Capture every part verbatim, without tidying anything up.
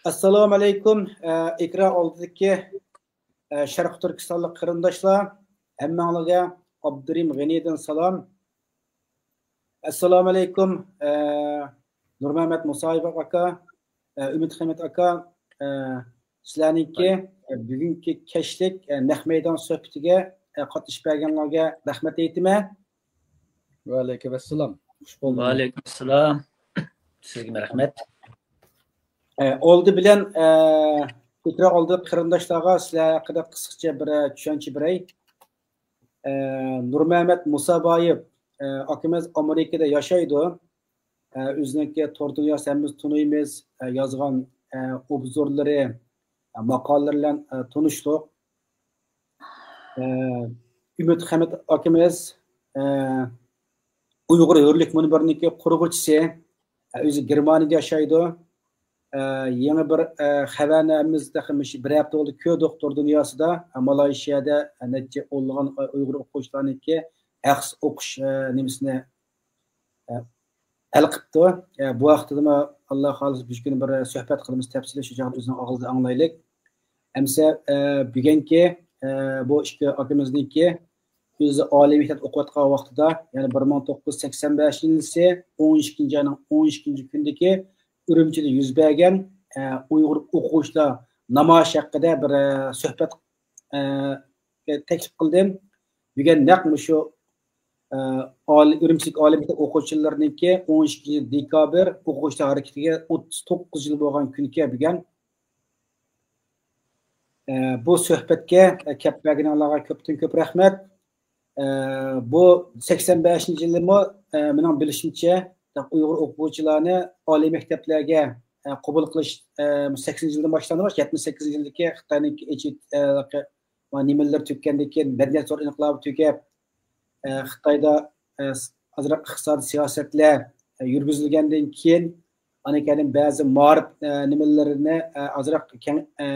ئەسسالامۇ ئەلەيكۇم، ئە، ئېكران ئالدىدىكى، ئە، شەرقىي تۈركىستانلىق قېرىنداشلار، ھەممەڭلارگە ئابدۇرېھىم غېنىدىن سالام. ئەسسالامۇ ئەلەيكۇم، ئە، نۇرمەمەت مۇسايېۋ ئاكا، ئە، ئۈمىد خەمىت ئاكا، ئە، سىلەرنىڭكى، ئە، بۈگۈنكى كەچلىك، ئە، نەق مەيدان سۆھبىتىگە، ئە، قاتنىشىپ بەرگەنلەرگە رەھمەت ئېيتىمەن. ۋەئەلەيكۇم ئەسسالام. خۇش بولدۇڭ. ۋەئەلەيكۇم ئەسسالام. سىزگىمۇ رەھمەت. ئە، ئالدى بىلەن، ئە، ئېكران ئالدىدىكى قېرىنداشلارغا سىلەر ھەققىدە قىسقىچە بىر، ئە، چۈشەنچە بېرەي. ئە، نۇرمەمەت مۇسابايېۋ، ئە، ئاكىمىز ئامېرىكىدا ياشايدۇ. ئە، ئۆزىنىڭكى تور دۇنياسى ھەممىمىز تونۇيمىز. ئە، يازغان، ئە، ئوبزورلىرى، ئە، ماقالىلىرى بىلەن، ئە، تونۇشلۇق. ئە، ئۈمىد خەمىت ئاكىمىز، ئە، ئۇيغۇر ھۆرلۈك مۇنبىرىنىڭكى قۇرغۇچىسى، ئە، ئۆزى گېرمانىيەدە ياشايدۇ. ئە، يېڭى بىر، ئە، خەۋەرنى ھەممىمىز تېخى مۇشۇ بىر ھەپتە بولدى كۆردۇق تور دۇنياسىدا. ئە، مالايشىيەدە، ئە، نەچچە ئونلىغان، ئە، ئۇيغۇر ئوقۇغۇچىلارنىڭكى ھەقسىز ئوقۇش، ئە، نېمىسىنى، ئە، ھەل قىپتۇ. ئە، بۇ ھەقتىمۇ ئاللا خالىسا بىر كۈنى بىر سۆھبەت قىلىمىز تەپسىلىي، شۇ چاغدا ئۆزىنىڭ ئاغزىدىن ئاڭلايلى. ئەمسە، ئە، بۈگۈنكى، ئە، بۇ ئىككى ئاكىمىزنىڭكى ئۆزى ئالىي مەكتەپتە ئوقۇۋاتقان ۋاقتىدا، يەنى بىر مىڭ توققۇز يۈز سەكسەن بەشىنچى يىلى ئون ئىككىنچى ئاينىڭ ئون ئىككىنچى كۈنىدىكى ئۈرۈمچىدە يۈز بەرگەن، ئە، ئۇيغۇر ئوقۇغۇچىلار نامايىشى ھەققىدە بىر، ئە، سۆھبەت، ئە، تەكلىپ قىلدىم. بۈگۈن نەق مۇشۇ، ئە، ئالىي، ئۈرۈمچىدىكى ئالىي مەكتەپ ئوقۇغۇچىلىرىنىڭكى ئون ئىككىنچى دېكابىر ئوقۇغۇچىلار ھەرىكىتىگە ئوتتۇز توققۇز يىل بولغان كۈنكەن بۈگۈن. ئە، بۇ سۆھبەتكە، ئە، كەپ بەرگىنىڭلارغا كۆپتىن كۆپ رەھمەت. ئە، بۇ سەكسەن بەشىنچى يىلىمۇ، ئە، مېنىڭ بىلىشىمچە، ئۇيغۇر ئوقۇغۇچىلارنى ئالىي مەكتەپلەرگە، ئە، قوبۇل قىلىش، ئە، سەكسىنىنچى يىلدىن باشلاندى، يەتمىش سەككىزىنچى يىلدىكى خىتاينىڭ ئېچىت، ئە، نېمىلىرى تۈگىگەندىن كېيىن، مەدەنىيەت زور ئىنقىلابى تۈگەپ، ئە، خىتايدا، ئە، ئازراق ئىقتىسادىي سىياسەتلەر، ئە، يۈرگۈزۈلگەندىن كېيىن، ئاندىن كېيىن بەزى مائارىپ، ئە، نېمىلىرىنى، ئە، ئازراق كەڭ-، ئە،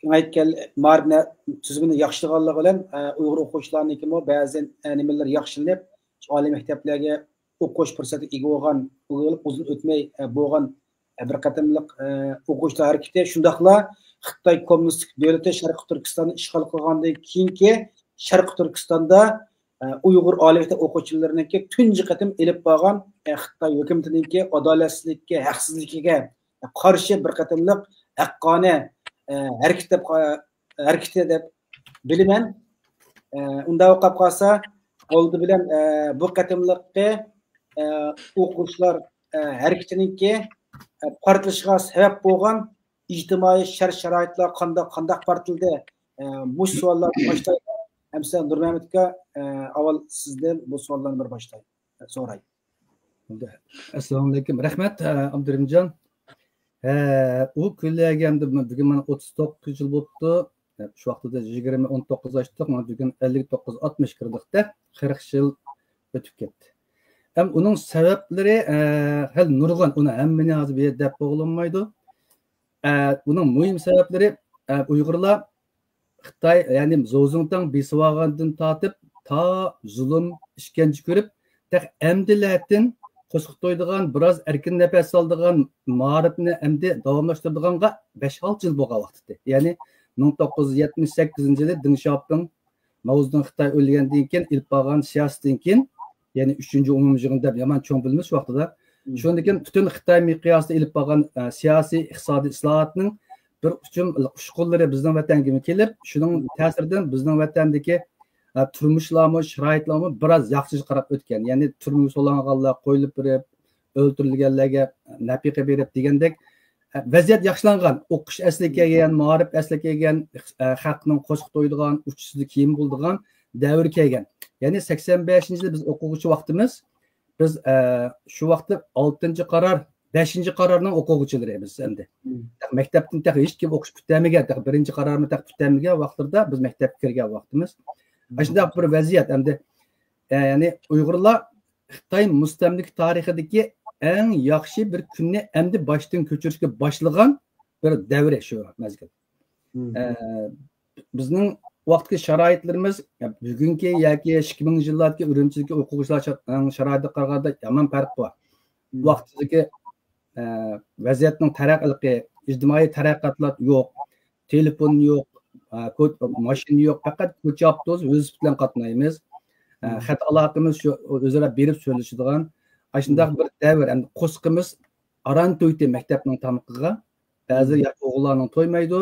كېڭەيتكەن، مائارىپ نە-، تۈزۈمىنى ياخشىلىغانلىقى بىلەن، ئە، ئۇيغۇر ئوقۇغۇچىلارنىڭكىمۇ بەزى، ئە، نېمىلىرى ياخشىلىنىپ، ئالىي مەكتەپلەرگە ئوقۇش پۇرسىتىگە ئىگە بولغان، ئىگە بولۇپ ئۇزۇن ئۆتمەي، ئە، بولغان، ئە، بىر قېتىملىق، ئە، ئوقۇغۇچىلار ھەرىكىتى، شۇنداقلا خىتاي كوممۇنىستىك دۆلىتى شەرقىي تۈركىستاننى ئىشغال قىلغاندىن كېيىنكى شەرقىي تۈركىستاندا، ئە، ئۇيغۇر ئالىي مەكتەپ ئوقۇغۇچىلىرىنىڭكى تۇنجى قېتىم ئېلىپ بارغان، ئە، خىتاي ھۆكۈمىتىنىڭكى ئادالەتسىزلىككە، ھەقسىزلىكىگە قارشى بىر قېتىملىق ھەققانىي، ئە، ھەرىكەت دەپ، ھەرىكىتى دەپ بىلىمەن. ئە، ئۇنداق بولۇپ قالسا، ئالدى بىلەن، ئە، بۇ قېتىملىققى، ئە، ئوقۇغۇچىلار، ئە، ھەرىكىتىنىڭكى، ئە، پارتلىشىغا سەۋەب بولغان ئىجتىمائىي شەرت-شارائىتلار قانداق، قانداق پارتلىدى؟ ئە، مۇشۇ سوئاللاردىن باشلايلى. ئەمسە نۇرمەمەت ئاكا، ئە، ئاۋۋال سىزدىن بۇ سوئاللارنى بىر باشلاي، سوراي. ئەسسالامۇئەلەيكۇم. رەھمەت، ئە، ئابدۇرېھىمجان. ھە، ئۇ كۈنلەرگە ئەمدى بۈگۈن مانا ئوتتۇز توققۇز يىل بوپتۇ. شۇ ۋاقتىدا يىگىرمە ئون توققۇز ئاشتۇق، مانا بۈگۈن ئەللىك توققۇز ئاتمىش كىردۇق-دە، قىرىق يىل ئۆتۈپ كەتتى. ھەم ئۇنىڭ سەۋەبلىرى، ئە، خېلى نۇرغۇن، ئۇنى ھەممىنى ھازىر بۇ يەردە دەپ بولغىلىمايدۇ. ئە، ئۇنىڭ مۇھىم سەۋەبلىرى، ئە، ئۇيغۇرلار خىتاي، يەنى زوزۇڭتاڭ بېسىۋالغاندىن تارتىپ، تا زۇلۇم، ئىشكەنجە كۆرۈپ، تېخى ئەمدىلەتىن قوسۇق تويىدىغان، بىراز ئەركىن نەپەس ئالىدىغان مائارىپنى ئەمدى داۋاملاشتۇرىدىغانغا بەش-ئالتە يىل بولغان ۋاقتىتى. يەنى مىڭ توققۇز يۈز يەتمىش سەككىزىنچى يىلى دېڭ شياۋپىڭ، ماۋزېدۇڭ خىتاي ئۆلگەندىن كېيىن ئېلىپ بارغان سىياسىتىدىن كېيىن، يەنى ئۈچىنچى ئومۇميىغىن دەپ يامان چوڭ بىلىمىز شۇ ۋاقتىدا. مم. شۇندىن كېيىن پۈتۈن خىتاي مىقياسىدا ئېلىپ بارغان، ئە، سىياسىي، ئىقتىسادىي ئىسلاھاتنىڭ بىر ئۇچۇم ئۇچقۇنلىرى بىزنىڭ ۋەتەنگىمۇ كېلىپ، شۇنىڭ مم. تەسىرىدىن بىزنىڭ ۋەتەندىكى، ئە، تۇرمۇشلارمۇ، شارائىتلارمۇ بىراز ياخشىغا قاراپ ئۆتكەن. يەنى تۈرمىگە سولانغانلار قويۇلۇپ بېرىپ، ئۆلتۈرۈلگەنلەرگە نەپىقە بېرىپ دېگەندەك، ۋەزىيەت ياخشىلانغان، ئوقۇش ئەسلىگە كەلگەن، مائارىپ ئەسلىگە كەلگەن، خەقنىڭ قوسۇق تويىدىغان، ئۇچ-تۈزلۈك كىيىم بولىدىغان دەۋر كەلگەن. يەنى سەكسەن بەشىنچى يىلى بىز ئوقۇغۇچى ۋاقتىمىز، بىز، ئە، شۇ ۋاقىتتا ئالتىنچى قارار، بەشىنچى قارارنىڭ ئوقۇغۇچىلىرى بىز ئەمدى. مم. مەكتەپتىن تېخى ھېچكىم ئوقۇش پۈتتۈرمىگەن، تېخى بىرىنچى قارارمۇ تېخى پۈتتۈرمىگەن ۋاقىتلىرىدا بىز مەكتەپكە كىرگەن ۋاقتىمىز. مم. ئاشۇنداق بىر ۋەزىيەت ئەمدى، ئە، يەنى ئۇيغۇرلار خىتاي مۇستەملىكە تارىخىدىكى ئەڭ ياخشى بىر كۈننى ئەمدى باشتىن كۆچۈرۈشكە باشلىغان بىر دەۋرى شۇ مەزگىل. مم. ئە، بىزنىڭ ۋاقىتتىكى شارائىتلىرىمىز، يا، بۈگۈنكى ياكى ئىككى مىڭىنچى يىللاردىكى ئۈرۈمچىدىكى ئوقۇغۇچىلار شا-، شارائىتىغا قارىغاندا يامان پەرق بار. مم. ۋاقتىدىكى ئە، ۋەزىيەتنىڭ تەرەققىي، ئىجتىمائىي تەرەققىياتلار يوق، تېلېفون يوق، ئە، كو-، ماشىنا يوق، پەقەت كوچا ئاپتوبۇس، ۋېلىسىپىت بىلەن قاتنايمىز. ئە، خەت ئالاقىمىز شۇ ئۆزئارا بېرىپ سۆزلىشىدىغان. ئاشۇنداق بىر دەۋر، ئەمدى قورسىقىمىز ئاران تويدى مەكتەپنىڭ تامىقىغا. بەزى ياش ئوغۇللارنىڭ تويمايدۇ.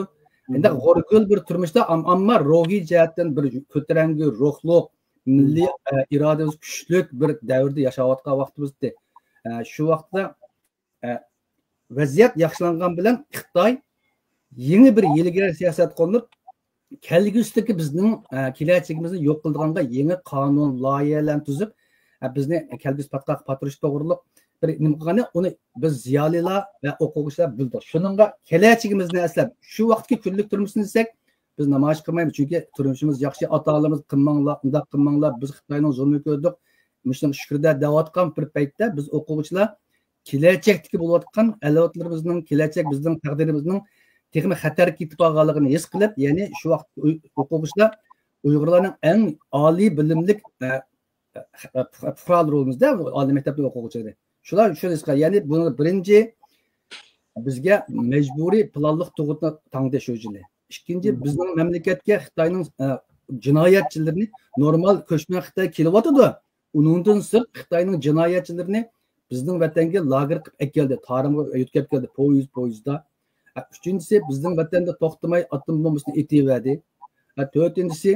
ئەمدى غورىگىل بىر تۇرمۇشتا ئام-، ئەمما روھىي جەھەتتىن بىر كۆتۈرەڭگۈ روھلۇق، مىللىي، ئە، ئىرادىمىز كۈچلۈك بىر دەۋردە ياشاۋاتقان ۋاقتىمىز ئىدى. ئە، شۇ ۋاقىتتا، ئە، ۋەزىيەت ياخشىلانغان بىلەن خىتاي يېڭى بىر يىلگە سىياسەت قوللىنىپ، كەلگۈسىدىكى بىزنىڭ، ئە، كېلەچىكىمىزنى يوق قىلىدىغانغا يېڭى قانۇن، لايىھەلەرنى تۈزۈپ، ئە، بىزنى كەلگۈسى پاتقاققا پاتۇرۇش توغرۇلۇق بىر نېمە قىلغاننى، ئۇنى بىز زىيالىيلار ۋە ئوقۇغۇچىلار بىلدۇق. شۇنىڭغا كېلەچىكىمىزنى ئەسلەپ، شۇ ۋاقىتتىكى كۈنلۈك تۇرمۇشنى دېسەك، بىز نامايىش قىلمايمىز. چۈنكى تۇرمۇشىمىز ياخشى، ئاتا-ئانىمىز قىلماڭلار، ئۇنداق قىلماڭلار، بىز خىتاينىڭ زۇلمىنى كۆردۇق، مۇشۇنىڭغا شۈكرىدە دەۋاتقان بىر پەيتتە بىز ئوقۇغۇچىلار كېلەچەكتىكى بولۇۋاتقان ئەۋلادلىرىمىزنىڭ، كېلەچەك بىزنىڭ تەقدىرىمىزنىڭ تېخىمۇ خەتەرگە كېتىپ قالغانلىقىنى ھېس قىلىپ، يەنى شۇ ۋاقىت ئۇي-، ئوقۇغۇچىلار ئۇيغۇرلارنىڭ ئەڭ ئالىي بىلىملىك، ئە، ئە، پۇقرالىرىمىزدا ئالىي مەكتەپنىڭ ئوقۇغۇچىلىرى. شۇلار شۇنى ھېس قىلغان. يەنى بۇنىڭ بىرىنچى بىزگە مەجبۇرىي پىلانلىق تۇغۇتنى تاڭدى شۇ يىلى. ئىككىنچى، بىزنىڭ مەملىكەتكە خىتاينىڭ، ئە، جىنايەتچىلىرىنى، نورمال كۆچمەن خىتاي كېلىۋاتىدۇ. ئۇنىڭدىن سىرت خىتاينىڭ جىنايەتچىلىرىنى بىزنىڭ ۋەتەنگە لاگېر قىلىپ ئەكەلدى، تارىمغا يۆتكەپ كەلدى، پويىز، پويىزدا. ھە، ئۈچىنچىسى، بىزنىڭ ۋەتەندە توختىماي ئاتوم بومبىسىنى ئېتىۋەردى. ھە، تۆتىنچىسى،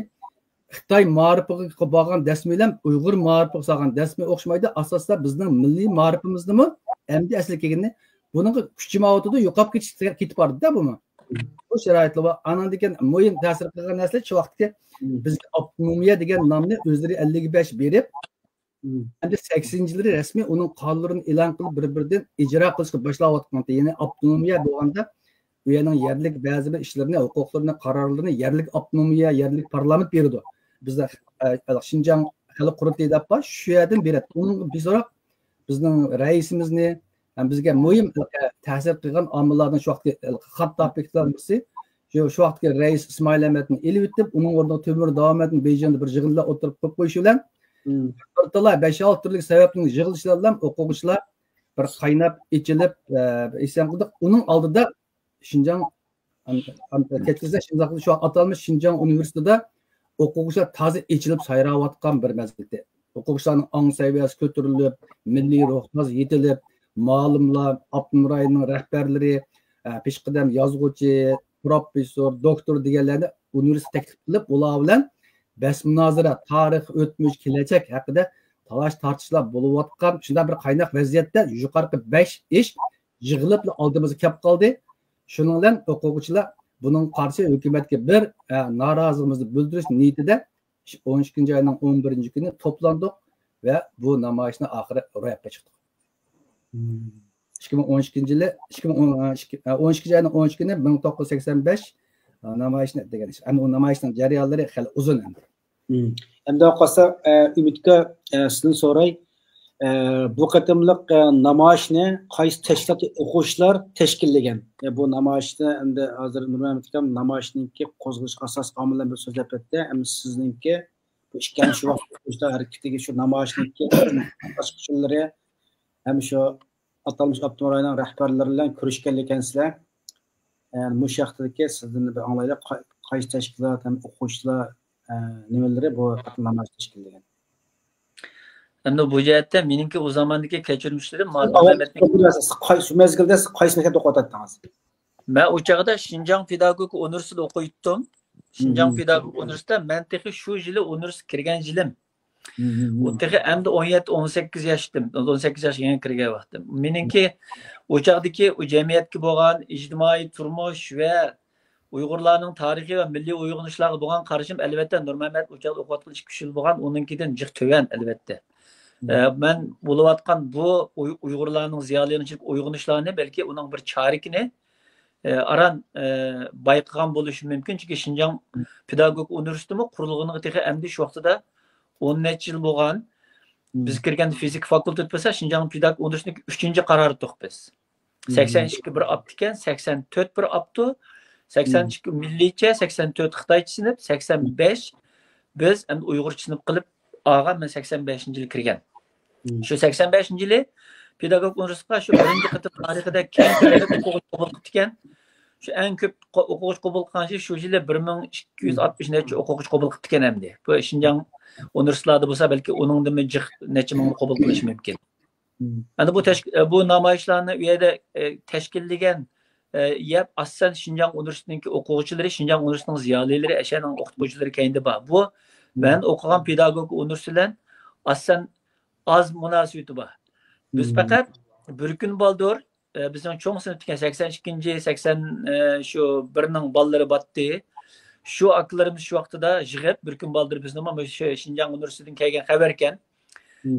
خىتاي مائارىپىغا بارغان دەسمە بىلەن ئۇيغۇر مائارىپىغا سالغان دەسمە ئوخشىمايدۇ. ئاساستا بىزنىڭ مىللىي مائارىپىمىزنىمۇ ئەمدى ئەسلىگە كەلگىنى، بۇنىڭغا كۈچىماۋاتىدۇ، يوقاپ كېتىش، كېتىپ بارىدۇ-دە بۇمۇ. بۇ شارائىتلار بار. ئانىڭدىن كېيىن مۇھىم تەسىر قىلغان نەرسە شۇ ۋاقىتتىكى بىزگە ئاپتونومىيە دېگەن نامنى ئۆزلىرى ئەللىك بەش بېرىپ، ئەمدى سەكسىنىنچى يىلى رەسمىي ئۇنىڭ قانۇنلىرىنى ئېلان قىلىپ، بىر-بىرىدىن ئىجرا قىلىشقا باشلاۋاتقان. يەنى ئاپتونومىيە بولغاندا، ئۇ يەرنىڭ يەرلىك بەزى بىر ئىشلىرىنى، ھوقۇقلىرىنى، قارارلىرىنى يەرلىك ئاپتونومىيە، يەرلىك پارلامېنت بېرىدۇ. بىزدە، ئە، شىنجاڭ خەلق قۇرۇلتىيى دەپ بار، شۇ يەردىن بېرەتتى. ئۇنىڭ بىز سوراپ، بىزنىڭ رەئىسىمىزنى، ھەم بىزگە مۇھىم تەسىر قىلغان ئامىللاردىن شۇ ۋاقىتتىكى خات تاپىكلار بىرسى، شۇ، شۇ ۋاقىتتىكى رەئىس ئىسمائىل ئەمەتنى ئېلىۋېتىپ، ئۇنىڭ ئورنىغا تۆمۈر داۋامەتنى بېيجىڭدا بىر يىغىندا ئوتتۇرىغا قويۇپ قويۇشى بىلەن، بىر تالاي بەش-ئالتە تۈرلۈك سەۋەبتىن يىغىلىشلار بىلەن ئوقۇغۇچىلار بىر قايناپ ئېچىلىپ، ئە، ئىسيان قىلدۇق. ئۇنىڭ ئالدىدا شىنجاڭ، ئەم، ئەم، كەچۈرسە، شۇنداق شۇ ئاتالمىش شىنجاڭ ئۇنىۋېرسىتېتىدا ئوقۇغۇچىلار تازا ئېچىلىپ سايراۋاتقان بىر مەزگىلدە. ئوقۇغۇچىلارنىڭ ئاڭ سەۋىيەسى كۆتۈرۈلۈپ، مىللىي روھ تازا يېتىلىپ، مالىملار، ئاپتونوم رايوننىڭ رەھبەرلىرى، ئە، پېشقەدەم يازغۇچى، پروفېسسور، دوكتور دېگەنلەرنى ئۇنىۋېرسىتېت تەكلىپ قىلىپ، ئۇلار بىلەن بەس مۇنازىرە، تارىخ، ئۆتمۈش، كېلەچەك ھەققىدە تالاش-تارتىشلار بولۇۋاتقان شۇنداق بىر قايناق ۋەزىيەتتە يۇقىرىقى بەش ئىش يىغىلىپلا ئالدىمىزغا كەپ قالدى. شۇنىڭ بىلەن ئوقۇغۇچىلار بۇنىڭغا قارشى ھۆكۈمەتكە بىر، ئە، نارازىلىقىمىزنى بىلدۈرۈش نىيىتىدە ئون ئىككىنچى ئاينىڭ ئون بىرىنچى كۈنى توپلاندۇق ۋە بۇ نامايىشنى ئاخىرى روياپقا چىقتۇق. ئىككى مىڭ ئون ئىككىنچى يىلى، ئىككى مىڭ ئون، ئىككى، ئون ئىككىنچى ئاينىڭ ئون ئىككى كۈنى مىڭ توققۇز يۈز سەكسەن بەش نامايىشنى دېگەن ئىش. ئەمدى ئۇ نامايىشنىڭ جەريانلىرى خېلى ئۇزۇن ئەمدى. ئەمدى قالسا، ئە، ئۈمىدكە، ئە، سىزدىن سوراي. ئە، بۇ قېتىملىق، ئە، نامايىشنى قايسى تەشكىلات، ئوقۇغۇچىلار تەشكىللىگەن؟ ئە، بۇ نامايىشنى ئەمدى ھازىر نۇرمەمەت ئاكام نامايىشنىڭكى قوزغىلىش ئاساسلىق ئامىللار بىر سۆزلەپ ئۆتتى. ئەمدى سىزنىڭكى بۇ ئىككى، شۇ ۋاقىت ئوقۇغۇچىلار ھەرىكىتىگە شۇ نامايىشنىڭكى ئاساسلىق ئۇچۇرلىرى ھەم شۇ ئاتالمىش ئاپتونوم رايوننىڭ رەھبەرلىرى بىلەن كۆرۈشكەنلىكەنسىلەر. ئە، مۇشۇ ھەقتىكى سىزدىن بىر ئاڭلايلى، قاي-، قايسى تەشكىلات ھەم ئوقۇغۇچىلار، ئە، نېمىلىرى بۇ نامايىش تەشكىللىگەن؟ ئەمدى بۇ جەھەتتە مېنىڭكى ئۇ زاماندىكى كەچۈرمىشلىرىم مالىم ئەمەتنىڭ قاي-، شۇ مەزگىلدە سىز قايسى مەكتەپتە ئوقۇۋاتاتتىڭىز؟ مەن ئۇ چاغدا شىنجاڭ پېداگوگىكا ئۇنىۋېرسىتېتىدا ئوقۇيتتۇم. شىنجاڭ پېداگوگىكا ئۇنىۋېرسىتېتىدا مەن تېخى شۇ يىلى ئۇنىۋېرسىتېتقا كىرگەن يىلىم. ئۇ تېخى ئەمدى ئون يەتتە، ئون سەككىز ياشتىم. ئون سەككىز ياشقا يېڭى كىرگەن ۋاقتىم. مېنىڭكى ئۇ چاغدىكى ئۇ جەمئىيەتكە بولغان ئىجتىمائىي تۇرمۇش ۋە ئۇيغۇرلارنىڭ تارىخىي ۋە مىللىي ئويغىنىشلارغا بولغان قارىشىم، ئەلۋەتتە، نۇرمەمەت ئۇ چاغدا ئوقۇۋاتقان ئىككى، ئۈچ يىل بولغان، ئۇنىڭكىدىن جىق تۆۋەن، ئەلۋەتتە. ئە، مەن بولۇۋاتقان بۇ ئۇي-، ئۇيغۇرلارنىڭ زىيالىيلىرىنىڭ ئويغىنىشلارنى، بەلكى ئۇنىڭ بىر چارىكىنى، ئە، ئاران، ئە، بايقىغان بولۇشۇم مۇمكىن. چۈنكى شىنجاڭ پېداگوگىكا ئۇنىۋېرسىتېتىمۇ قۇرۇلغىنىغا تېخى ئەمدى شۇ ۋاقتىدا ئون نەچچە يىل بولغان. بىز كىرگەندە فىزىكا فاكۇلتېتى بولسا، شىنجاڭ پېداگوگىكا ئۇنىۋېرسىتېتىنىڭكى ئۈچىنچى قارارى تۇق بىز. سەكسەن ئىككى بىر ئاپتىكەن، سەكسەن تۆت بىر ئاپتۇ، سەكسەن ئىككى مىللىيچە، سەكسەن تۆت خىتايچە سىنىپ، سەكسەن بەش بىز ئەمدى ئۇيغۇرچە سىنىپ قىلىپ ئالغان، مەن سەكسەن بەشىنچى يىلى كىرگەن. شۇ سەكسەن بەشىنچى يىلى پېداگوگىكا ئۇنىۋېرسىتېتقا شۇ بىرىنچى قېتىم تارىخىدا كەڭ كۆلەمدە ئوقۇغۇچى قوبۇل قىپتىكەن. شۇ ئەڭ كۆپ قو-، ئوقۇغۇچى قوبۇل قىلغان يىل شۇ يىلى بىر مىڭ ئىككى يۈز ئاتمىش نەچچە ئوقۇغۇچى قوبۇل قىپتىكەن ئەمدى. بۇ شىنجاڭ ئۇنىۋېرسىتېتلاردا بولسا بەلكى ئۇنىڭدىنمۇ جىق نەچچە مىڭنى قوبۇل قىلىشى مۇمكىن. ئەمدى بۇ تەش-، بۇ نامايىشلارنى ئۇ يەردە، ئە، تەشكىللىگەن، ئە، يەپ ئاسسەن شىنجاڭ ئۇنىۋېرسىتېتىنىڭكى ئوقۇغۇچىلىرى، شىنجاڭ ئۇنىۋېرسىتېتىنىڭ زىيالىيلىرى، ئەشەنىڭ ئوقۇتقۇچىلىرى كەينىدە بار. بۇ مەن ئوقۇغان پېداگوگىكا ئۇنىۋېرسىتېتى بىلەن ئاسسەن ئاز مۇناسىۋىتى بار. بىز پەقەت بىر كۈن بالدۇر، ئە، بىزنىڭ چوڭ سىنىپتىكى سەكسەن ئىككىنچى، سەكسەن، ئە، شۇ بىرنىڭ بالىلىرى باتتى. شۇ ئاكىلىرىمىز شۇ ۋاقتىدا يىغىپ، بىر كۈن بالدۇر بىزنىمۇ مۇشۇ شىنجاڭ ئۇنىۋېرسىتېتىدىن كەلگەن خەۋەركەن.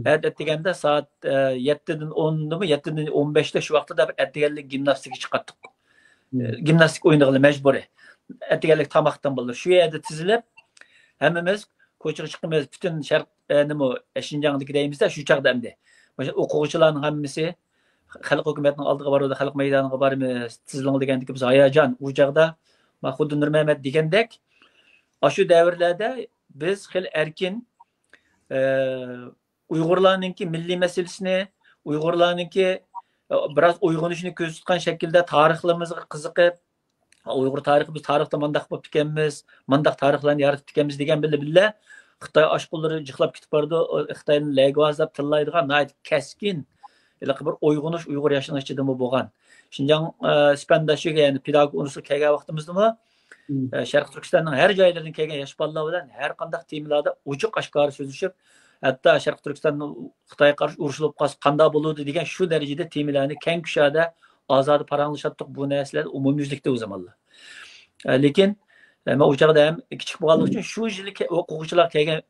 ھە، ئەتىگەندە سائەت، ئە، يەتتىدىن ئوندىمۇ، يەتتىدىن ئون بەشتە شۇ ۋاقتىدا بىر ئەتىگەنلىك گىمناستىكا چىقاتتۇق. ئە، گىمناستىكا ئوينىغىلى مەجبۇرىي. ئەتىگەنلىك تاماقتىن بالدۇر شۇ يەردە تىزىلىپ، ھەممىمىز كوچىغا چىقىمىز. پۈتۈن شەرق، ئە، نېمە، ئە، شىنجاڭدىكى دەيمىز-دە، شۇ چاغدا ئەمدى. مۇشۇ ئوقۇغۇچىلارنىڭ ھەممىسى خەلق ھۆكۈمەتنىڭ ئالدىغا بارىدۇ، خەلق مەيدانىغا بارىمىز، تىزىلىڭ دېگەندىكى بىز ھاياجان. ئۇ چاغدا، ما، خۇددى نۇرمەمەت دېگەندەك، ئاشۇ دەۋرلەردە بىز خېلى ئەركىن، ئە، ئۇيغۇرلارنىڭكى مىللىي مەسىلىسىنى، ئۇيغۇرلارنىڭكى، ئە، بىراز ئويغىنىشىنى كۆزدە تۇتقان شەكىلدە تارىخلىرىمىزغا قىزىقىپ، ئۇيغۇر تارىخى، بىز تارىختا مانداق بوپتىكەنمىز، مانداق تارىخلارنى يارىتىپتىكەنمىز دېگەن بىلەن بىللە، خىتاي ئاشقۇنلىرى جىقلاپ كېتىپ بارىدۇ، خىتاينى لەگۋازلاپ تىللايدىغان ناھايىتى كەسكىن، ھېلىقى بىر ئويغىنىش ئۇيغۇر ياشلىرىنىڭ ئىچىدىمۇ بولغان. شىنجاڭ، ئە، سىپەنداشىگە، يەنى پېداگوگ ئۇنىۋېرسىتېتىغا كەلگەن ۋاقتىمىزدىمۇ، ئە، شەرقىي تۈركىستاننىڭ ھەر جايلىرىدىن كەلگەن ياش بالىلار بىلەن ھەر قانداق تېمىلاردا ئوچۇق ئاشكارا سۆزلىشىپ، ھەتتا شەرقىي تۈركىستان خىتايغا قارشى ئۇرۇش بولۇپ قالسا قانداق بولىدۇ دېگەن شۇ دەرىجىدە تېمىلارنى كەڭ كۇشادە ئازادە پاراڭلىشاتتۇق. بۇ نەرسىلەر ئومۇميۈزلۈكتە ئۇ زامانلار. ئە، لېكىن، ئە، مەن ئۇ چاغدا ھەم كىچىك بولغانلىقى ئۈچۈن شۇ يىلى كە-، ئوقۇغۇچىلار كەلگەن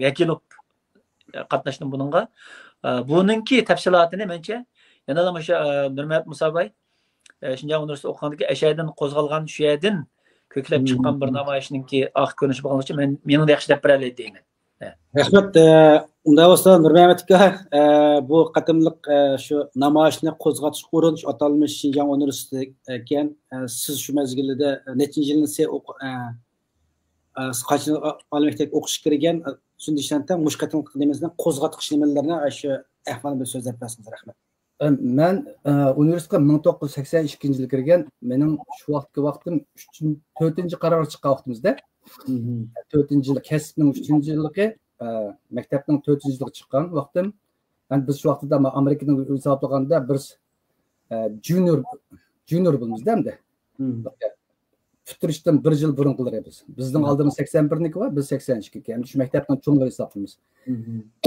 ۋەكىل بولۇپ، ئە، قاتناشتىم بۇنىڭغا. ئە، بۇنىڭكى تەپسىلاتىنى مەنچە يەنىلا مۇشۇ، ئە، نۇرمەمەت مۇساباي، ئە، شىنجاڭ ئۇنىۋېرسىتېتى ئوقۇغاندىكى ئەشەدىن قوزغالغان، شۇ يەردىن كۆكلەپ چىققان بىر نامايىشنىڭكى ئارقا كۆرۈنۈشى بولغانلىقى ئۈچۈن مەن، مېنىڭ ياخشى دەپ بېرەلەيدۇ دەيمەن. ئە. رەھمەت. ئە، ئۇنداق بولسا نۇرمەمەت ئاكا، ئە، بۇ قېتىملىق، ئە، شۇ نامايىشنى قوزغاتقۇچ ئورۇن شۇ ئاتالمىش شىنجاڭ ئۇنىۋېرسىتېتى ئىكەن. ئە، سىز شۇ مەزگىلدە، ئە، نەچچىنچى يىلىنى سى ئوق-، ئە، ئە، قانچە ئالىي مەكتەپكە ئوقۇشقا كىرگەن، ئە، شۇنى دېسەمتە، مۇشۇ قېتىملىق نېمىسىنى قوزغاتقۇچ نېمىلىرىنى، ئە، شۇ ئەھۋالنى بىر سۆزلەپ بەرسىڭىز. رەھمەت. ئە، مەن، ئە، ئۇنىۋېرسىتېتقا مىڭ توققۇز يۈز سەكسەن ئىككىنچى يىلى كىرگەن. مېنىڭ شۇ ۋاقىتقى ۋاقتىم ئۈچىنچى، تۆتىنچى قارارغا چىققان ۋاقتىمىزدا. تۆتىنچى يىل، كەسىپنىڭ ئۈچىنچى يىللىقى، ئە، مەكتەپنىڭ تۆتىنچى يىلىغا چىققان ۋاقتىم. يەنى بىز شۇ ۋاقتىدا، ما-، ئامېرىكىنىڭ ھېسابلىغاندا بىر، ئە، جۇنىيور، جۇنىيور بولىمىز-دە ئەمدى. پۈتتۈرۈشتىن بىر يىل بۇرۇنقىلىرى بىز. بىزنىڭ ئالدىمىزدا سەكسەن بىرنىڭكى بار، بىز سەكسەن ئىككىنچى. ئەمدى شۇ مەكتەپنىڭ چوڭلىرى ھېسابلىنىمىز.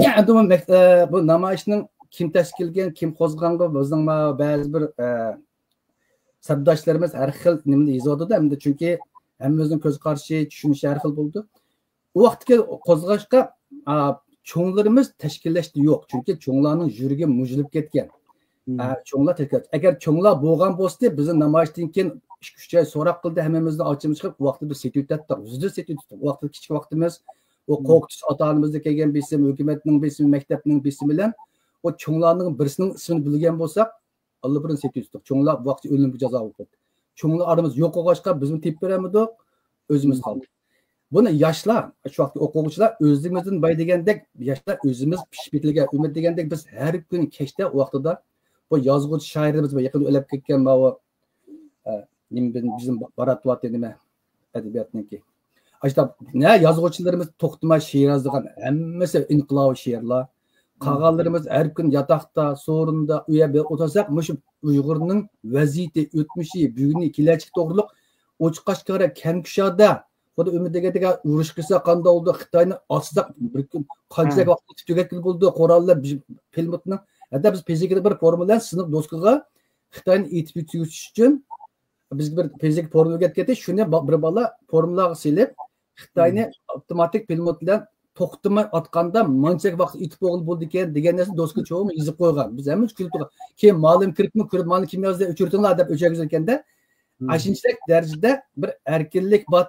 ئەمدى بۇ مەك-، ئە، بۇ نامايىشنىڭ كىم تەشكىللىگەن، كىم قوزغىغانغا بىزنىڭ ما-، بەزى بىر، ئە، سەپداشلىرىمىز ھەر خىل نېمىنى يېزىۋاتىدۇ. ئەمدى چۈنكى ھەممىمىزنىڭ كۆز قارىشى، چۈشىنىشى ھەر خىل بولىدۇ. ئۇ ۋاقىتتىكى قوزغاشقا، ئا، چوڭلىرىمىز تەشكىللەشتى يوق. چۈنكى چوڭلارنىڭ يۈرىكى مۇجۇلۇپ كەتكەن. ئا، چوڭلار تەشكىللەش-، ئەگەر چوڭلار بولغان بولسىدى، بىزنىڭ نامايىشتىن كېيىن ئىككى، ئۈچ ئاي سوراق قىلدى، ھەممىمىزنى ئاچىمىز چىقىپ، ئۇ ۋاقىتتا بىز سېتىۋېتەتتۇق. زۆرۈر سېتىۋېتەتتۇق. ئۇ ۋاقىتتا كىچىك ۋاقتىمىز، ئۇ قورقۇتۇش ئاتا-ئانىمىزدىن كەلگەن بېسىم، ھۆكۈمەتنىڭ بېسىمى، مەكتەپنىڭ بېسىمى بىلەن ئۇ چوڭلارنىڭ بىرسىنىڭ ئىسمىنى بىلگەن بولساق، ئاللىبۇرۇن سېتىۋېتىپتۇق. چوڭلار بۇ ۋاقىتتا ئۆلۈمگە جازا بولۇپ كەتتى. چوڭلار ئارىمىز يوق بولغاچقا، بىزمۇ تېپىپ بېرەلمىدۇق، ئۆزىمىز قالدۇق. بۇنى ياشلار، شۇ ۋاقىتتىكى ئوقۇغۇچىلار ئۆزىمىزدىن باي دېگەندەك، ياشلار ئۆزىمىز پىشىپ يېتىلگەن ئۈمىد دېگەندەك، بىز ھەر كۈنى كەچتە ئۇ ۋاقتىدا بۇ يازغۇچى شائىرىمىز، بۇ يېقىندا ئۆلۈپ كەتكەن ماۋۇ، ئە، نېمە، بىزنىڭ باراتىۋاتى نېمە؟ ئەدەبىياتنىڭكى. ئاشۇنداق نە يازغۇچىلىرىمىز توختىماي شېئىر يازىدىغان، ھەممىسى ئىنقىلابىي شېئىرلار. قالغانلىرىمىز ھەر كۈن ياتاقتا، سورۇندا، ئۇ يەردە ئولتۇرساق، مۇشۇ ئۇيغۇرنىڭ ۋەزىيىتى، ئۆتمۈشى، بۈگۈنى، كېلەچىكى توغرۇلۇق ئوچۇق-ئاشكارا، كەڭ كۇشادە، خۇددى ئۆمۈر دېگەندەك، ئۇرۇش قىلسا قانداق بولىدۇ، خىتاينى ئاتساق بىر كۈن قانچىلىك ۋاقىتتا تۈگەتكىلى بولىدۇ، قوراللار، پىلىموتنىڭ. ھەتتا بىز فىزىكىدا بىر فورمۇلانى سىنىپ دوسكىغا خىتاينى ئېتىپ يۈتۈش ئۈچۈن بىزگە بىر فىزىك فورمۇلا ئۆگەتكەن، شۇنى با-، بىر بالا فورمۇلىغا سېلىپ، خىتاينى ئاپتوماتىك پىلىموت بىلەن توختىماي ئاتقاندا مانچىلىك ۋاقىت ئېتىپ بولغىلى بولىدىكەن دېگەن نەرسىنى دوسكا چوقۇم يېزىپ قويغان. بىز ھەممىمىز كۈلۈپ تۇرغان. كېيىن مۇئەللىم كىرىپمۇ، كۆرۈپ، مانا كىم يازدى، ئۆچۈرتۈڭلار دەپ ئۆچۈرگۈزگەندە، ئاشۇنچىلىك دەرىجىدە بىر ئەركىنلىك بار.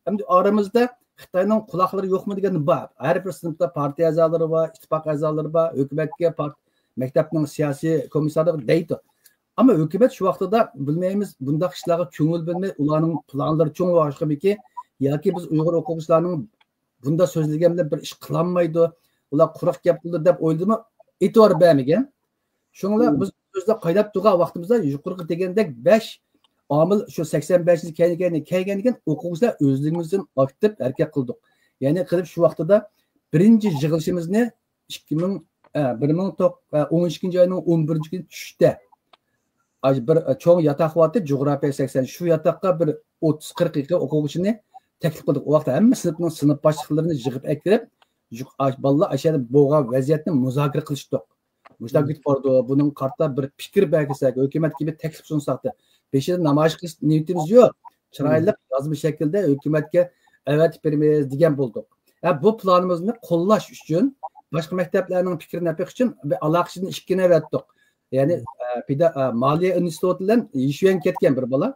ئەمدى ئارىمىزدا خىتاينىڭ قۇلاقلىرى يوقمۇ دېگەن بار. ھەر بىر سىنىپتا پارتىيە ئەزالىرى بار، ئىتتىپاق ئەزالىرى بار، ھۆكۈمەتكە، پارت-، مەكتەپنىڭ سىياسىي كومىسسارلىرى دەيدۇ. ئەمما ھۆكۈمەت شۇ ۋاقتىدا بىلمەيمىز، بۇنداق ئىشلارغا كۆڭۈل بۆلمەي، ئۇلارنىڭ پىلانلىرى چوڭ بولغاچقىمىكىن، ياكى بىز ئۇيغۇر ئوقۇغۇچىلارنىڭ بۇنداق سۆزلىگەن بىلەن بىر ئىش قىلالمايدۇ، ئۇلار قۇرۇق گەپ قىلىدۇ دەپ ئويلىدىمۇ، ئېتىبار بەرمىگەن. شۇڭا بىز ئۆزىدە قايناپ تۇرغان ۋاقتىمىزدا يۇقىرىقى دېگەندەك بەش ئامىل شۇ سەكسەن بەشىنچى كەينى كەينى كەلگەندىن كېيىن ئوقۇغۇچىلار ئۆزلىرىمىزدىن ئاكتىپ ھەرىكەت قىلدۇق. يەنى قىلىپ شۇ ۋاقتىدا بىرىنچى يىغىلىشىمىزنى ئىككى مىڭ، ئە، بىر مىڭ توق-، ئە، ئون ئىككىنچى ئاينىڭ ئون بىرىنچى كۈنى چۈشتە ئاي بىر، ئە، چوڭ ياتاق بارتى، جۇغراپىيە سەكسەن. شۇ ياتاققا بىر ئوتتۇز قىرىق يېقىن ئوقۇغۇچىنى تەكلىپ قىلدۇق. ئۇ ۋاقىتتا ھەممە سىنىپنىڭ سىنىپ باشلىقلىرىنى يىغىپ ئەكىرىپ، يۇق-، ئاش-، بالىلار ئاشۇ يەردە بولغان ۋەزىيەتنى مۇزاكىرە قىلىشتۇق. مۇشۇنداق كېتىپ بارىدۇ، بۇنىڭغا قارىتا بىر پىكىر بەرگۈسەك، ھۆكۈمەتكە بىر تەكلىپ سۇنساق دەپ. بېشىدا نامايىش قىلىش نىيىتىمىز يوق. چىرايلىق يازما شەكىلدە ھۆكۈمەتكە ئەۋەتىپ بېرىمىز دېگەن بولدۇق. ھە، بۇ پىلانىمىزنى قوللاش ئۈچۈن، باشقا مەكتەپلەرنىڭ پىكرىنى ئېلىش ئۈچۈن بىر ئالاقىچىنى ئىككىنى ئەۋەتتۇق. يەنى، ئە، پېدا-، ئە، مالىيە ئىنستىتۇتى بىلەن يىشۈەنگە كەتكەن بىر بالا.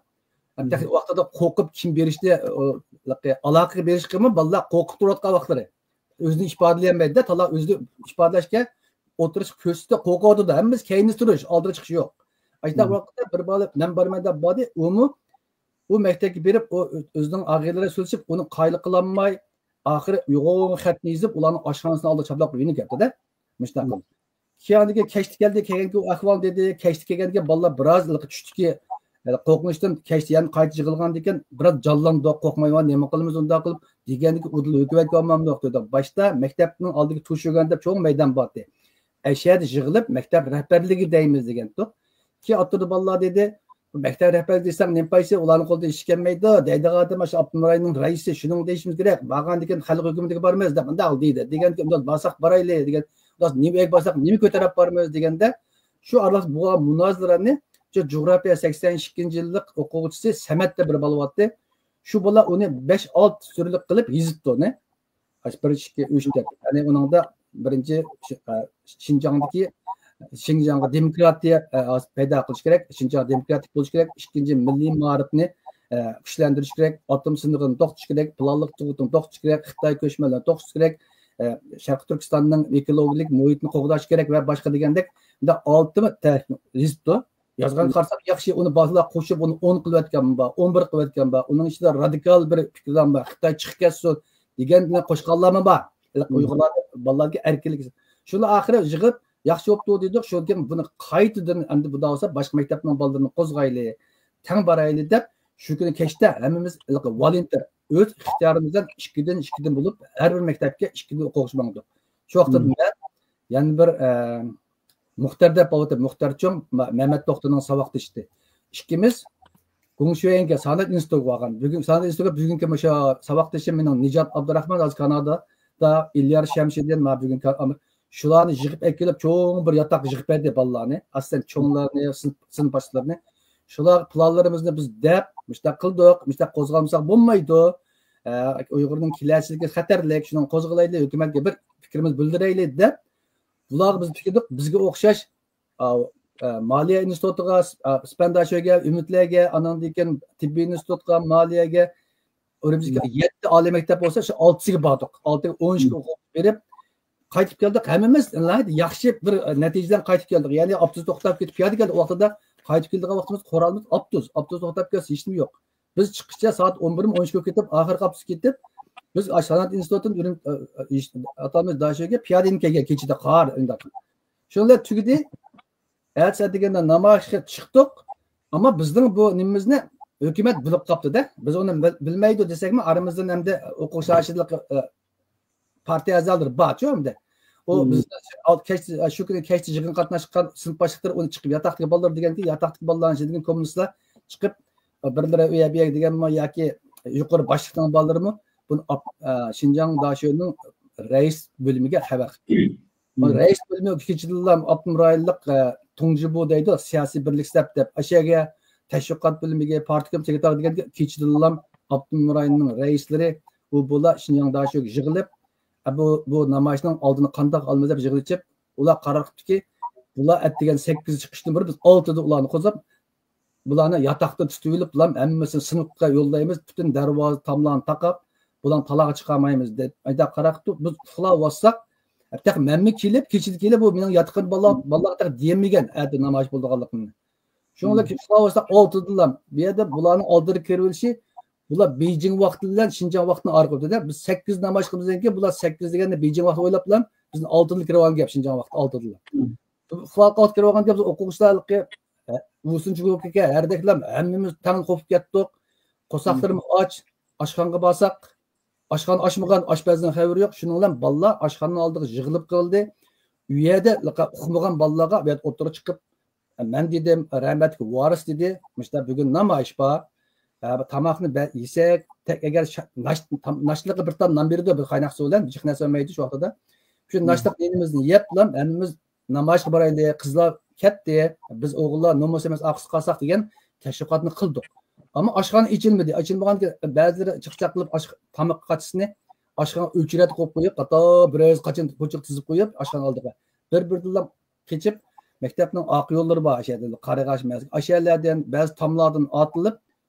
ھەم تېخى ۋاقتىدا قورقۇپ كىم بېرىشنى، ئۇ، ئالاقىگە بېرىشكىمۇ بالىلار قورقۇپ تۇرۇۋاتقان ۋاقىتلىرى. ئۆزىنى ئىپادىلىيەلمەيدۇ-دە، تالا ئۆزىنى ئىپادىلەشكە ئوتتۇرىسى كۆرسىتىپ قورقۇۋاتىدۇ. ھەممىسى كەينىدە تۇرۇش، ئالدىغا چىقىش يوق. ئاشۇنداق ۋاقىتتا بىر بالا مەن بارىمەن دەپ باردى، ئۇمۇ ئۇ مەكتەپكە بېرىپ، ئۇ ئۆ-، ئۆزىنىڭ ئاغىنىلىرى سۆزلىشىپ، ئۇنى قايىل قىلالماي، ئاخىرى يوغان خەتنى يېزىپ، ئۇلارنىڭ ئاشخانىسىنىڭ ئالدىدا چاپلاپ قويۇپ كەتتى-دە. مۇشۇنداق قىلدى. كېيىن ئاندىن كېيىن كەچتە كەلدى، كەلگەنكى ئۇ ئەھۋالنى دېدى. كەچتە كەلگەنكى بالىلار بىراز ھېلىقى چۈشتىكى، ھېلىقى قورقۇنچتىن كەچتە يەنە قايتا يىغىلغاندىكىن بىراز جانلاندۇق، قورقمايۋا، نېمە قىلىمىز ئۇنداق قىلىپ دېگەندىكى ئۇدۇل ھۆكۈمەتكە ئالمامدۇق دېدى. باشتا مەكتەپنىڭ ئالدىغا تۇرۇشۇۋەرگەن دەپ چوڭ مەيدان بارتى. ئەشەدە يىغىلىپ مەكتەپ رەھبەرلىكى دەيمىز دېگەنتۇق. كېيىن ئاتتۇردى بالىلار دېدى، مەكتەپ رەھبەرلىكى دېسەڭ نېمە پايسى، ئۇلارنىڭ قولىدا ھېچ كەلمەيدۇ، دەيدىغان ئادەم ئاشۇ ئاپتونوم رايوننىڭ رەئىسى، شۇنىڭغا دېيىشىمىز كېرەك. بارغاندىكىن خەلق ھۆكۈمىتىگە بارىمىز دەپ مۇنداق دېدى. دېگەنكى ئۇنداق بارساق بارايلى دېگەن، ئۇنداق نېمە ئۆيگە بارساق نېمە كۆتۈرۈپ بارىمىز دېگەندە، شۇ ئارىلىق بولغان مۇنازىرىنى شۇ جۇغراپىيە سەكسەن ئىككىنچى يىللىق ئوقۇغۇچىسى سەمەت دەپ بىر بالا بارتى. شۇ بالا ئۇنى بەش ئالتە سۈرلۈك قىلىپ يېزىپتۇ ئۇنى. بىر، ئىككى، ئۈچ دەپ. يەنى ئۇنىڭدا بىرىنچى شى-، ئە، شىنجاڭدىكى، شىنجاڭغا دېموكراتىيە، ئە، پەيدا قىلىش كېرەك، شىنجاڭ دېموكراتىك بولۇش كېرەك، ئىككىنچى، مىللىي مائارىپنى، ئە، كۈچلەندۈرۈش كېرەك، ئاتوم سىنىقىنى توختىتىش كېرەك، پىلانلىق تۇغۇتنى توختىتىش كېرەك، خىتاي كۆچمەنلىرىنى توختىتىش كېرەك، ئە، شەرقىي تۈركىستاننىڭ ئېكولوگىيەلىك مۇھىتىنى قوغداش كېرەك ۋە باشقا دېگەندەك، مۇنداق ئالتە تەرەپنى يېزىپتۇ. يازغانغا قارىساق ياخشى، ئۇنى بالىلار قوشۇپ، ئۇنى ئون قىلىۋەتكەنمۇ بار، ئون بىر قىلىۋەتكەنمۇ بار، ئۇنىڭ ئىچىدە رادىكال بىر پىكىرلەرمۇ بار، خىتاي چىقىپ كەتسۇن دېگەن بىلەن قوشقانلارمۇ بار. ھېلىقى ئۇيغۇرلار بالىلارغا ئەركىنلىك. شۇنى ئاخىرى يىغىپ، ياخشى بوپتۇ دېدۇق، شۇندىن كېيىن بۇنى قايتىدىن ئەمدى بۇنداق بولسا باشقا مەكتەپنىڭ بالىلىرىنى قوزغايلى، تەڭ بارايلى دەپ، شۇ كۈنى كەچتە ھەممىمىز ھېلىقى ۋولونتېر ئۆز ئىختىيارىمىزدىن ئىككىدىن ئىككىدىن بولۇپ، ھەر بىر مەكتەپكە ئىككىدىن ئوقۇغۇچى ماڭدۇق. شۇ ۋاقىتتا مەن يەنە بىر، ئە، مۇختەر دەپ ئاۋاتىدۇ. مۇختەر چوڭ، مە-، مەمەت دوختۇرنىڭ ساۋاقدىشى. ئىككىمىز گۇڭشۈەنگە سانائەت ئىنستىتۇتىغا بارغان. بۈگۈن سانائەت ئىنستىتۇتىغا بۈگۈنكى مۇشۇ ساۋاقدىشىم مېنىڭ نىجات ئابدۇراخمان، ھازىر كانادادا، ئىليار شەمشىدىن، ما بۈگۈن كا-، ئام-، شۇلارنى يىغىپ ئەكېلىپ، چوڭ بىر ياتاققا يىغىپ بەردى بالىلارنى. ئاساسەن چوڭلارنى، سىنىپ، سىنىپ باشلىقلىرىنى. شۇلار پىلانلىرىمىزنى بىز دەپ، مۇشۇنداق قىلدۇق، مۇشۇنداق قوزغالمىساق بولمايدۇ. ئە، ئۇيغۇرنىڭ كېلەچىكى خەتەرلىك، شۇنى قوزغىلايلى، ھۆكۈمەتكە بىر پىكرىمىز بىلدۈرەيلى دەپ، بۇلارغا بىز پىكىردۇق، بىزگە ئوخشاش، ئا، ئا، مالىيە ئىنستىتۇتىغا، ئا، سپەنداشۆگە، ئۈمىدلەرگە، ئانىڭدىن كېيىن تېببىي ئىنستىتۇتقا، مالىيەگە، ئۈرۈمچىگە يەتتە ئالىي مەكتەپ بولسا، شۇ ئالتىسىغا باردۇق. ئالتىگە ئون ئىككى ئوقۇغۇچى بېرىپ، قايتىپ كەلدۇق. ھەممىمىز ناھايىتى ياخشى بىر نەتىجە بىلەن قايتىپ كەلدۇق. يەنى ئاپتوبۇس توختاپ كېتىپ، پىيادە كەلدۇق. ۋاقتىدا قايتىپ كېلىدىغان ۋاقتىمىز قورالىمىز ئاپتوبۇس. ئاپتوبۇس توختاپ كەتسە ھېچنېمە يوق. بىز چىققىچە سائەت ئون بىرمۇ، ئون ئىككىگە كېتىپ، ئاخىرقى ئاپتوبۇس كېتىپ، بىز ئاشۇ سانائەت ئىنستىتۇتىدىن ئۈرۈم-، ئاتالمىش داشۆگە پىيادە يېنىپ كەلگەن كېچىدە قار، ئۇنداق. شۇنىڭ بىلەن تۈگىدى. ئەتىسى ئەتىگەندە نامايىشقا چىقتۇق. ئەمما بىزنىڭ بۇ نېمىمىزنى ھۆكۈمەت بىلىپ قاپتۇ-دە. بىز ئۇنى بىل-، بىلمەيدۇ دېسەكمۇ، ئارىمىزدىن ئەمدى ئوقۇش شائىرچىلىق، ئە، پارتىيە ئەزالىرى بارچۇ ئەمدى. ئۇ بىز كەچتە، شۇ كۈنى كەچتە يىغىنغا قاتناشقان سىنىپ باشلىقلىرى ئۇنى چىقىپ ياتاقتىكى بالىلار دېگەنكى، ياتاقتىكى بالىلارنىڭ ئىچىدىن كوممۇنىستلار چىقىپ، بىرلىرى ئۇ يەر بۇ يەر دېگەنمۇ ياكى يۇقىرى باشلىقنىڭ بالىلىرىمۇ بۇنى ئاپ-، ئە، شىنجاڭ داشۆنىڭ رەئىس بۆلۈمىگە خەۋەر قىپتۇ. رەئىس بۆلۈمى كېچىدىنلا ئاپتونوم رايونلۇق، ئە، تۇڭجىبۇ دەيدۇ، سىياسىي بىرلىك سەپ دەپ، ئاشۇ يەرگە تەشۋىقات بۆلۈمىگە، پارتكوم سېكرېتارى دېگەن كېچىدىنلا ئاپتونوم رايوننىڭ رەئىسلىرى، ئۇ بۇلار شىنجاڭ داشۆگە يىغىلىپ، ئە، بۇ، بۇ نامايىشنىڭ ئالدىنى قانداق ئالىمىز دەپ يىغىن ئېچىپ، ئۇلار قارار قىپتۇكى، بۇلار ئەتىگەن سەككىز چىقىشتىن بۇرۇن بىز ئالتىدا ئۇلارنى قوزغاپ، بۇلارنى ياتاقتا تۇتۇۋېلىپ، بۇلارنى ھەممىسىنى سىنىپقا يوللايمىز، پۈتۈن دەرۋازا تاملارنى تاقاپ، بۇلارنى تالاغا چىقارمايمىز دەپ، ئايدا قاراقتۇ، بىز ئۇخلاۋاتساق، تېخى مەنمۇ كېلىپ، كېچىدە كېلىپ، بۇ مېنىڭ ياتىقىم بالىلار، بالىلارغا تېخى دېيەلمىگەن ئەتە نامايىش بولىدىغانلىقىنى. شۇنىڭ بىلەن كېچە ئۇخلاۋاتساق، ئالتىدىلا بۇ يەردە بۇلارنىڭ ئالدىدا كىرىۋېلىشى، بۇلار بېيجىڭ ۋاقتى بىلەن شىنجاڭ ۋاقتىنى ئارقا ئۆتىدە. بىز سەككىز نامايىش قىلىمىزدىن كېيىن، بۇلار سەككىز دېگەندە بېيجىڭ ۋاقتى ئويلاپلا، بىزنى ئالتىدىلا كىرىۋالغان گەپ، شىنجاڭ ۋاقتى ئالتىدىلا. ئىختىلاپقا كىرىپ بولغاندىكىن بىز ئوقۇغۇچىلار ھېلىقى، ئە، ۋۇسىن جۇگۇكىگە ھەردەكلەم ھەممىمىز تەڭ قوپۇپ كەتتۇق. قورساقلىرىمىز ئاچ. ئاشخانىغا بارساق، ئاشخانا ئاچمىغان، ئاشپەزنىڭ خەۋىرى يوق. شۇنىڭ بىلەن بالىلار ئاشخانىنىڭ ئالدىغا يىغىلىپ قالدى. ئۇ يەردە ئۇقمىغان بالىلارغا بۇ يەردە ئوتتۇرىغا چىقىپ، مەن دېدىم، رەھمەتلىك ۋارىس دېدى، مۇشۇنداق بۈگۈن نامايىش بار. ئە، بۇ تاماقنى بە-، يېسەك، تەك-، ئەگەر شا-، ناش-، تام-، ناشتىلىققا بىر تام نان بېرىدۇ، بىر قايناق سۇ بىلەن، جىق نەرسە بەرمەيدۇ شۇ ۋاقتىدا. شۇ ناشتىلىق نېنىمىزنى يەپلا، ھەممىمىز نامايىشقا بارايلى، قىزلار كەتتى، بىز ئوغۇللار نومۇس ئەمەس ئارقىسىغا قالساق دېگەن تەشۋىقاتنى قىلدۇق. ئەمما ئاشخانا ئېچىلمىدى. ئېچىلمىغاندىكىن بەزىلىرى چىقچاق قىلىپ ئاش-، تاماق قاچىسىنى ئاشخانا ئۆچىرەتتە قويۇپ قويۇپ، قاتار بىرەرسى قاچىنى كوچىغا تىزىپ قويۇپ، ئاشخانا ئالدىغا بىر-بىردىنلا قېچىپ، مەكتەپنىڭ ئارقا يوللىرى بار، ئاشۇ يەردە قارىغاچ، مەس-، ئاشۇ يەرلەردىن، بەزى تاملاردىن ئاتلىنىپ،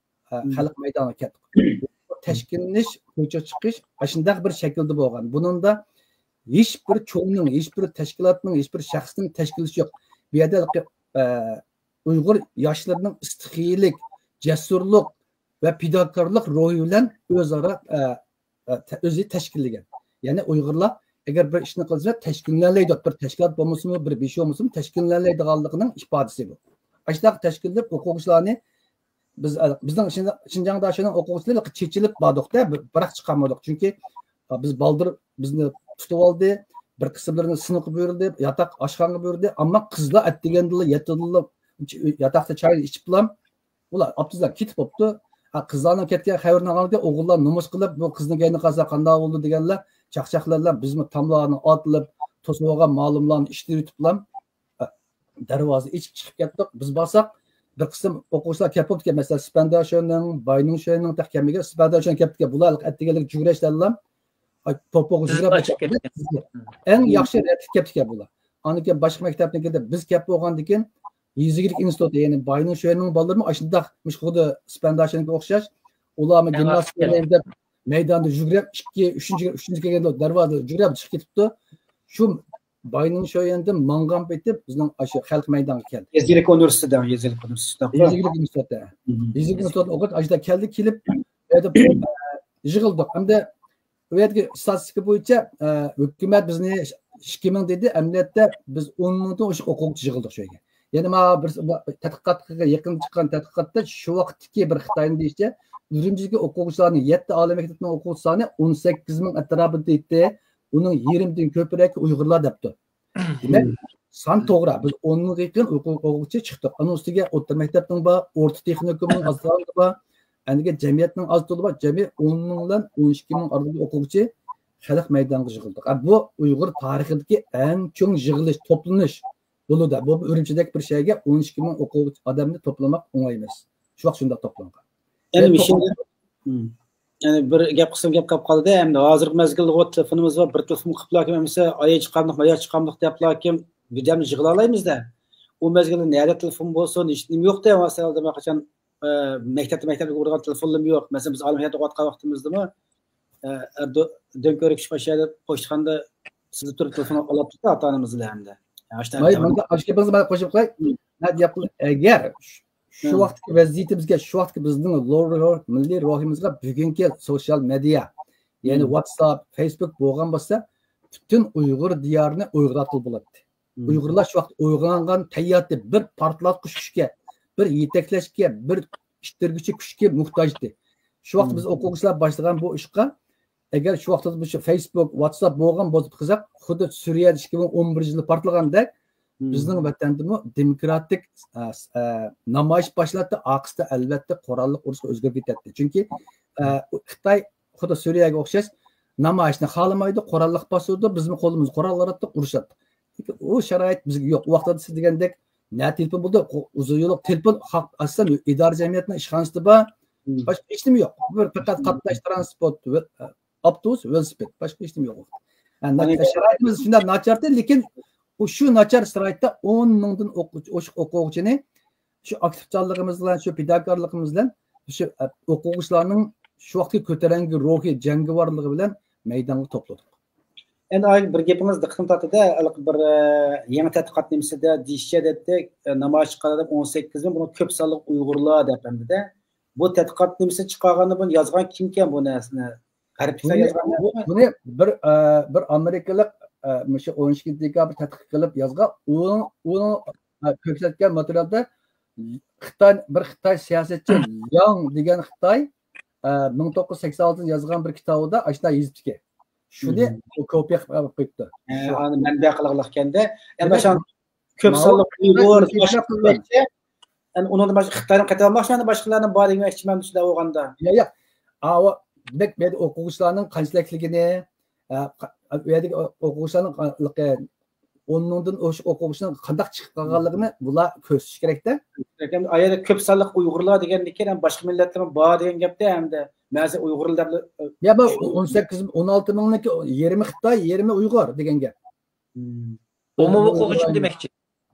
ئە، خەلق مەيدانىغا كەتتۇق. تەشكىللىنىش، كوچىغا چىقىش ئاشۇنداق بىر شەكىلدە بولغان. بۇنىڭدا ھېچ بىر چوڭنىڭ، ھېچ بىر تەشكىلاتنىڭ، ھېچ بىر شەخسنىڭ تەشكىللىشى يوق. بۇ يەردە، ئە، ئۇيغۇر ياشلىرىنىڭ ئىستىخىيلىك، جەسۇرلۇق ۋە پىداكارلىق روھى بىلەن ئۆزئارا، ئە، ئە، تە-، ئۆزى تەشكىللىگەن. يەنى ئۇيغۇرلار ئەگەر بىر ئىشنى قىلسا، تەشكىللىنەلەيدۇ. بىر تەشكىلات بولمىسىمۇ، بىر بېشى بولمىسىمۇ، تەشكىللىنەلەيدىغانلىقىنىڭ ئىپادىسى بۇ. ئاشۇنداق تەشكىللىنىپ، ئوقۇغۇچىلارنى بىز، بىزنىڭ شىنجاڭ داشۆنىڭ ئوقۇغۇچىلىرى چېچىلىپ باردۇق-دە، بىراق چىقالمىدۇق. چۈنكى بىز بالدۇر بىزنى تۇتۇۋالدى، بىر قىسىملىرىنى سىنىققا بۇيرۇدى، ياتاق ئاشخانىغا بۇيرۇدى. ئەمما قىزلار ئەتىگەندىلا، يەتتىدىلا ياتاقتا چاينى ئىچىپلا، ئۇلار ئاپتوبۇسلار كېتىپ بوپتۇ. ھە، قىزلارنىڭ كەتكەن خەۋىرىنى ئاڭلىغاندىكىن ئوغۇللار نومۇس قىلىپ، بۇ قىزنىڭ كەينىگە قالسا قانداق بولىدۇ دېگەنلەر، چاقچاقلار بىلەن بىزمۇ تاملارنى ئاتلىنىپ، توسۇۋالغان مالىملارنى ئىشتىرىۋېتىپلا، دەرۋازا ئېچىپ چىقىپ كەتتۇق. بىز بارساق، بىر قىسىم ئوقۇغۇچىلار كەپ بوپتىكەن. مەسىلەن، سىپەنداشۆنىڭ، باينىڭشۆنىڭ تېخى كەلمىگەن، سىپەنداشۆن كەپتىكەن. بۇلار ئەتىگەنلىك جۈگرەشلەرلا، توپىغا جۈگرەپ كەپتىكەن. ئەڭ ياخشى رەتكە كەپتىكەن بۇلار. ئاندىن كېيىن باشقا مەكتەپنىڭكىدە بىز كەپ بولغاندىن كېيىن، يېزا ئىگىلىك ئىنستىتۇتى، يەنى باينىڭشۆنىڭ بالىلىرىمۇ ئاشۇنداق، مۇشۇ خۇددى سىپەنداشۆنىڭكى ئوخشاش، ئۇلارمۇ گىمناستىكا دەپ مەيداندا جۈگرەپ، ئىككى، ئۈچىنچى، ئۈچىنچى كەلگەندە دەرۋازىدا جۈگرەپ چىقىپ كېتىپتۇ. شۇ باينىڭشۆيەندىن ماڭغان پېتى بىزنىڭ ئاشۇ خەلق مەيدانغا كەلدى. يېزا ئىگىلىك ئۇنىۋېرسىتېتىدا، يېزا ئىگىلىك ئۇنىۋېرسىتېتىدا. يېزا ئىگىلىك ئۇنىۋېرسىتېتىدا. يېزا ئىگىلىك ئۇنىۋېرسىتېتىدا ئوقۇغۇچى ئاشۇ يەردە كەلدى، كېلىپ، ئۇ يەردە، ئە، يىغىلدۇق. ئەمدى ئۇ يەردىكى ئىستاتىستىكا بويىچە، ئە، ھۆكۈمەت بىزنى ئىككى مىڭ دېدى، ئەمەلىيەتتە بىز ئون مىڭدىن ئوشۇق ئوقۇغۇچى يىغىلدۇق شۇ يەرگە. يەنە مانا بىر، بىر تەتقىقاتقا يېقىن چىققان تەتقىقاتتا شۇ ۋاقىتتىكى بىر خىتاينىڭ دېيىشىچە، ئۈرۈمچىدىكى ئوقۇغۇچىلارنىڭ يەتتە ئالىي مەكتەپنىڭ ئوقۇغۇچى سانى ئون سەككىز مىڭ ئەتراپىدا يەتتى. ئۇنىڭ يېرىمدىن كۆپرەك ئۇيغۇرلار دەپتۇ. دېمەك، سان توغرا. بىز ئون مىڭغا يېقىن ئوقۇ-، ئوقۇغۇچى چىقتۇق. ئۇنىڭ ئۈستىگە ئوتتۇرا مەكتەپنىڭ بار، ئورتا تېخنىكومنىڭ ئاز-تولا بار، ئەنىگە جەمئىيەتنىڭ ئاز-تولا بار. جەمئىي ئون مىڭ بىلەن ئون ئىككى مىڭ ئارىلىقىدا ئوقۇغۇچى خەلق مەيدانغا يىغىلدۇق. ئە، بۇ ئۇيغۇر تارىخىدىكى ئەڭ چوڭ يىغىلىش، توپلىنىش بولىدۇ. بۇ ئۈرۈمچىدەك بىر شەھەرگە ئون ئىككى مىڭ ئوقۇغۇچى ئادەمنى توپلىماق ئوڭاي ئەمەس. شۇ ۋاقىت شۇنداق توپلانغان. يەنە يەنە مۇشۇ توپلان- مم. يەنە بىر گەپ قىلسام گەپ قاپ قالدى. ئەمدى ھازىرقى مەزگىلدە تېلېفونىمىز بار، بىر تېلېفون قىپلاكىن ئەمىسە ئايا چىقاملىق، مايا چىقاملىق دەپلاكىن بىردەمدە يىغىلالايمىز-دە. ئۇ مەزگىلدە نەدە تېلېفون بولسۇن، ھېچ نېمە يوق-دە، مەسىلەن، قاچان، ئە، مەكتەپتە، مەكتەپتە ئۇرغان تېلېفونلىرىمۇ يوق. مەسىلەن، بىز ئالىي مەكتەپتە ئوقۇۋاتقان ۋاقتىمىزدىمۇ، ئە، ئەر دۆ-، دۆڭكۆۋرۈك ئىش باشلايدۇ، پوچتىخانىدا سىزدە تۇرۇپ تېلېفون ئالاتتۇق-دە ئاتا-ئانىمىز بىلەن ئەمدى. يا، ئاشۇ ماي، مۇنداق ئاشۇ گېپىڭىزنى مانا قوشۇپ قوياي. مم. نەدە ياپقىن-، ئەگەر شۇ، شۇ ۋاقىتتىكى ۋەزىيىتىمىزگە، شۇ ۋاقىتتىكى بىزنىڭ لور-، مىللىي روھىمىزغا بۈگۈنكى سوشيال مېدىيا، يەنى ۋاتساپ، فېيسبۇك بولغان بولسا، پۈتۈن ئۇيغۇر دىيارىنى ئويغىناتقىلى بولاتتى. ئۇيغۇرلار شۇ ۋاقىت ئويغانغان تەييارتى بىر پارتلاتقۇچ كۈچكە، بىر يېتەكلەشكە، بىر ئىتتىرگۈچى كۈچكە موھتاجتى. شۇ ۋاقىت بىز ئوقۇغۇچىلار باشلىغان بۇ ئىشقا، ئەگەر شۇ ۋاقىتتا بۇ فېيسبۇك، ۋاتساپ بولغان بولسا قىلساق، خۇددى سۈرىيەدە ئىككى مىڭ ئون بىرىنچى يىلى پارتلىغاندەك، بىزنىڭ ۋەتەندىمۇ دېموكراتىك، ئە، ئە، نامايىش باشلاتتى، ئارقىسىدا ئەلۋەتتە قوراللىق ئۇرۇشقا ئۆزگىرىپ كېتەتتى. چۈنكى، ئە، خىتاي خۇددى سۈرىيەگە ئوخشاش نامايىشنى خالىمايدۇ، قوراللىق باسىدۇ، بىزمۇ قولىمىزغا قورال ئالاتتۇق، ئۇرۇشاتتۇق. لېكىن ئۇ شارائىت بىزگە يوق. ئۇ ۋاقىتتا سىز دېگەندەك نە تېلېفون بولدى، ئۇزۇن يوللۇق تېلېفون، ئاساسەن ئىدارە جەمئىيەتنىڭ ئىشخانىسىدا بار، باشقا ھېچ نېمە يوق. بىر پەقەت قاتناش تىرانسپورت، ئاپتوبۇس، ۋېلىسىپىت، باشقا ھېچ نېمە يوق. ھە، شارائىتىمىز شۇنداق ناچارتى، لېكىن ئۇ شۇ ناچار شارائىتتا ئون مىڭدىن ئوقۇغۇچى، ئوشۇق ئوقۇغۇچىنى شۇ ئاكتىپچانلىقىمىز بىلەن، شۇ پىداكارلىقىمىز بىلەن، شۇ، ئە، ئوقۇغۇچىلارنىڭ شۇ ۋاقىتقى كۆتەرەڭگۈ روھى، جەڭگىۋارلىقى بىلەن مەيدانغا توپلىدۇق. ئەمدى ئايا بىر گېپىڭىز دىققىتىمنى تارتتى-دە، ھېلىقى بىر، ئە، يېڭى تەتقىقات نېمىسىدە دېيىشىچە دەيتتى، ئە، نامايىش چىققان ئادەم ئون سەككىز مىڭ، بۇنىڭ كۆپ سانلىق ئۇيغۇرلار دەپ ئەمدى-دە. بۇ تەتقىقات نېمىسىنى چىقارغاندا بۇنى يازغان كىمكەن بۇ نەرسىنى؟ غەربلىكلەر بۇنى، يازغان بۇ، نەرسىمۇ؟ بۇنى بىر، ئە، بىر ئامېرىكىلىق ئە، مۇشۇ ئون ئىككىنچى دېكابىر تەتقىق قىلىپ يازغان، ئۇنىڭ، ئۇنىڭ، ئە، كۆرسەتكەن ماتېرىيالدا خىتاي، بىر خىتاي سىياسەتچى لياڭ دېگەن خىتاي، ئە، مىڭ توققۇز يۈز سەكسەن ئالتىنچى يىل يازغان بىر كىتابىدا ئاشۇنداق يېزىپتىكەن. شۇنى كوپىيە قىلىپ قويۇپتۇ. ئۇنى مەنبە قىلغانلىقكەندە، ئەمما شۇ كۆپ سانلىق ئۇيغۇر، ئۇنىڭدىن باشقا خىتاينىڭ قېتىۋالماقچى، يەنە باشقىلارنىڭ بار دېمەكچىمەن شۇنداق بولغاندا. ياق، ياق. ئاۋۇ دېمەك، بۇ يەردە ئوقۇغۇچىلارنىڭ قانچىلىكلىكىنى، ئە، ئۇ يەردىكى ئوقۇغۇچىلارنىڭ ئون مىڭدىن ئوشۇق ئوقۇغۇچىنىڭ قانداق چىقىپ قالغانلىقىنى بۇلار كۆرسىتىش كېرەكتە. ئايەردە كۆپ سانلىق ئۇيغۇرلار دېگەندىكىن، ھەم باشقا مىللەتلەرمۇ بار دېگەن گەپتە، ھەمدە مەزى ئۇيغۇرلار. يا، بۇ ئون سەككىز، ئون ئالتە مىڭنىڭكى يېرىمى خىتاي، يېرىمى ئۇيغۇر دېگەن گەپ. ئومۇمىي ئوقۇغۇچىمۇ دېمەكچى.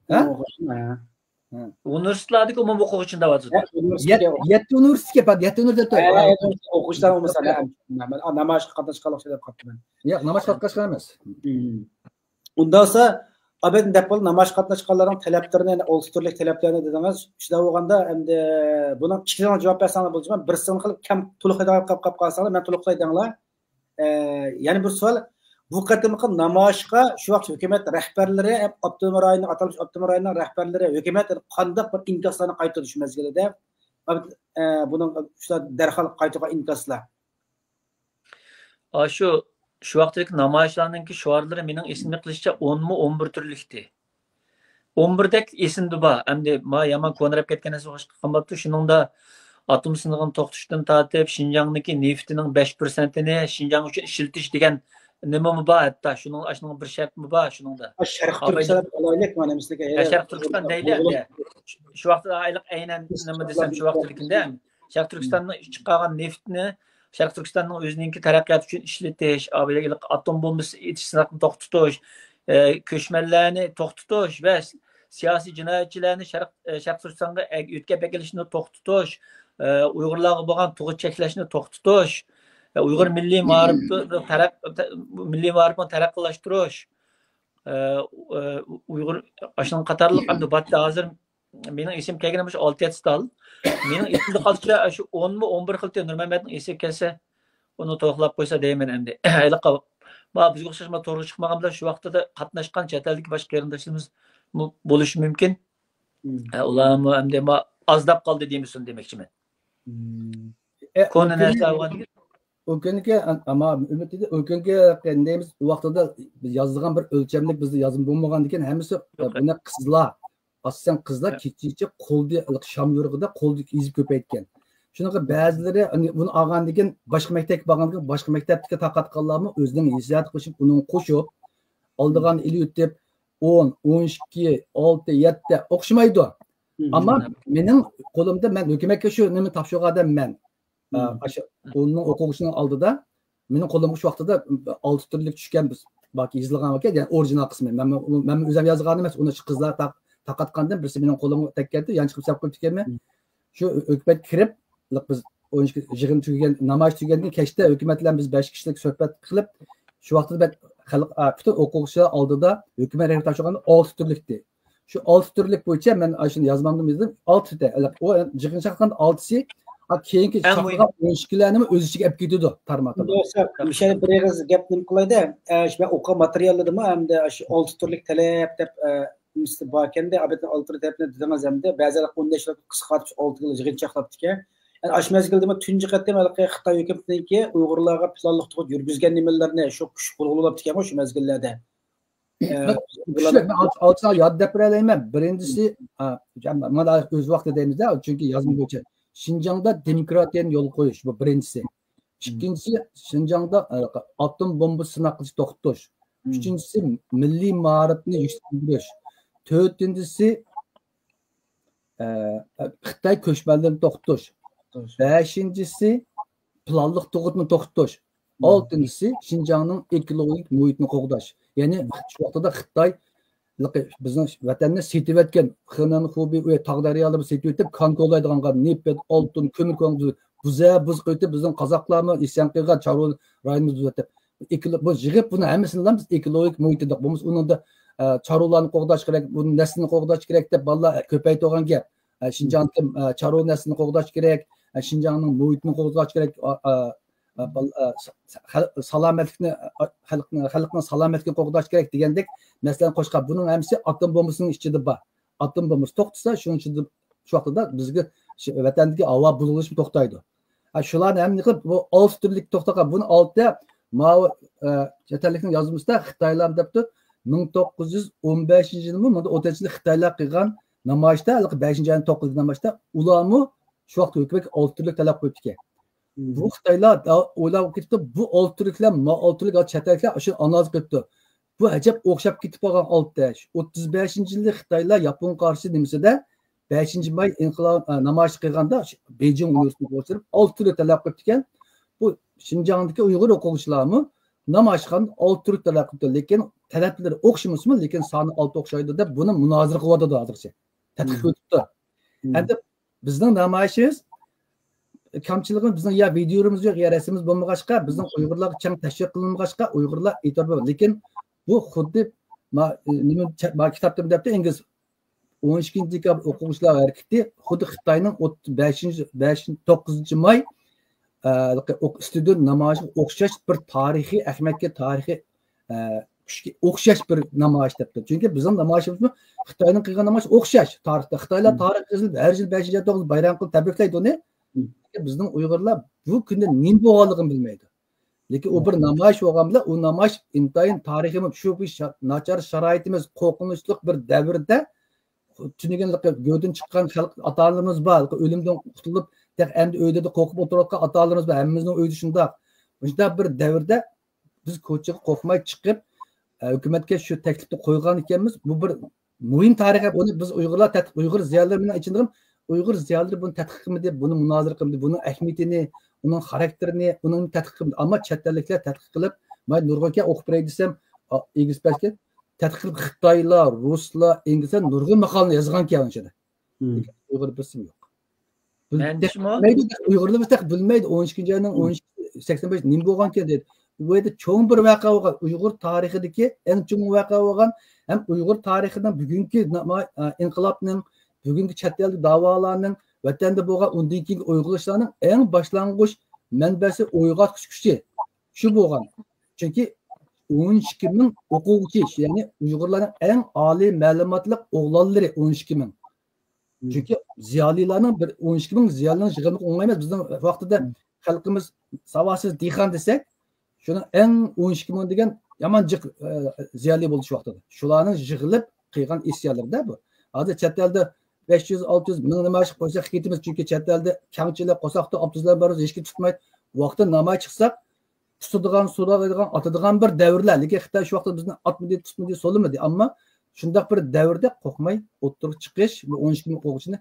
ھە؟ ئۇنىۋېرسىتېتلاردىكى ئومۇمىي ئوقۇغۇچىنى دەۋاتىدۇ. يەتتە ئۇنىۋېرسىتېتكە، يەتتە ئۇنىۋېرسىتېتكە. ئوقۇغۇچىلار بولمىسا، نامايىشقا قاتناشقانلىق دەپ قاپتىمەن. ياق، نامايىشقا قاتناشقان ئەمەس. ئۇنداقسا، ئابىدىن دەپ بول، نامايىشقا قاتناشقانلارنىڭ تەلەپلىرىنى، يەنى ئالتە تۈرلۈك تەلەپلەرنى دېدىڭىز. شۇنداق بولغاندا، ئەمدى بۇنىڭ ئىككىسىنىڭ جاۋاب بەرسەڭلار بولىدۇ. بىرسىنى خېلى كەم، تولۇق قىلىپ قالساڭلار، مەن تولۇقلاي دەڭلار. ئە، يەنە بىر سوئال. بۇ قېتىمقى نامايىشقا شۇ ۋاقىت ھۆكۈمەت رەھبەرلىرى، ئاپتونوم رايوننىڭ، ئاتالمىش ئاپتونوم رايوننىڭ رەھبەرلىرى، ھۆكۈمەت قانداق بىر ئىنكاسلارنى قايتۇردى شۇ مەزگىلدە؟ ئە، بۇنىڭ شۇ دەرھال قايتۇرغان ئىنكاسلار. ئاشۇ، شۇ ۋاقىتتىكى نامايىشلارنىڭكى شوئارلىرى مېنىڭ ئېسىمدە قېلىشىچە ئون مۇ، ئون بىر تۈرلۈكتى. ئون بىردەك ئېسىمدە بار. ئەمدى ما يامان كونىراپ كەتكەن نەرسە ئوخشاپ قالماپتۇ. شۇنىڭدا ئاتوم سىنىقىنى توختىتىشتىن تارتىپ، شىنجاڭنىڭكى نېفىتىنىڭ بەش پىرسەنتىنى شىنجاڭ ئۈچۈن ئىشلىتىش دېگەن نېمىمۇ بار ھەتتا. شۇنىڭ، ئاشۇنىڭ بىر شەرتىمۇ بار شۇنىڭدا. شەرقىي تۈركىستان دەيلى ئەمدى. شۇ ۋاقىتتا ئايلىق ئەينەن نېمە دېسەم، شۇ ۋاقىتتىكىندە شەرقىي تۈركىستاننىڭ چىقارغان نېفىتىنى شەرقىي تۈركىستاننىڭ ئۆزىنىڭكى تەرەققىياتى ئۈچۈن ئىشلىتىش، ئاتوم بومبىسى ئېتىش سىناقىنى توختىتىش، ئە، كۆچمەنلەرنى توختىتىش ۋە سىياسىي جىنايەتچىلەرنى شەرق، ئە، شەرقىي تۈركىستانغا ئەگ-، يۆتكەپ ئەكېلىشنى توختىتىش، ئە، ئۇيغۇرلارغا بولغان تۇغۇت چەكلەشنى توختىتىش، ئە، ئۇيغۇر مىللىي مائارىپىنى تەرەق-، مىللىي مائارىپىنى تەرەققىيلاشتۇرۇش، ئە، ئۇ-، ئە، ئۇيغۇر ئاشۇنىڭ قاتارلىق ئەمدى باتتا ھازىر مېنىڭ ئېسىمگە كەلگىنى مۇشۇ ئالتە يەتتە تال. مېنىڭ ئېسىمدە قالسا، شۇ ئون مۇ، ئون بىر خىل تېما. نۇرمەمەتنىڭ ئېسىگە كەلسە، ئۇنى توۋلاپ قويسا دەيمەن ئەمدى. ھېلىقى، ما بىزگە ئوخشاش ما تورغا چىقمىغان بىلەن شۇ ۋاقىتتا قاتناشقان چەت ئەلدىكى باشقا قېرىنداشلىرىمىز مۇ-، بولۇشى مۇمكىن. ھە، ئۇلارمۇ ئەمدى ما ئازداپ قالدى دېمىسۇن دېمەكچىمەن. كونا نەرسە بولغاندىكىن. ئۇ كۈنكى، ئەمما ئۈمىد دېدى، ئۇ كۈنكى نېمىز ۋاقتىدا يازىدىغان بىر ئۆلچەملىك بىزدە يازما بولمىغاندىكىن ھەممىسى بۇنى قىزلار، ئاساسەن قىزلار كېچىچە قولدا شام يورۇقىدا قولدا يېزىپ كۆپەيتكەن. شۇنىڭغا بەزىلىرى بۇنى ئالغاندىكىن باشقا مەكتەپكە بارغاندىكىن باشقا مەكتەپتىكى تارقاتقانلارمۇ ئۆزىنىڭ ھېسسىياتى قوشۇپ ئۇنىڭغا قوشۇپ ئالىدىغان ئېلىۋېتىپ ئون، ئون ئىككى، ئالتە، يەتتە ئوخشىمايدۇ. ئەمما مېنىڭ قولۇمدا مەن ھۆكۈمەتكە شۇ نېمىنى تاپشۇرغان ئادەم مەن. ئاشۇ ئوننىڭ ئوقۇغۇچىنىڭ ئالدىدا مېنىڭ قولۇمغا شۇ ۋاقتىدا ئالتە تۈرلۈك چۈشكەن، بىز باكى يېزىلغان ئىكەن، يەنى ئورىگىنال قىسمى. مەن، مەن ئۆزۈم يازغان ئەمەس، ئۇنى شۇ قىزلار تارقاتقاندىن بىرسى مېنىڭ قولۇمغا تەگكەنتى، يانچۇقۇم سەپ قويۇپ كەتكەنمەن. شۇ ھۆكۈمەتكە كىرىپ، بىز ئون ئىككى يىغىن تۈگىگەن، نامايىش تۈگىگەندىن كەچتە ھۆكۈمەت بىلەن بىز بەش كىشىلىك سۆھبەت قىلىپ، شۇ ۋاقىتتا مەن خەلق، پۈتۈن ئوقۇغۇچىلار ئالدىدا ھۆكۈمەت رەھبىرى تاپشۇرغاندا ئالتە تۈرلۈكتى. شۇ ئالتە تۈرلۈك بويىچە مەن ئاشۇنى يازمامدىمۇ يازدىم. ئالتىدە، ئۇ يىغىن چاققان ئالتىسى، كېيىنكى چاقىرغان ئون ئىككىلەرنىمۇ ئۆز ئىچىگە ئەپ كېتىدۇ تارماقتا. مۇشۇ بىر ئېغىز گەپ نېمە قىلايدۇ؟ ئە، شۇ مەن ئوقۇغان ماتېرىياللىرىمۇ ئەمدى شۇ ئالتە تۈرلۈك تەلەپ دەپ، ئە، نېمىسى باركەندە، ئابىدىن ئالتە تەلەپنى دېدىڭىز ئەمدى. بەزىلەر ئون بەش قىسقارتىپ ئالتە يىغىنچاقلاپتىكەن. يەنى ئاشۇ مەزگىلدىمۇ تۇنجى قېتىم ھېلىقى خىتاي ھۆكۈمىتىنىڭكى ئۇيغۇرلارغا پىلانلىق تۇغۇت يۈرگۈزگەن نېمىلىرىنى شۇ كۈچ قولغا ئۇلاپتىكەنغۇ شۇ مەزگىللەردە. ئە، كۈچلۈك، مەن ئالتە، ئالتە سان ياد دەپ بېرەلەيمەن. بىرىنچىسى، ئا، مانا ئۆز ۋاقتىدا دەيمىز-دە، چۈنكى يازما بويىچە شىنجاڭدا دېموكراتىيەنى يولغا قويۇش، بۇ بىرىنچىسى. ئىككىنچىسى، شىنجاڭدا، ئە، ئاتوم بومبا سىناق قىلىشنى توختىتىش. ئۈچىنچىسى، مىللىي مائارىپنى يۈكسەلدۈرۈش. تۆتىنچىسى، ئە، خىتاي كۆچمەنلىرىنى توختىتىش. بەشىنچىسى، پىلانلىق تۇغۇتنى توختىتىش. ئالتىنچىسى، شىنجاڭنىڭ ئېكولوگىك مۇھىتىنى قوغداش. يەنى شۇ ۋاقتىدا خىتاي بىزنىڭ ۋەتەننى سېتىۋەتكەن، خېنەن، خۇبېي، ئۇ تاغ دەريالىرىنى سېتىۋېتىپ، كان كولايدىغانغا نېفىت، ئالتۇن، كۆمۈر كولايدىغان بۇزا بۇز قىلىۋېتىپ، بىزنىڭ قازاقلارمۇ ئىسيان قىلغان، چارۋا رايونىمىزنى بۇزۇۋېتىپ. بۇ يىغىپ بۇنى ھەممىسىنى بىز ئېكولوگىك مۇھىت دېدۇق. بولمىسا ئۇنىڭدا، ئە، چارۋىلارنى قوغداش كېرەك، بۇنى نەسلىنى قوغداش كېرەك دەپ بالىلار كۆپەيتىۋالغان گەپ. ئە، شىنجاڭدىكى، ئە، چارۋا نەسلىنى قوغداش كېرەك، ئە، شىنجاڭنىڭ مۇھىتىنى قوغداش كېرەك، ئا، ئا، ئە، بال-، ئە، سا-، سا-، خەل-، سالامەتلىكنى، ئە، خەلقنىڭ، خەلقنىڭ سالامەتلىكىنى قوغداش كېرەك دېگەندەك مەسىلىنى قوشقان. بۇنىڭ ھەممىسى ئاتوم بومبىسىنىڭ ئىچىدە بار. ئاتوم بومبىسى توختىسا، شۇنىڭ ئىچىدە، شۇ ۋاقتىدا بىزگە شۇ ۋەتەندىكى ھاۋا بۇلغىنىشمۇ توختايدۇ. ھە، شۇلارنى ھەممىنى قىلىپ، بۇ ئالتە تۈرلۈك توختىغان، بۇنى ئالتە، ماۋۇ، ئە، چەت ئەللىكنىڭ يازمىسىدا خىتايلار دەپتۇ، مىڭ توققۇز يۈز ئون بەشىنچى يىلمۇ، مۇندا ئوتتۇرىنچى يىلى خىتايلار قىلغان نامايىشتا، ھېلىقى بەشىنچى ئاينىڭ توققۇزىنچى نامايىشتا، ئۇلارمۇ شۇ ۋاقىت ھۆكۈمەتكە ئالتە تۈرلۈك تەلەپ قويۇپتىكەن. بۇ خىتايلار دا-، ئويلاپ كېتىپتۇ، بۇ ئالتە تۈرلۈكلەر، ما ئالتە تۈرلۈك، چەت ئەللىكلەر شۇ ئانالىز قىلىپتۇ. بۇ ئەجەب ئوخشاپ كېتىپ قالغان ئالتە. ئوتتۇز بەشىنچى يىلى خىتايلار ياپونغا قارشى نېمىسىدە، بەشىنچى ماي ئىنقىلاب، ئە، نامايىش قىلغاندا، بېيجىڭ ئۇنىۋېرسىتېتىغا ئوخشىتىپ ئالتە تۈرلۈك تەلەپ قىلىپتىكەن. بۇ شىنجاڭدىكى ئۇيغۇر ئوقۇغۇچىلارمۇ نامايىش قىلغاندا ئالتە تۈرلۈك تەلەپ قىلىپتۇ، لېكىن تەلەپلىرى ئوخشىمىسىمۇ، لېكىن سانى ئالتە ئوخشايدۇ دەپ بۇنى مۇنازىرە قىلىۋاتىدۇ ھازىرچە. تەتقىق قىلىۋېتىپتۇ. ئەمدى بىزنىڭ نامايىشىمىز، كەمچىلىكىمىز، بىزنىڭ يا ۋىدىيومىز يوق، يا رەسىمىمىز بولمىغاچقا، بىزنىڭ ئۇيغۇرلارغا كەڭ تەشۋىق قىلىنمىغاچقا، ئۇيغۇرلار ئېتىبار بەرمىدى. لېكىن بۇ خۇددى ما-، نېمە، چە-، ما كىتابتىمۇ دەپتۇ ئىنگلىز، ئون ئىككىنچى دېكابىر ئوقۇغۇچىلار ھەرىكىتى خۇددى خىتاينىڭ ئوتتۇز بەشىنچى، بەشىنچى، توققۇزىنچى ماي، ئە، ئوق-، ئىستۇدېنت نامايىشىغا ئوخشاش بىر تارىخىي ئەھمىيەتكە، تارىخىي، ئە، كۈچكە ئوخشاش بىر نامايىش دەپتۇ. چۈنكى بىزنىڭ نامايىشىمىزمۇ خىتاينىڭ قىلغان نامايىشى ئوخشاش. تارىختا خىتايلار تارىخ يېزىلىپ، ھەر يىل بەشىنچى ئاي توققۇزدا بايرام قىلىپ تەبرىكلەيدۇ ئۇنى. بىزنىڭ ئۇيغۇرلار بۇ كۈندە نېمە بولغانلىقىنى بىلمەيدۇ. لېكىن ئۇ بىر نامايىش بولغان بىلەن، ئۇ نامايىش ئىنتايىن تارىخىي، شۇ بىر شا-، ناچار شارائىتىمىز، قورقۇنچلۇق بىر دەۋردە تۈنۈگۈنلىكى گۆدىن چىققان خەلق، ئاتا-ئانىلىرىمىز بار، ئۆلۈمدىن قۇتۇلۇپ، تېخى ئەمدى ئۆيدە قورقۇپ ئولتۇرۇۋاتقان ئاتا-ئانىلىرىمىز بار، ھەممىمىزنىڭ ئۆيىدە شۇنداق. مۇشۇنداق بىر دەۋردە بىز كوچىغا قورقماي چىقىپ، ئە، ھۆكۈمەتكە شۇ تەكلىپنى قويغان ئىكەنمىز. بۇ بىر مۇھىم تارىخ، بۇنى بىز ئۇيغۇرلار تەتقىق، ئۇيغۇر زىيالىيلىرى مېنىڭ ئىچىمدىمۇ، ئۇيغۇر زىيالىيلىرى بۇنى تەتقىق قىلمىدى، بۇنى مۇنازىرە قىلمىدى، بۇنىڭ ئەھمىيىتىنى، ئۇنىڭ خاراكتېرىنى، ئۇنىڭ تەتقىق قىلمىدى. ئەمما چەت ئەللىكلەر تەتقىق قىلىپ، مانا نۇرغۇن ئىكەن ئوقۇپ بېرەي دېسەم، ئا، ئىگىسى بەشكە تەتقىق قىلىپ خىتايلار، رۇسلار، ئىنگلىزلار نۇرغۇن ماقالىنى يازغانىكەن ئۇنىڭ ئىچىدە. لېكىن ئۇيغۇر بىرسىمۇ يوق. بىل-، مەنچىمۇ؟ بىلمەيدۇ، ئۇيغۇرلىرىمىز تېخى بىلمەيدۇ، ئون ئىككىنچى ئاينىڭ ئون ئىككى، سەكسەن بەش نېمە بولغانىكەن دەيدۇ. ئۇ يەردە چوڭ بىر ۋەقە بولغان، ئۇيغۇر تارىخىدىكى ئەڭ چوڭ ۋەقە بولغان ھەم ئۇيغۇر تارىخىنىڭ بۈگۈنكى ناما-، ئە، ئىنقىلابنىڭ، بۈگۈنكى چەت ئەلدىكى داۋالارنىڭ، ۋەتەندە بولغان ئۇندىن كېيىنكى ئۇيغۇرلىشىشلارنىڭ ئەڭ باشلانغۇچ مەنبەسى، ئويغاتقۇچ كۈچى شۇ بولغان. چۈنكى ئون ئىككى مىڭ ئوقۇغۇچى، يەنى ئۇيغۇرلارنىڭ ئەڭ ئالىي مەلۇماتلىق ئوغلانلىرى ئون ئىككى مىڭ. چۈنكى زىيالىيلارنىڭ بىر ئون ئىككى مىڭ زىيالىينىڭ يىغىنىغا ئوڭايمىز. بىزنىڭ ۋاقتىدا خەلقىمىز ساۋاتسىز دېھقان دېسەك، شۇنىڭ ئەڭ ئون ئىككى مىڭ دېگەن يامان جىق، ئە، زىيالىي بولدى شۇ ۋاقتىدا. شۇلارنىڭ يىغىلىپ قىلغان ئىسيانلىرىدا بۇ. ھازىر چەت ئەلدە بەش يۈز، ئالتە يۈز، مىڭ نامايىش قويساق كېتىمىز، چۈنكى چەت ئەلدە كەڭچىلىك، قورساقتا ئاپتوبۇسلار بار، ھېچكىم تۇتمايدۇ. ۋاقتىدا نامايىش چىقساق، تۇتىدىغان، سولايدىغان، ئاتىدىغان بىر دەۋرلەر. لېكىن خىتاي شۇ ۋاقىتتا بىزنى ئاتمىدى، تۇتمىدى، سولىمىدى. ئەمما شۇنداق بىر دەۋردە قورقماي ئوتتۇرىغا چىقىش، بۇ ئون ئىككى مىڭ ئوقۇغۇچىنى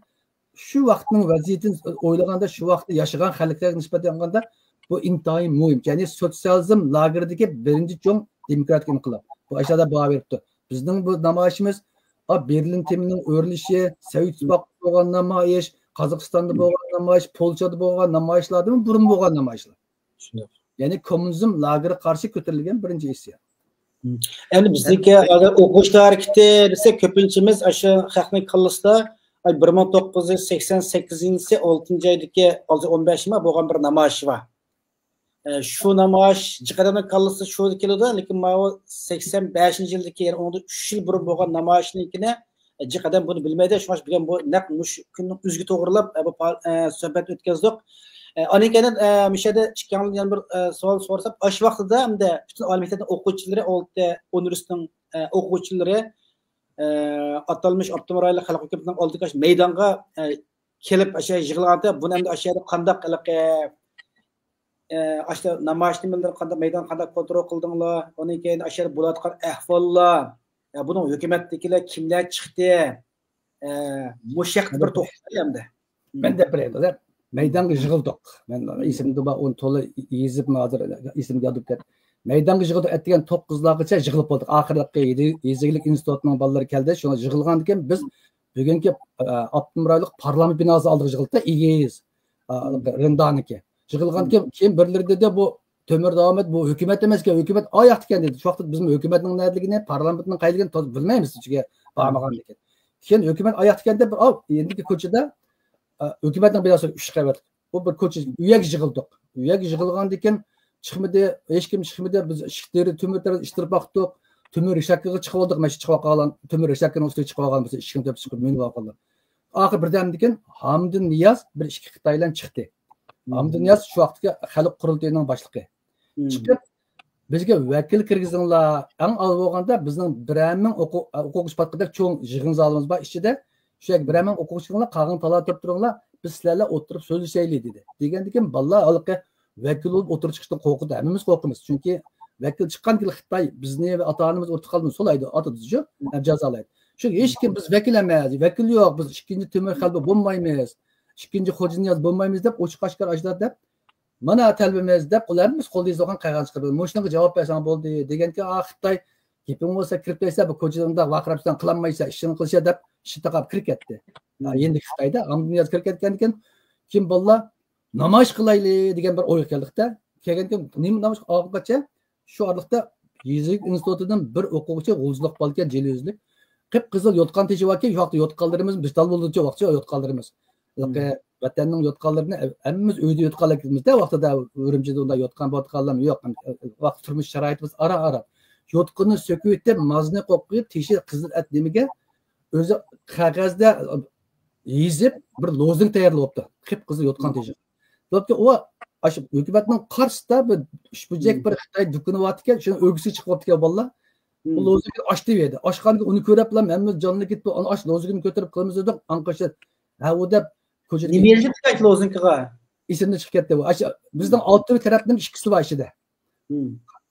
شۇ ۋاقىتنىڭ ۋەزىيىتىنى ئويلىغاندا، شۇ ۋاقىتتا ياشىغان خەلقلەرگە نىسبەتەن ئالغاندا، بۇ ئىنتايىن مۇھىم. يەنى سوتسىيالىزم لاگېرىدىكى بىرىنچى چوڭ دېموكراتىك ئىنقىلاب. بۇ ئاشۇلاردا باھا بېرىپتۇ. بىزنىڭ بۇ نامايىشىمىز، ئا، بېرلىن تېمىنىڭ ئۆرلىشى، سوۋېت ئىتتىپاقىدا بولغان نامايىش، قازاقىستاندا بولغان نامايىش، پولشادا بولغان نامايىشلاردىن بۇرۇن بولغان نامايىشلار. يەنى كوممۇنىزم لاگېرىغا قارشى كۆتۈرۈلگەن بىرىنچى ئىسيان. ئەمدى بىزنىڭكى ھازىر ئوقۇغۇچىلار ھەرىكىتى دېسەك، كۆپىنچىمىز ئاشۇ خەقنىڭ كاللىسىدا، ئاي، بىر مىڭ توققۇز يۈز سەكسەن سەككىزىنچى يىلى ئالتىنچى ئايدىكى، ھازىر ئون بەشىنچى ماي بولغان بىر نامايىش بار. ئە، شۇ نامايىش جىق ئادەمنىڭ كاللىسىدا شۇ كېلىدۇ، لېكىن ماۋۇ سەكسەن بەشىنچى يىلدىكى، يەنى ئۇنىڭدىن ئۈچ يىل بۇرۇن بولغان نامايىشنىڭكىنى جىق ئادەم بۇنى بىلمەيدۇ. شۇڭا بۈگۈن بۇ نەق مۇشۇ كۈننىڭ ئۆزىگە توغرىلاپ، ئە، بۇ پا-، ئە، سۆھبەتنى ئۆتكۈزدۇق. ئە، ئاندىن كېيىن، ئە، مۇشۇ يەردە ئىككىڭلارنى يەنە بىر، ئە، سوئال سورىسام، ئاشۇ ۋاقتىدا ئەمدى پۈتۈن ئالىي مەكتەپنىڭ ئوقۇغۇچىلىرى، ئالتە ئۇنىۋېرسىتېتنىڭ، ئە، ئوقۇغۇچىلىرى، ئە، ئاتالمىش ئاپتونوم رايونلۇق خەلق ھۆكۈمىتىنىڭ ئالدىغا مەيدانغا، ئە، كېلىپ، ئاشۇ يەرگە يىغىلغاندا، بۇنى ئەمدى ئاشۇ يەردە قانداق ھېلىقى، ئە، ئاشۇ نامايىش نېمىلىرى قانداق، مەيدان قانداق كونترول قىلدىڭلار؟ ئۇنىڭ كېيىن ئاشۇ يەردە بولۇۋاتقان ئەھۋاللار، ئە، بۇنىڭ ھۆكۈمەتتىكىلەر كىملەر چىقتى؟ ئە، مۇشۇ ھەقتە بىر توختىلىپ ئەمدى. مەن دەپ بېرەي، دادا. مەيدانغا يىغىلدۇق. مەن ئېسىمدە بار، ئۇنى تولا يېزىپ، ھازىر ئېسىمگە يادلاپ كەتتى. مەيدانغا يىغىلدۇق، ئەتىگەن توققۇزلارغىچە يىغىلىپ بولدۇق. ئاخىرقى يېزا ئىگىلىك ئىنستىتۇتىنىڭ بالىلىرى كەلدى. شۇڭا يىغىلغاندىن كېيىن بىز بۈگۈنكى، ئە، ئاپتونوم رايونلۇق پارلامېنت بىناسى ئالدىغا يىغىلدى-دە، ئېگىز، ئا، رېندانىكى. يىغىلغاندىن كېيىن، كېيىن بىرلىرى دېدى، بۇ تۆمۈر داۋامەت، بۇ ھۆكۈمەت ئەمەسكەن، ھۆكۈمەت ئاياقتىكەن دېدى. شۇ ۋاقىتتا بىزمۇ ھۆكۈمەتنىڭ نەدىلىكىنى، پارلامېنتنىڭ قايدىكىنى توز-، بىلمەيمىز، چۈنكى بارمىغاندىكىن. كېيىن ھۆكۈمەت ئاياقتىكەن دەپ، ئاۋۇ، ئېندىكى كوچىدا، ئە، ھۆكۈمەتنىڭ بىناسى ئۈچ قەۋەتلىك. بۇ بىر كوچا، ئۇ يەرگە يىغىلدۇق. ئۇ يەرگە يىغىلغاندىن كېيىن چىقمىدى، ھېچكىم چىقمىدى. بىز ئىشىك تېرە، تۆمۈر تەرەپ ئىتتىرىپ باقتۇق. تۆمۈر رېشاتكىغا چىقىۋالدۇق، مانا شۇ چىقىۋالغان، تۆمۈر رېشاتكىنىڭ ئۈستىگە چىقىۋالغان بولسا، ئىشىكنى تۆپىسىگە مىنىپ ئالغانلار. ئاخىرى بىردەمدىن كېيىن ھامىدۇن نىياز بىر ئىككى خىتاي بىلەن چىقتى. ھامىدۇن نىياز شۇ ۋاقىتتىكى خەلق قۇرۇلتىيىنىڭ باشلىقى. چىقىپ، بىزگە ۋەكىل كىرگۈزۈڭلار، ئەڭ ئاۋۋال بولغاندا بىزنىڭ بىرەر مىڭ ئوقۇ-، ئوقۇغۇچى پاتقۇدەك چوڭ يىغىن زالىمىز بار ئىچىدە. شۇ يەرگە بىرەر مىڭ ئوقۇغۇچى كىرىڭلار، قالغان تالا تۇرۇپ تۇرۇڭلار، بىز سىلەر بىلەن ئولتۇرۇپ سۆزلىشەيلى، دېدى. دېگەندىن كېيىن بالىلار ھېلىقى ۋەكىل بولۇپ ئوتتۇرىغا چىقىشتىن قورقىدۇ. ھەممىمىز قورقىمىز. چۈنكى ۋەكىل چىققان كېلى خىتاي بىزنى ۋە ئاتا-ئانىمىزنى ئۇرۇق قىلىدۇ، سولايدۇ، ئاتىدۇ، شۇ، جازالايدۇ. شۇ ھېچكىم، بىز ۋەكىل ئەمەس، ۋەكىل يوق، بىز ئىككىنچى تۆمۈر خەلپە بولمايمىز، ئىككىنچى خوجانىياز بولمايمىز دەپ ئوچۇق ئاشكارا ئاشۇنداق دەپ، مانا تەلىپىمىز دەپ، قۇلارمىز قولدا يېزىلغان قەغەزنى چىقىرىپ، مۇشۇنىڭغا جاۋاب بەرسەڭ بولدى دېگەنكى، ئا، خىتاي گېپىڭ بولسا كىرىپ كەتسە، بۇ كوچىدا ئۇنداق ۋارقىراپسەن، قىلالمايسەن، ئىشىڭنى قىلىشە دەپ ئىشىكنى تاقاپ كىرىپ كەتتى. ھا، يېنىدىكى خىتايدا ئامىدۇنىياز كىرىپ كەتكەندىن كېيىن، كېيىن بالىلار نامايىش قىلايلى دېگەن بىر ئويغا كەلدۇق-تە. كەلگەندىن كېيىن نېمە نامايىش قىلغانغىچە شۇ ئارىلىقتا يېزا ئىنستىتۇتىدىن بىر ئوقۇغۇچى غۇلجىلىق بالىكەن، جىلى يۈزلۈك. قىپقىزىل يوتقان تېشى باركەن، شۇ ۋاقىتتا يوتقانلىرىمىز بىتال بولدىچۇ، ۋاقىتچە يوتقانلىرىمىز. ھېلىقى ۋەتەننىڭ يوتقانلىرىنى ھەممىمىز ئۆيدە يوتقانلىق ئىكەنمىزدە، ۋاقتىدا ئۈرۈمچىدە ئۇنداق يوتقان بولىدىغانلارمۇ يوق. ۋاقىت تۇرمۇش شارائىتىمىز ئاران-ئاران. يوتقىنىنى سۆكۈۋېتىپ، مازنى قوقۇپ، تېشى قىزىل ئەت نېمىگە ئۆزى قەغەزدە يېزىپ، بىر لوزۇنك تەييارلىۋاپتۇ. قىپقىزىل يوتقان تېشى. بولۇپتۇ، ئۇ ئاشۇ ھۆكۈمەتنىڭ قارشىسىدا بىر ئۈچ بۇرجەك بىر خىتاي دۇكىنى بارتىكەن، شۇنى ئۆگزىسىگە چىقىۋاپتىكەن بالىلار. ئۇ لوزۇنكىنى ئاچتى بۇ يەردە. ئاچقاندىن كېيىن ئۇنى كۆرۈپلا ھەممىمىز جانلىنىپ كېتىپ، ئانا ئاشۇ لوزۇنكىنى كۆتۈرۈپ قىلىمىز دېدۇق. ئاڭقاشلار، ھە، ئۇ دەپ كوچىدا نېمە يېزىپتىكەن لوزۇنكىغا؟ ئېسىمدىن چىقىپ كەتتى بۇ. ئاشۇ بىزنىڭ ئالتە تەرەپنىڭ ئىككىسى بار ئىچىدە.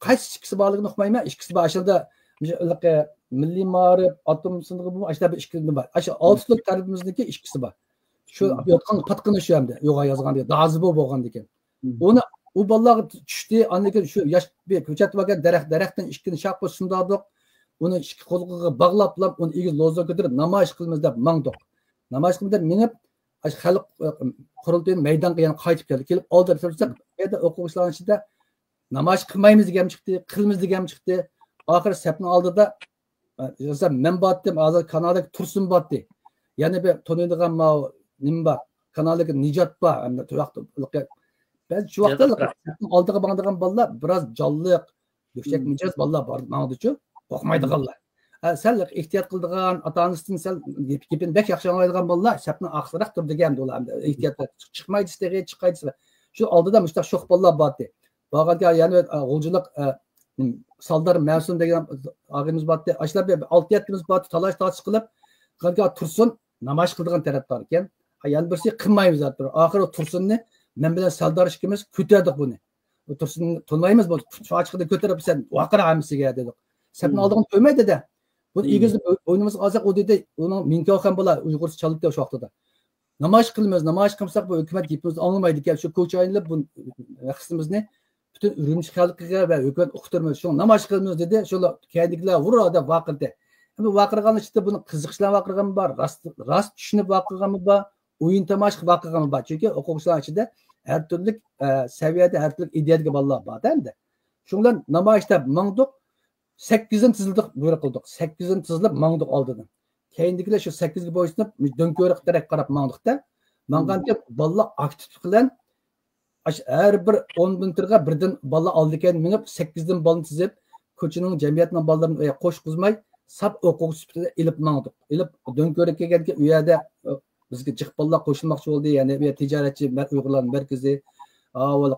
قايسى ئىككىسى بارلىقىنى ئۇقمايمەن، ئىككىسى بار. ئاشۇندا مۇشۇ ھېلىقى مىللىي مائارىپ، ئاتوم سىنىغى بۇ، ئاشۇنداق بىر ئىككى بار. ئاشۇ ئالتە تەرىپىمىزنىڭكى ئىككىسى بار. شۇ يوتقان پاتقىنى شۇ ئەمدى. يوغان يازغان دېگەن دازى بۇ بولغاندىكىن. ئۇنى، ئۇ بالىلارغا چۈشتى. ئاندىن كېيىن شۇ ياش بىر كۆچەتتە باركەن دەرەخ، دەرەختىن ئىككىنى شاق بولۇپ سۇندۇردۇق. ئۇنى ئىككى قولىغا باغلاپلا، ئۇنى ئېگىز لوزۇنكا كۆتۈرۈپ نامايىش قىلىمىز دەپ ماڭدۇق. نامايىش قىلىمىز دەپ مېڭىپ، ئاشۇ خەلق، ئە، قۇرۇلتىيىنىڭ مەيدانغا يەنە قايتىپ كەلدى. كېلىپ ئالدىدا تۇرساق، بۇ يەردە ئوقۇغۇچىلارنىڭ ئىچىدە نامايىش قىلمايمىز دېگەنمۇ چىقتى، قىلىمىز دېگەنمۇ چىقتى. ئاخىرى سەپنىڭ ئالدىدا، ئە، مەن بارتتىم، ھازىر كانادادىكى تۇرسۇن بارتتى. يەنە بىر تونۇيدىغان ماۋۇ نېمە بار، كانادادىكى نىجات بار. ئەمدى شۇ ۋاقىتتا بەزى شۇ ۋاقىتتا سەپنىڭ ئالدىغا ماڭىدىغان بالىلار بىراز جانلىق، يۈكسەك مىجەز بالىلار بار، ماڭىدىچۇ، قورقمايدىغانلار. ئە، سەل ئېھتىيات قىلىدىغان، ئاتا-ئانىسىدىن سەل گېپى، گېپىنى بەك ياخشى ئاڭلايدىغان بالىلار سەپنىڭ ئارقىسىراق تۇرىدىكەن، ئۇلار ئەمدى ئېھتىيات قىلىپ، چىقمايدۇ تېخى، چىقايدۇ. شۇ ئالدىدا مۇشۇنداق شوخ بالىلار بارتى. بارغانكەن يەنە، ئە، غۇلجىلىق، ئە، سالدار مەسۇم دېگەن ئاغىمىز بارتى. ئاشۇلار بىر ئالتە يەتتىمىز بارتى، تالاش تارتىش قىلىپ، قىلغانكەن تۇرسۇن نامايىش قىلىدىغان تەرەپدار ئىكەن. يەنە بىرسى قىلمايمىز دەپ تۇرۇپ، ئاخىرى تۇرسۇننى مەن بىلەن سەلدار ئىككىمىز كۆتەردۇق بۇنى. بۇ تۇرسۇننى تونۇمايمىز، بۇ چاچىقىنى كۆتۈرۈپ سەن ۋارقىرا ھەممىسىگە دېدۇق. سەپنىڭ ئالدىغا قويماي دېدى. بۇنى ئېگىزدە بوينىمىزغا ئالساق، ئۇ دېدى، ئۇنىڭ مىڭكاۋخەن بالا ئۇيغۇرچە چالىدىكەن شۇ ۋاقتىدا. نامايىش قىلىمىز، نامايىش قىلمىساق بۇ ھۆكۈمەت گېپىمىزنى ئاڭلىمايدىكەن، شۇ كوچا ئايلىنىپ بۇ رەخسىمىزنى پۈتۈن ئۈرۈمچى خەلقىگە ۋە ھۆكۈمەت ئۇقتۇرىمىز. شۇڭا نامايىش قىلىمىز دېدى. شۇلار كەينىدىكىلەر ھۇررا دەپ ۋارقىرىدى. ئەمدى ۋارقىرىغانلار ئىچىدە بۇنى قىزىقىش بىلەن ۋارقىرىغانمۇ بار، راست، راست چۈشىنىپ ۋارقىرىغانمۇ بار، ئويۇن تاماشا قىلىپ ۋارقىرىغانمۇ بار. چۈنكى ئوقۇغۇچىلار ئىچىدە ھەر تۈرلۈك، ئە، سەۋىيەدە، ھەر تۈرلۈك ئىدىيەدىكى بالىلار بار-دە ئەمدى. شۇنىڭ بىلەن نامايىش دەپ ماڭدۇق. سەككىزدىن تىزىلدۇق، بۇيرۇق قىلدۇق. سەككىزدىن تىزىلىپ ماڭدۇق ئالدىدىن. كەينىدىكىلەر شۇ سەككىزگە بويسۇنۇپ، دۆڭكۆۋرۈك تەرەپكە قاراپ ماڭدۇق-دە. ماڭغاندىكىن بالىلار ئاكتىپلىق بىلەن ئاشۇ ھەر بىر ئون مېتىرغا بىردىن بالا ئالدى كەينى مېڭىپ، سەككىزدىن بالىنى تىزىپ، كوچىنىڭ، جەمئىيەتنىڭ بالىلىرىنى ئۇ يەرگە قوشقۇزماي، ساپ ئوقۇغۇچى سۈپىتىدە ئېلىپ ماڭدۇق. ئېلىپ دۆڭكۆۋرۈككە كەلگەندىكىن ئۇ يەردە، ئە، بىزگە جىق بالىلار قوشۇلماقچى بولدى. يەنى ئۇ يەر تىجارەتچى مەر-، ئۇيغۇرلارنىڭ مەركىزى، ئاۋۋال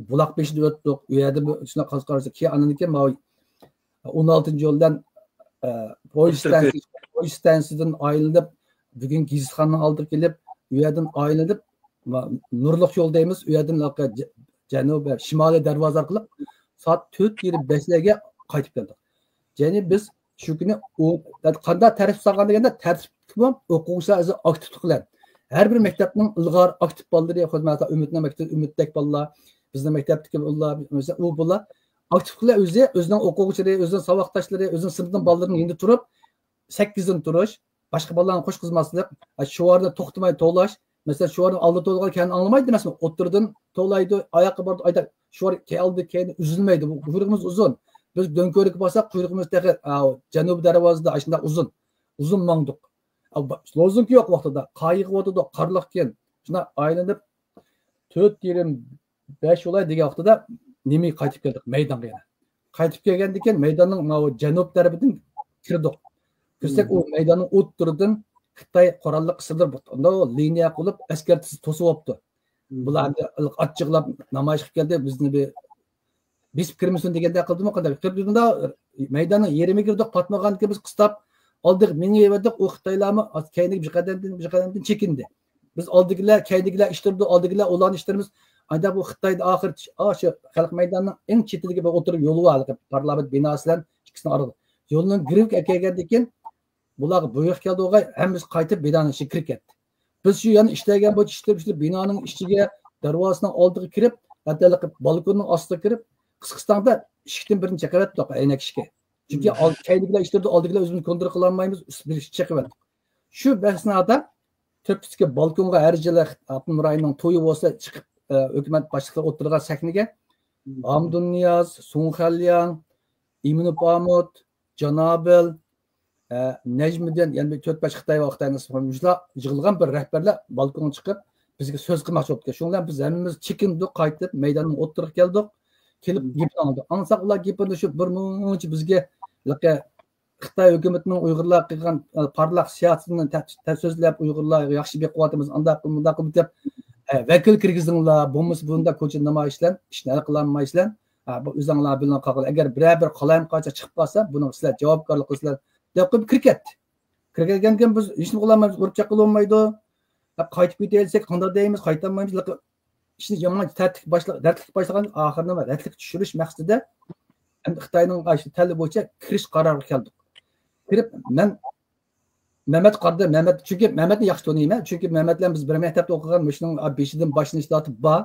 بۇلاق بېشىدا ئۆتتۇق. ئۇ يەردە بىر شۇنداق قاز قارىسا، كېيىن ئاندىن كېيىن ماۋۇ ئون ئالتىنچى يول بىلەن، ئە، پويىز ئوتتۇرا كۆل. ستانسىسى، پويىز ستانسىسىدىن ئايلىنىپ، بۈگۈنكى گېزىتخانىنىڭ ئالدىغا كېلىپ، ئۇ يەردىن ئايلىنىپ، ما-، نۇرلۇق يول دەيمىز، ئۇ يەردىن ھېلىقى جە-، جەنۇبىي، شىمالىي دەرۋازا ئارقىلىق سائەت تۆت يېرىم بەشلەرگە قايتىپ كەلدۇق. يەنى بىز شۇ كۈنى ئۇ، قانداق تەرتىپ سالغان دېگەندە، تەرتىپلىكمۇ ئوقۇغۇچىلار ئۆزى ئاكتىپلىق بىلەن. ھەر بىر مەكتەپنىڭ ئىلغار ئاكتىپ بالىلىرى، خۇددى مەسىلەن، ئۈمىدنىڭ مەكتىپى ئۈمىدتەك بالىلار، بىزنىڭ مەكتەپتىكى بالىلار، مەسىلەن، ئۇ بالىلار ئاكتىپلىق بىلەن ئۆزى، ئۆزىنىڭ ئوقۇغۇچىلىرى، ئۆزىنىڭ ساۋاقداشلىرى، ئۆزىنىڭ سىنىپىنىڭ بالىلىرىنىڭ يېنىدا تۇرۇپ، سەككىزدىن تۇرۇش، باشقا بالىلارنى قوشقۇزماسلىق، شۇ ئارىدا توختىماي توۋلاش، مەسىلەن، شۇ ئارىدا ئالدى توۋلىغان كەينى ئاڭلىمايدۇ ئەمەسمۇ، ئوتتۇرىدىن توۋلايدۇ، ئاياققا بارىدۇ، ئايدا شۇ ئارا كەي-، ئالدى كەينى ئۈزۈلمەيدۇ، بۇ قۇيرۇقىمىز ئۇزۇن. بىز دۆڭكۆۋرۈككە بارساق، قۇيرۇقىمىز تېخى، ئا، جەنۇبىي دەرۋازىدا ئاشۇنداق ئۇزۇن، ئۇزۇن ماڭدۇق. ئا، با-، لوزۇنكا يوق ۋاقتىدا، قايىغىۋاتىدۇ، قارلىقكەن. شۇنداق ئايلىنىپ، تۆت يېرىم بەش ئۇلاي دېگەن ۋاقتىدا نېمىگە قايتىپ كەلدۇق؟ مەيدانغا يەنە. قايتىپ كەلگەندىن كېيىن مەيداننىڭ ماۋۇ جەنۇب تەرىپىدىن كىردۇق. كىرسەك، ئۇ مەيداننىڭ ئوتتۇرىدىن خىتاي قوراللىق سىلدىرىپ، ئۇنداق لىنىيە قىلىپ، ئەسكەر توسۇۋاپتۇ. بۇلار ئەمدى ئاچچىقلاپ نامايىشقا كەلدى، بىزنى بىر بېسىپ كىرمىسۇن دېگەندەك قىلدىمۇ قانداق؟ كىرىپ تۇردۇم، مەيداننىڭ يېرىمىگە كىردۇق، پاتمىغاندىكىن بىز قىستاپ ئالدىغا مېڭىۋەردۇق. ئۇ خىتايلارمۇ كەينىگە بىر قەدەمدىن، بىر قەدەمدىن چېكىندى. بىز ئالدىكىلەر، كەينىدىكىلەر ئىش تۇرىدۇ، ئالدىكىلەر ئۇلارنى ئىش تۇرىمىز. ئانداق بۇ خىتايدا ئاخىر، ئا، شۇ خەلق مەيدانىنىڭ ئەڭ چېتىدىكى بىر ئوتتۇرا يولى بار، ھېلىقى پارلامېنت بىناسى بىلەن ئىككىسىنىڭ ئارىلىقى. يولنىڭ گىرۋىكىگە كەلگەندىن كېيىن، بۇلارغا بۇيرۇق كەلدى، ئوغاي، ھەممىسى قايتىپ بىنانىڭ ئىچىگە كىرىپ كەتتى. بىز شۇ يەنە ئىشلەيدىغان بويىچە ئىشلەپ، ئىشلەپ، بىنانىڭ ئىچىگە، دەرۋازىنىڭ ئالدىغا كىرىپ، ھەتتا بالكوننىڭ ئاستىغا كىرىپ، قىسقىستاندا ئىشىكتىن بىرنى چېقىۋەتتۇق، ئەينەك ئىشىكى. چۈنكى ئال-، كەينىدىكىلەر ئىش تۇرىدۇ، ئالدىكىلەر ئۆزىمىزنى كونترول قىلالمايمىز، ئۈستىدىن بىر ئىشىك چېقىۋەتتۇق. شۇ ئەسنادا تۆپىسىدىكى بالكونغا ھەر يىلى ئاپتونوم رايوننىڭ تويى بولسا چىقىپ، ئە، ھۆكۈمەت باشلىقلىرى ئولتۇرغان سەھنىگە ئابدۇنىياز، سۇڭخەنلياڭ، ئىمىنى پامۇت، جانابىل، ئە، نەجمىدىن، يەنە بىر تۆت-بەش خىتاي ۋە خىتاي نېمىشۇلار يىغىلغان بىر رەھبەرلەر بالكونغا چىقىپ، بىزگە سۆز قىلماقچى بولۇپتىكەن. شۇنىڭ بىلەن بىز ھەممىمىز چېكىندۇق، قايتىپ مەيداننىڭ ئوتتۇرىغا كەلدۇق. كېلىپ گېپىنى ئاڭلىدۇق. ئاڭلىساق، ئۇلار گېپىدە شۇ بىر مۇنچە بىزگە ھېلىقى خىتاي ھۆكۈمىتىنىڭ ئۇيغۇرلارغا قىلغان، ئە، پارلاق سىياسىتىنى تە-، تە-، سۆزلەپ، ئۇيغۇرلارغا ياخشى بېقىۋاتىمىز، ئانداق قىل، مۇنداق قىل دەپ، ئە، ۋەكىل كىرگۈزۈڭلار، بولمىسا بۇنداق كوچا نامايىشلار، ئىشنى ھەل قىلالمايسىلەر. ھە، بۇ ئۆزۈڭلار بىلىڭ قالغىلى. ئەگەر بىرەر بىر قالايمىقانچىلىق چىقىپ قالسا، بۇنىڭغا سىلەر جاۋابكارلىق قىلىسىلەر، دەپ قويۇپ كىرىپ كەتتى. كىرىپ كەلگەندىن كېيىن بىز ھېچنېمە قىلالمايمىز، ئۇرۇپ چېقىلالمايدۇ. ھە، قايتىپ كېتەلىسەك قانداق دەيمىز، قايتالمايمىز. ئىشنى يامان تەتلىك باشلا-، رەتلىك باشلىغان، ئاخىرىنى رەتلىككە چۈشۈرۈش مەقسىتىدە، ئەمدى خىتاينىڭ ئاشۇ تەلىپى بويىچە كىرىش قارارىغا كەلدۇق. كىرىپ، مەن مەمەت قارىدى، مەمەت، چۈنكى مەمەتنى ياخشى تونۇيمەن. چۈنكى مەمەت بىلەن بىز بىر مەكتەپتە ئوقۇغان، مۇشۇنىڭ بېشىدىن باشلىنىشى تارتىپ بار.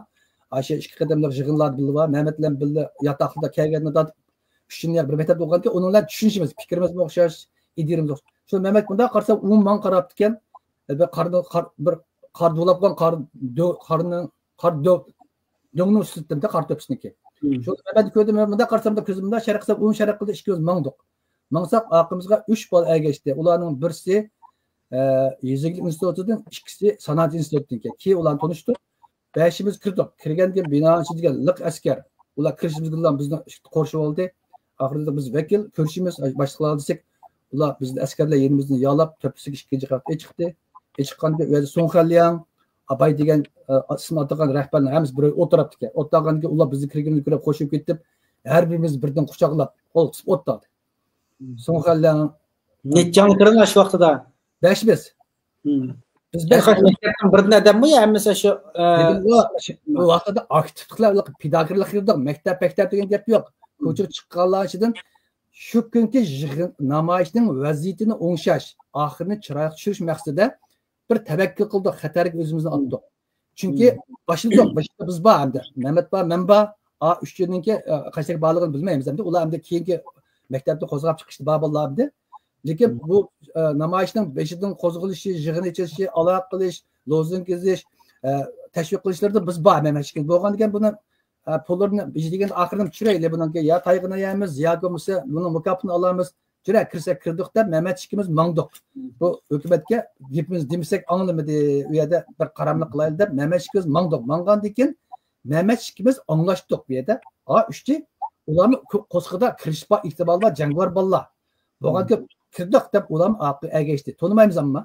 ئاشۇ ئىككى قېتىملىق يىغىنلاردا بىللە بار. مەمەت بىلەن بىللە ياتاقلىدا كەلگەندىن تارتىپ ئۈچىنچى يىل بىر مەكتەپتە ئوقۇغانكەن، ئۇنىڭ بىلەن چۈشىنىشىمىز، پىكرىمىزمۇ ئوخشاش، ئىدىيىمىز ئوخشاش. شۇ مەمەت مۇنداق قارىسا، ئۇ ماڭا قاراپتىكەن. بىر قارنى، قار، بىر قار دولاپ قويغان قار دۆ-، قارنى، قار دۆ-، دۆڭنىڭ ئۈستىدە، قار تۆپىسىنىڭكى. شۇ مەمەتنى كۆردۈم، مەن مۇنداق قارىسام، كۆزۈم مۇنداق شەرق قىلسام، ئۇمۇ شەرق قىلدى، ئىككىمىز ماڭدۇق. ماڭساق، ئارقىمىزغا ئۈچ بالا ئەگەشتى. ئۇلارنىڭ بىرسى، ئە، يېزا ئىگىلىك ئىنستىتۇتىدىن، ئىككىسى سانائەت ئىنستىتۇتىدىن ئىكەن. كېيىن ئۇلارنى تونۇشتۇق. بەشىمىز كىردۇق. كىرگەندىن كېيىن بىنانىڭ ئىچىدىكى لىق ئەسكەر. ئۇلار كىرىشىمىز بىلەن بىزنى قورشىۋالدى. ئاخىرىدا بىز ۋەكىل كۆرۈشىمىز، باشلىقلارغا دېسەك، ئۇلار بىزنى ئەسكەرلەر يېنىمىزدىن يالاپ، تۆپىسىگە ئىككىنچى قات ئېچىقتى. ئېچىققاندىن كېيىن ئۇ يەردە سۇڭخەنلياڭ، ئاباي دېگەن، ئە، ئىسمىنى ئاتىغان رەھبەرنىڭ ھەممىسى بىر ئولتۇراتتىكەن. ئولتۇرغاندىن كېيىن ئۇلار بىزنى كىرگىنىمىزنى كۆرۈپ خوشلىنىپ كېتىپ، ھەر بىرىمىز بىردىن قۇچاقلاپ، قول قىسىپ ئولتۇردى. سۇڭخەنلياڭ. نەچچە ئانا كىردىڭ شۇ ۋاقتىدا؟ بەشىمىز. بىز بەش. مەكتەپنىڭ بىردىن ئادەممۇ يا ھەممىسى شۇ، ئە، بۇ ۋاقىتتا ئاكتىپلىقلار، پىداكارلىق قىلدۇق. مەكتەپ، مەكتەپ دېگەن گەپ يوق. كوچىغا چىققانلار ئىچىدىن شۇ كۈنكى يىغىن، نامايىشنىڭ ۋەزىيىتىنى ئوڭشاش، ئاخىرىنى چىرايلىق چۈشۈرۈش مەقسىتىدە بىر تەۋەككۈل قىلدۇق، خەتەرگە ئۆزىمىزنى ئاتتۇق. چۈنكى باشلىدۇق، باشتا بىز بار ئەمدى. مەمەت بار، مەن بار. ئا، ئۈچىنىڭكى، ئە، قايسىگە بارلىقىنى بىلمەيمىز ئەمدى. ئۇلار ئەمدى كېيىنكى مەكتەپنى قوزغاپ چىقىشتا بار بالىلار ئەمدى. لېكىن بۇ، ئە، نامايىشنىڭ بېشىدىن قوزغىلىشى، يىغىن ئېچىلىشى، ئالاقە قىلىش، لوزۇنكا يېزىش، ئە، تەشۋىق قىلىشلىرىدا بىز بار ھەممە ئىشكە. بولغاندىكىن بۇنى، ئە، پۇللىرىنى بىز دېگەندە ئاخىرىنى چۈشۈرەيلى، بۇنىڭكى يا تايغىنى يەيمىز، ياكى بولمىسا بۇنىڭ مۇكاپاتىنى ئالىمىز. جۈرە كىرسەك كىردۇق دەپ مەمەت ئىككىمىز ماڭدۇق. بۇ ھۆكۈمەتكە گېپىمىز دېمىسەك ئاڭلىمىدى، ئۇ يەردە بىر قاراملىق قىلايلى دەپ مەمەت ئىككىمىز ماڭدۇق. ماڭغاندىن كېيىن مەمەت ئىككىمىز ئاڭلاشتۇق بۇ يەردە. ئا، ئۈچى ئۇلارنىڭ قو-، قورسىقىدا كىرىش بار، ئېھتىمالى بار، جەڭگىۋار بالىلار. بولغاندىكىن كىردۇق دەپ ئۇلارمۇ ئارقىغا ئەگەشتى. تونۇمايمىز ئەمما.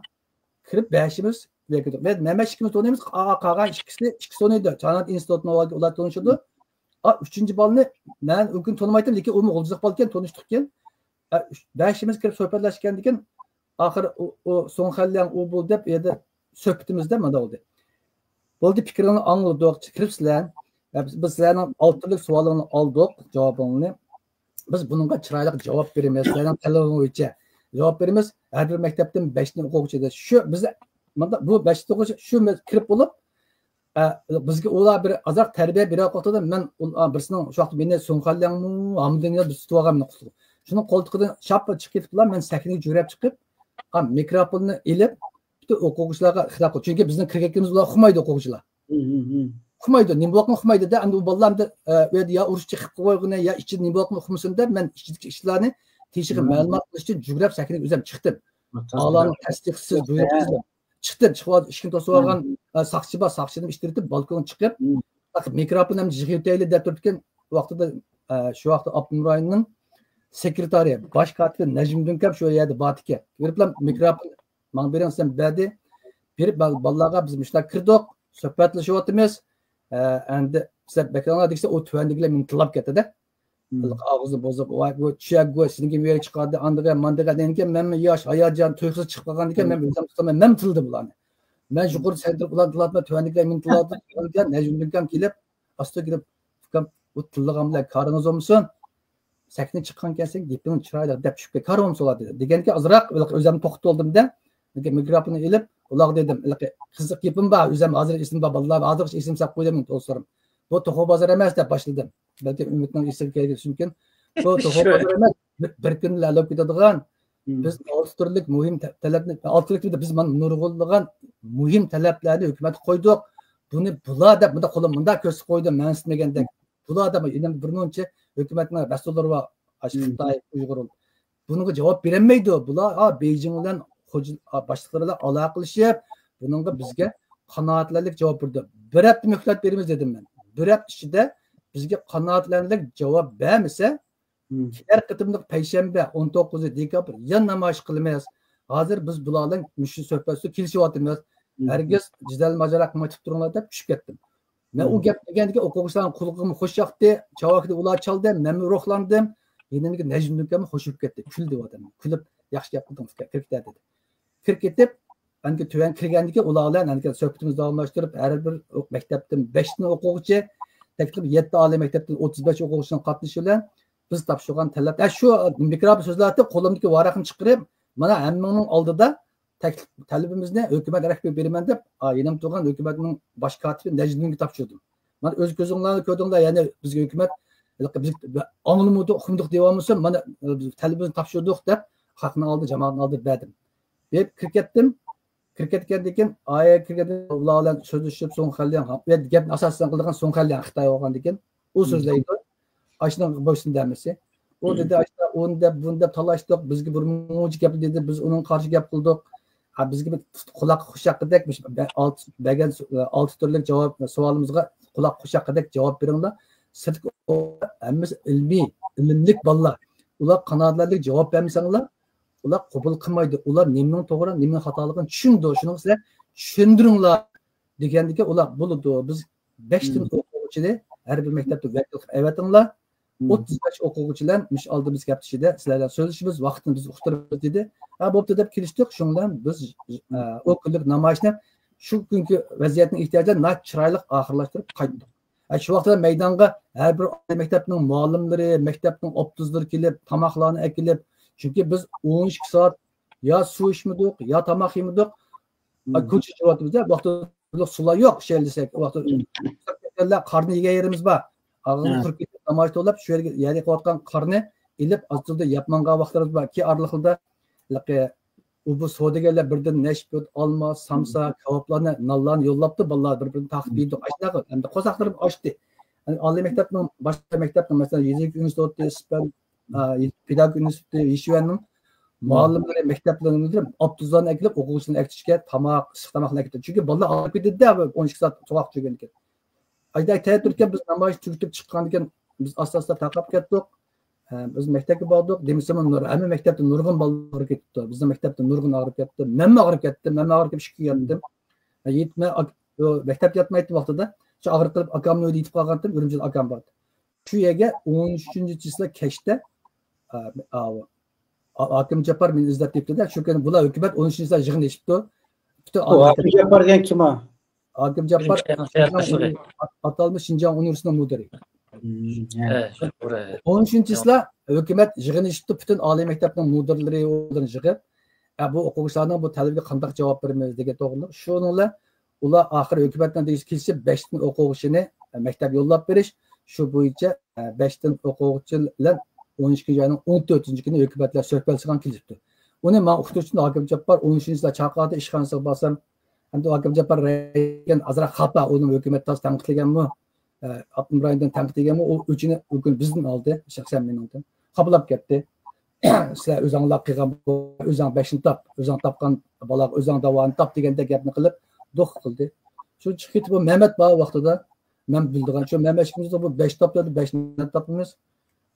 كىرىپ بەشىمىز بىر كىردۇق. مەن، مەمەت ئىككىمىز تونۇيمىز، قا-، قالغان ئىككىسى، ئىككىسى تونۇيدۇ. سانائەت ئىنستىتۇتىنىڭ ئۇلار تونۇشىدۇ. ئا، ئۈچىنچى بالىنى مەن ئۇ كۈنى تونۇمايتتىم، لېكىن ئۇمۇ غۇلجىلىق بالىكەن، تونۇشتۇق كېيىن. ئە، ئۈچ، بەشىمىز كىرىپ سۆھبەتلەشكەندىن كېيىن، ئاخىرى ئۇ، ئۇ سۇڭخەنلياڭ ئۇ بۇ دەپ يەردە سۆھبىتىمىزدە مۇنداق بولدى. بولدى، پىكرىڭلارنى ئاڭلىدۇق، كىرىپسىلەر. ئە، بىز، بىز سىلەرنىڭ ئالتە تۈرلۈك سوئالىڭلارنى ئالدۇق، جاۋابىڭلارنى. بىز بۇنىڭغا چىرايلىق جاۋاب بېرىمىز، سىلەرنىڭ تەلىپىڭلار بويىچە جاۋاب بېرىمىز. ھەر بىر مەكتەپتىن بەشتىن ئوقۇغۇچى دە-، شۇ بىز مۇنداق، بۇ بەشتىن ئوقۇغۇچى شۇ مەز-، كىرىپ بولۇپ، ئە، بىزگە ئۇلار بىر ئازراق تەربىيە بېرىۋاتقان ۋاقتىدا مەن ئۇل-، ئا، بىرسىنىڭ شۇ ۋاقىتتا مېنى سۇڭخەنلياڭمۇ، ھامدۇنيا بىز تۇتۇۋالغان مېنى قولتۇقىدىن. شاپپا چىقىپ كېتىپلا، مەن سەھنىگە يۈگۈرۈپ چىقىپ، ئا، مىكروفوننى ئېلىپ، پۈتۈن ئوقۇغۇچىلارغا خىتاب قىلدى. چۈنكى بىزنىڭ كىرگەنلىكىمىزنى ئۇلار ئۇقمايدۇ ئوقۇغۇچىلار. ئۇقمايدۇ، نېمە بولغىنىنى ئۇقمايدۇ-دە، ئەمدى ئۇ بالىلار ئەمدى، ئە، ئۇ يەردە يا ئۇرۇش چېقىپ قويغىنى، يا ئىچىدە نېمە بولغىنىنى ئۇقمىسۇن دەپ، مەن ئىچىدىكى ئىشلارنى تېشىغا مەلۇمات قىلىش ئۈچۈن يۈگۈرۈپ سەھنىگە ئۆزۈم چىقتىم. ئالانىڭ تەستىقسىز، بۇيرۇقسىز چىقتىم. چىقىپ ئالدى ئىشىكنى توسۇۋالغان، ئە، ساقچى بار، ساقچىدىن ئىتتىرىتىپ بالكونغا چىقىپ، مىكروفون ھەم يىغىۋېتەيلى دەپ تۇرۇپتىكەن. ۋاقتىدا، ئە، شۇ ۋاقىتتا ئاپتونوم رايوننىڭ سېكرېتارى، باش كاتىپى نەجمىدىن كەپ شۇ يەردە بارتىكەن. بېرىپلا مىكروفون ماڭا بېرىڭ دېسەم بەردى. بېرىپ بال-، بالىلارغا بىز مۇشۇنداق كىردۇق، سۆھبەتلىشىۋاتىمىز. ئە، ئەمدى سىلەر بەكرەڭلار دېسە ئۇ تۆۋەندىكىلەر مېنى تىللاپ كەتتى-دە. ھېلىقى ئاغزىنى بۇزۇپ، ۋاي، بۇ چۈيەگۇ سىزنىڭكى مېۋە چىقاردى، ئاندىغا، ماندىغا دېگەنكەن، مەنمۇ ياش، ھاياجان، تۇيۇقسىز چىقىپ قالغاندىكىن، مەن ئۆزۈم تۇتالماي، مەنمۇ تىللىدىم بۇلارنى. مەن يۇقىرى سەنتىر ئۇلارنى تىللاتماي، تۆۋەندىكىلەر مېنى تىللاۋاتىدۇ، نەجمىدىن كەم كېلىپ، ئاستا كېلىپ، ئۇكام، بۇ تىللىغان بىلەن كارىڭىز بولمىسۇن، سەھنىگە چىققانكەنسەن، گېپىڭ چىرايلىق دەپ چۈشۈپ كەت، كارىڭ بولمىسۇن، دېدى. دېگەنكى ئازراق ئۆزۈم توختىتىۋالدىم-دە، مىكروفوننى ئېلىپ، ئۇلارغا دېدىم، ھېلىقى قىزىق گېپىم بار، ئۆزۈم ھازىر ئېسىمدە، بالىلار ھازىرغىچە ئېسىمدە ساقلاپ قويدۇم، دوستلىرىم. بۇ توخۇ بازىرى ئەمەس دەپ باشلىدىم. بەلكىم ئۈمىدنىڭ ئېسىگە كەلگۈسى مۇمكىن. بۇ توخۇ بازىرى ئەمەس، بىر، بىر كۈندە ھەل بولۇپ كېتىدىغان. بىز ئالتە تۈرلۈك مۇھىم تە-، تەلەپنى، ئالتە تۈرلۈك دېگەندە بىز مانا نۇرغۇنلىغان مۇھىم تەلەپلەرنى ھۆكۈمەتكە قويدۇق. بۇنى بۇلار دەپ مۇنداق قولۇم مۇنداق كۆرسىتىپ قويدۇم، مەن سىزمىگەندەك. بۇلار دەپ يەنە بىر مۇنچە ھۆكۈمەتنىڭ مەسئۇللىرى بار. ئاشۇ خىتاي، ئۇيغۇر. بۇنىڭغا جاۋاب بېرەلمەيدۇ. بۇلار، ھا، بېيجىڭ بىلەن خوجا-، ھا، باشلىقلىرى بىلەن ئالاقىلىشىپ، بۇنىڭغا بىزگە قانائەتلەنەرلىك جاۋاب بېرىدۇ. بىر ھەپتە مۆھلەت بېرىمىز دېدىم مەن. بىر ھەپتە ئىچىدە بىزگە قانائەتلەنەرلىك جاۋاب بەرمىسە، كېلەر قېتىملىق پەيشەنبە، ئون توققۇزى دېكابر يەنە نامايىش قىلىمىز. ھازىر بىز بۇلار بىلەن مۇشۇ سۆھبەت ئۈستىدە كېلىشىۋاتىمىز. ھەرگىز جېدەل ماجارا قىلماي تۇرۇپ تۇرۇڭلار دەپ چۈشۈپ كەتتىم. مەن ئۇ گەپنى دېگەندىكىن ئوقۇغۇچىلارنىڭ قۇلىقىغىمۇ خوش ياقتى، چاۋاكنى ئۇلار چالدى، مەنمۇ روھلاندىم. يېنىمدىكى نەجمىدىن ئۇكاممۇ خوش بولۇپ كەتتى. كۈلدى ئۇ ئادەم. كۈلۈپ، ياخشى گەپ قىلدىڭ ئۇكا، كىرىپ كېتە دېدى. كىرىپ كېتىپ، ئەنكى تۆۋەن كىرگەندىكىن ئۇلار بىلەن ئەنكى سۆھبىتىمىزنى داۋاملاشتۇرۇپ، ھەر بىر مەكتەپتىن بەشتىن ئوقۇغۇچى، تەكلىپ يەتتە ئالىي مەكتەپتىن ئوتتۇز بەش ئوقۇغۇچىنىڭ قاتنىشىشى بىلەن بىز تاپشۇرغان تەلەپ، ئە، شۇ مىكروفون سۆزلەۋاتىپ، قولۇمدىكى ۋاراقنى چىقىرىپ، مانا ھەممىڭنىڭ ئالدىدا تەكلىپ، تەلىپىمىزنى ھۆكۈمەت رەھبىرىگە بېرىمەن دەپ، ئا، يېنىمدا تۇرغان ھۆكۈمەتنىڭ باش كاتىپى نەجمىدىنگە تاپشۇردۇم. مانا ئۆز كۆزۈڭلارنى كۆردۈڭلار، يەنى بىزگە ھۆكۈمەت، ھېلىقى بىز ئاڭلىمىدۇق، ئۇقمىدۇق دېيەلمىسۇن، مانا، بىز تەلىپىمىزنى تاپشۇردۇق دەپ، خەقنىڭ ئالدىدا، جامائەتنىڭ ئالدىدا بەردىم. بېرىپ كىرىپ كەتتىم. كىرىپ كەتكەندىن كېيىن، ئايەگە كىرگەندىن كېيىن ئۇلار بىلەن سۆزلىشىپ، سۇڭ خەنلياڭ، گەپنى ئاساسەن قىلىدىغان سۇڭ خەنلياڭ خىتاي بولغاندىن كېيىن، ئۇ سۆزلەيدۇ. ئاشۇنىڭغا بويسۇن دەمىسى. ئۇ دېدى، ئاشۇنداق ئۇنى دەپ، بۇنى دەپ تالاشتۇق. بىزگە بىر مۇنچە گەپنى دېدى، بىز ئۇنىڭغا قارشى گەپ قىلدۇق. ھە، بىزگە بىر قۇلاققا خۇش ياققۇدەك، مۇشۇ بە-، ئالتە، بەرگەن سو-، ئالتە تۈرلۈك جاۋاب، سوئالىمىزغا قۇلاققا خۇش ياققۇدەك جاۋاب بېرىڭلار. سىرتقى ھەممىسى ئىلمىي، ئىلىملىك بالىلار. ئۇلار قانائەتلەنەرلىك جاۋاب بەرمىسەڭلار، ئۇلار قوبۇل قىلمايدۇ. ئۇلار نېمىنىڭ توغرا، نېمىنىڭ خاتالىقىنى چۈشىنىدۇ. شۇنىڭ ئۈچۈن چۈشەندۈرۈڭلار دېگەندىكىن، ئۇلار بولىدۇ. بىز بەشتىن ئوقۇغۇچىنى ھەر بىر مەكتەپتە ۋەكىل قىلىپ ئەۋەتىڭلار. ئوتتۇز بەش ئوقۇغۇچى بىلەن مۇشۇ ئالدىمىز ھەپتە ئىچىدە سىلەر بىلەن سۆزلىشىمىز، ۋاقتىنى بىز ئۇقتۇرىمىز دېدى. ھە، بوپتۇ دەپ كېلىشتۇق. شۇنىڭ بىلەن بىز، ئە، ئۇ كۈنلۈك نامايىشنى شۇ كۈنكى ۋەزىيەتنىڭ ئېھتىياجى بىلەن ناھايىتى چىرايلىق ئاخىرلاشتۇرۇپ قايتتۇق. ھە، شۇ ۋاقىتتا مەيدانغا ھەر بىر مەكتەپنىڭ مۇئەللىملىرى، مەكتەپنىڭ ئوپتۇزلىرى كېلىپ، تاماقلارنى ئەكېلىپ، چۈنكى بىز ئون ئىككى سائەت يا سۇ ئىچمىدۇق، يا تاماق يېمىدۇق. ئا، كوچىدا يۈرۈۋاتىمىز-دە، بۇ ۋاقىتتا سۇلار يوق، شەيلىسەك، ئۇ ۋاقىتتا قارنى يېگەن يېرىمىز بار. ئاغزىمىز قۇرۇپ كېتىپ، نامايىش توۋلاپ، شۇ يەرگە، يەرگە قويۇۋاتقان قارنى ئېلىپ، ئاز تۇردى يەپ ماڭغان ۋاقىتلىرىمىز بار. كېيىن ئارىلىقىدا، ھېلىقى، ئۇ بۇ سودىگەرلەر بىردىن نەشپۈت، ئالما، سامسا، كاۋاپلارنى، نانلارنى يوللاپتۇ، بالىلار بىر-بىرىنى تارقىتىپ يېدۇق. ئاشۇنداق ئەمدى قورساقلىرىمىز ئاچتى. يەنى ئالىي مەكتەپنىڭ، باشقا مەكتەپنىڭ، مەسىلەن، يېزا ئىگىلىك ئىنستىتۇتى، ئىسپەن، ئا، پېداگوگىكا ئىنستىتۇتى، يىشۈەننىڭ مۇئەللىملىرى، مەكتەپلىرىنى بىلدۈرۈپ، ئاپتوبۇسلارنى ئەكېلىپ، ئوقۇغۇچىلارنى ئەكېتىشكە تاماق، ئىسسىق تاماقنى ئەكېتىدۇ. چۈنكى بالىلار ئاغرىپ كېتىدۇ-دە، ئون ئىككى سائەت سوغۇق چۈشكەندىن كېيىن. ئايدا تەييار تۇرۇپ، بىز نامايىش تۈگىتىپ چىققاندىن كېيىن، بىز ئاستا-ئاستا تارقاپ كەتتۇق. ھە، بىز مەكتەپكە باردۇق، دېمىسىمۇ نۇر-، ھەممە مەكتەپتە نۇرغۇن بالا ئاغرىپ كېتىپتۇ. بىزنىڭ مەكتەپتە نۇرغۇن ئاغرىپ كەتتى. مەنمۇ ئاغرىپ كەتتىم. مەنمۇ ئاغرىپ كېتىپ ئىككى كۈن ياتتىم. ھە، يېتىپ مەن ئاك-، ئۇ مەكتەپتە ياتمايتتىم ۋاقتىدا. شۇ ئاغرىپ قېلىپ ئاكامنىڭ ئۆيىدە يېتىپ قالغانتىم، ئۈرۈمچىدە ئاكام بار. شۇ يەرگە ئون ئۈچىنچى چىسلا كەچتە، ئا، ئا، ئا، ھاكىم جاپپار مېنى ئىزدەپ كېلىپتۇ-دە، شۇ كۈنى بۇلار ھۆكۈمەت ئون ئۈچىنچى چىسلا يىغىن ئېچىپتۇ. پۈتۈن ئۇ ئالىي ھاكىم جاپپار دېگەن كىم ئۇ؟ ھاكىم جاپپار شىنجاڭ ئۇنىۋېرسىتېتىنىڭ مۇدىرى. ئاتالمىش شىنجاڭ ئۇنىۋېرسىتېتىنىڭ مۇدىرى. ئون ئۈچىنچى چىسلا ھۆكۈمەت يىغىن ئېچىپتۇ، پۈتۈن ئالىي مەكتەپنىڭ مۇدىرلىرى ئۇلارنى يىغىپ، ئە، بۇ ئوقۇغۇچىلارنىڭ بۇ تەلىپىگە قانداق جاۋاب بېرىمىز دېگەن توغرىلىق. شۇنىڭ بىلەن ئۇلار ئاخىرى ھۆكۈمەتنىڭ دېگۈسى كېلىشىپ، بەشتىن ئوقۇغۇچىنى مەكتەپ يوللاپ بېرىش، شۇ بويىچە، ئە، بەشتىن ئوقۇغۇچى بىلەن ئون ئىككىنچى ئاينىڭ ئون تۆتىنچى كۈنى ھۆكۈمەت بىلەن سۆھبەتلىشىدىغان كېلىشىپتۇ. ئۇنى ماڭا ئۇقتۇرۇشتىن ھاكىم جاپپار ئون ئۈچىنچى يىلدا چاقىرتتى، ئىشخانىسىغا بارسام، ئەمدى ھاكىم جاپپار رەئىس ئازراق خاپا، ئۇنى ھۆكۈمەت تازا تەنقىدلىگەنمۇ، ئە، ئاپتونوم رايوندىن تەنقىدلىگەنمۇ، ئۇ ئۆچىنى ئۇ كۈنى بىزدىن ئالدى، شەخسەن مېنىڭدىن. خاپىلاپ كەتتى. سىلەر ئۆزۈڭلار قىلغان، ئۆزۈڭ بەشنى تاپ، ئۆزۈڭ تاپقان بالاغا ئۆزۈڭ داۋانى تاپ دېگەندەك گەپنى قىلىپ، دوق قىلدى. شۇ چىقىپ كېتىپ، ئۇ مەمەت بار ۋاقتىدا، مەن بىلىدىغان شۇ مەمەت ئىككىمىز بۇ بەش تاپتى، بەش مەمەت تاپىمىز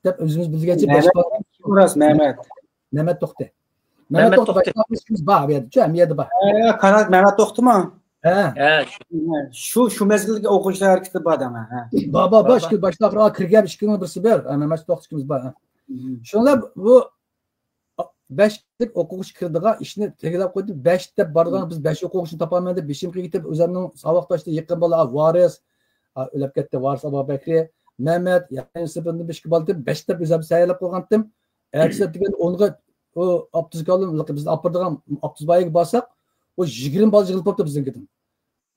دەپ ئۆزىمىز بىلگەنچە بەش مەمەت، راست، مەمەت. مەمەت توختى. مەمەت مەمەت توختى بەش تاپىمىز بار بۇ يەردە، شۇ ھەممە يەردە بار. قانات مەمەت توختىمۇ؟ ھە. ھە. شۇ شۇ مەزگىلدىكى ئوقۇغۇچىلار ھەرىكىتى بار دەڭە. ھە. بار بار بار بار. ئىككى باشلىق كىرگەن ئىككىنىڭ بىرسى بار. مەمەت توختى ئىككىمىز بار. شۇڭلار بۇ بەش كىشىلىك ئوقۇغۇچى كىرىدىغان ئىشنى تەگلەپ قويدى. بەش دەپ بارغان بىز بەش ئوقۇغۇچىنى تاپالمىدى. بېشىمغا يېتىپ ئۆزۈمنىڭ ساۋاقداشلىرى يېقىن بالا ۋارىس، ئا، ئۆلۈپ كەتتى، ۋارىس ئابابەكرى، مەمەت، يەنە سىپىندىن بىر ئىككى بالا دەپ بەش دەپ ئۆزۈم سەيلەپ قويغانتىم. ئەتىسى دېگەن ئونغا ئۇ ئاپتوبۇسكالىم بىزنى ئاپىرىدىغان ئاپتوبۇس بايىگە بارساق، ئۇ يىگىرمە بالا يىغىلىپ قاپتۇ بىزنىڭكىدىن.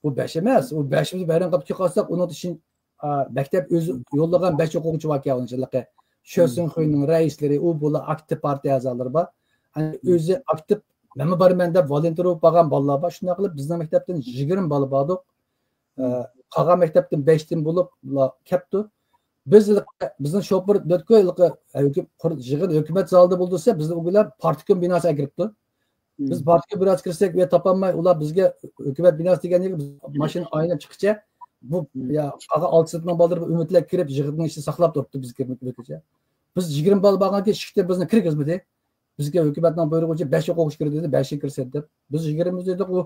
ئۇ بەش ئەمەس، ئۇ بەش بىز ۋەيران قىلىپ چىقارساق، ئۇنىڭ ئىچىدە بەكتەپ ئۆزى يوللىغان بەش ئوقۇغۇچى باركەن ئۇنىڭ ئىچىدە. شۆسىڭخۇينىڭ رەئىسلىرى، ئۇ بۇلار ئاكتىپ پارتىيە ئەزالىرى بار. ئۆزى ئاكتىپ، مەنمۇ بارىمەن دەپ ۋولونتېر بولۇپ بارغان بالىلار بار. شۇنداق قىلىپ بىزنىڭ مەكتەپتىن يىگىرمە بالا باردۇق. قالغان مەكتەپتىن بەشتىن بولۇپ كەپتۇ. بىز بىزنىڭ شوپۇر دۆتكو يىغىن ھۆكۈمەت زالىدا بولدى دېسە، بىزنى ئۇ كۈنلەر پارتكوم بىناسىغا ئەكىرىپتۇ. بىز پارتكوم بىناسىغا كىرسەك، ئۇ يەردە تاپالماي، ئۇلار بىزگە ھۆكۈمەت بىناسى دېگەن يەرگە بىز ماشىنا ئايلىنىپ چىققىچە، بۇ يا قالغان ئالتە سىنىپنىڭ بالىلىرى ئۈمىدلەر كىرىپ، يىغىننىڭ ئىچىدە ساقلاپ تۇرۇپتۇ بىز كىرمىگۈچە. بىز يىگىرمە بالا بارغاندىن كېيىن ئىشىكتىن بىزنى كىرگۈزمىدى. بىزگە ھۆكۈمەتنىڭ بۇيرۇقى بويىچە بەش ئوقۇغۇچى كىرىدۇ دېدى، بەشى كىرسە دەپ. بىز يىگىرمىمىز دېدۇق، ئۇ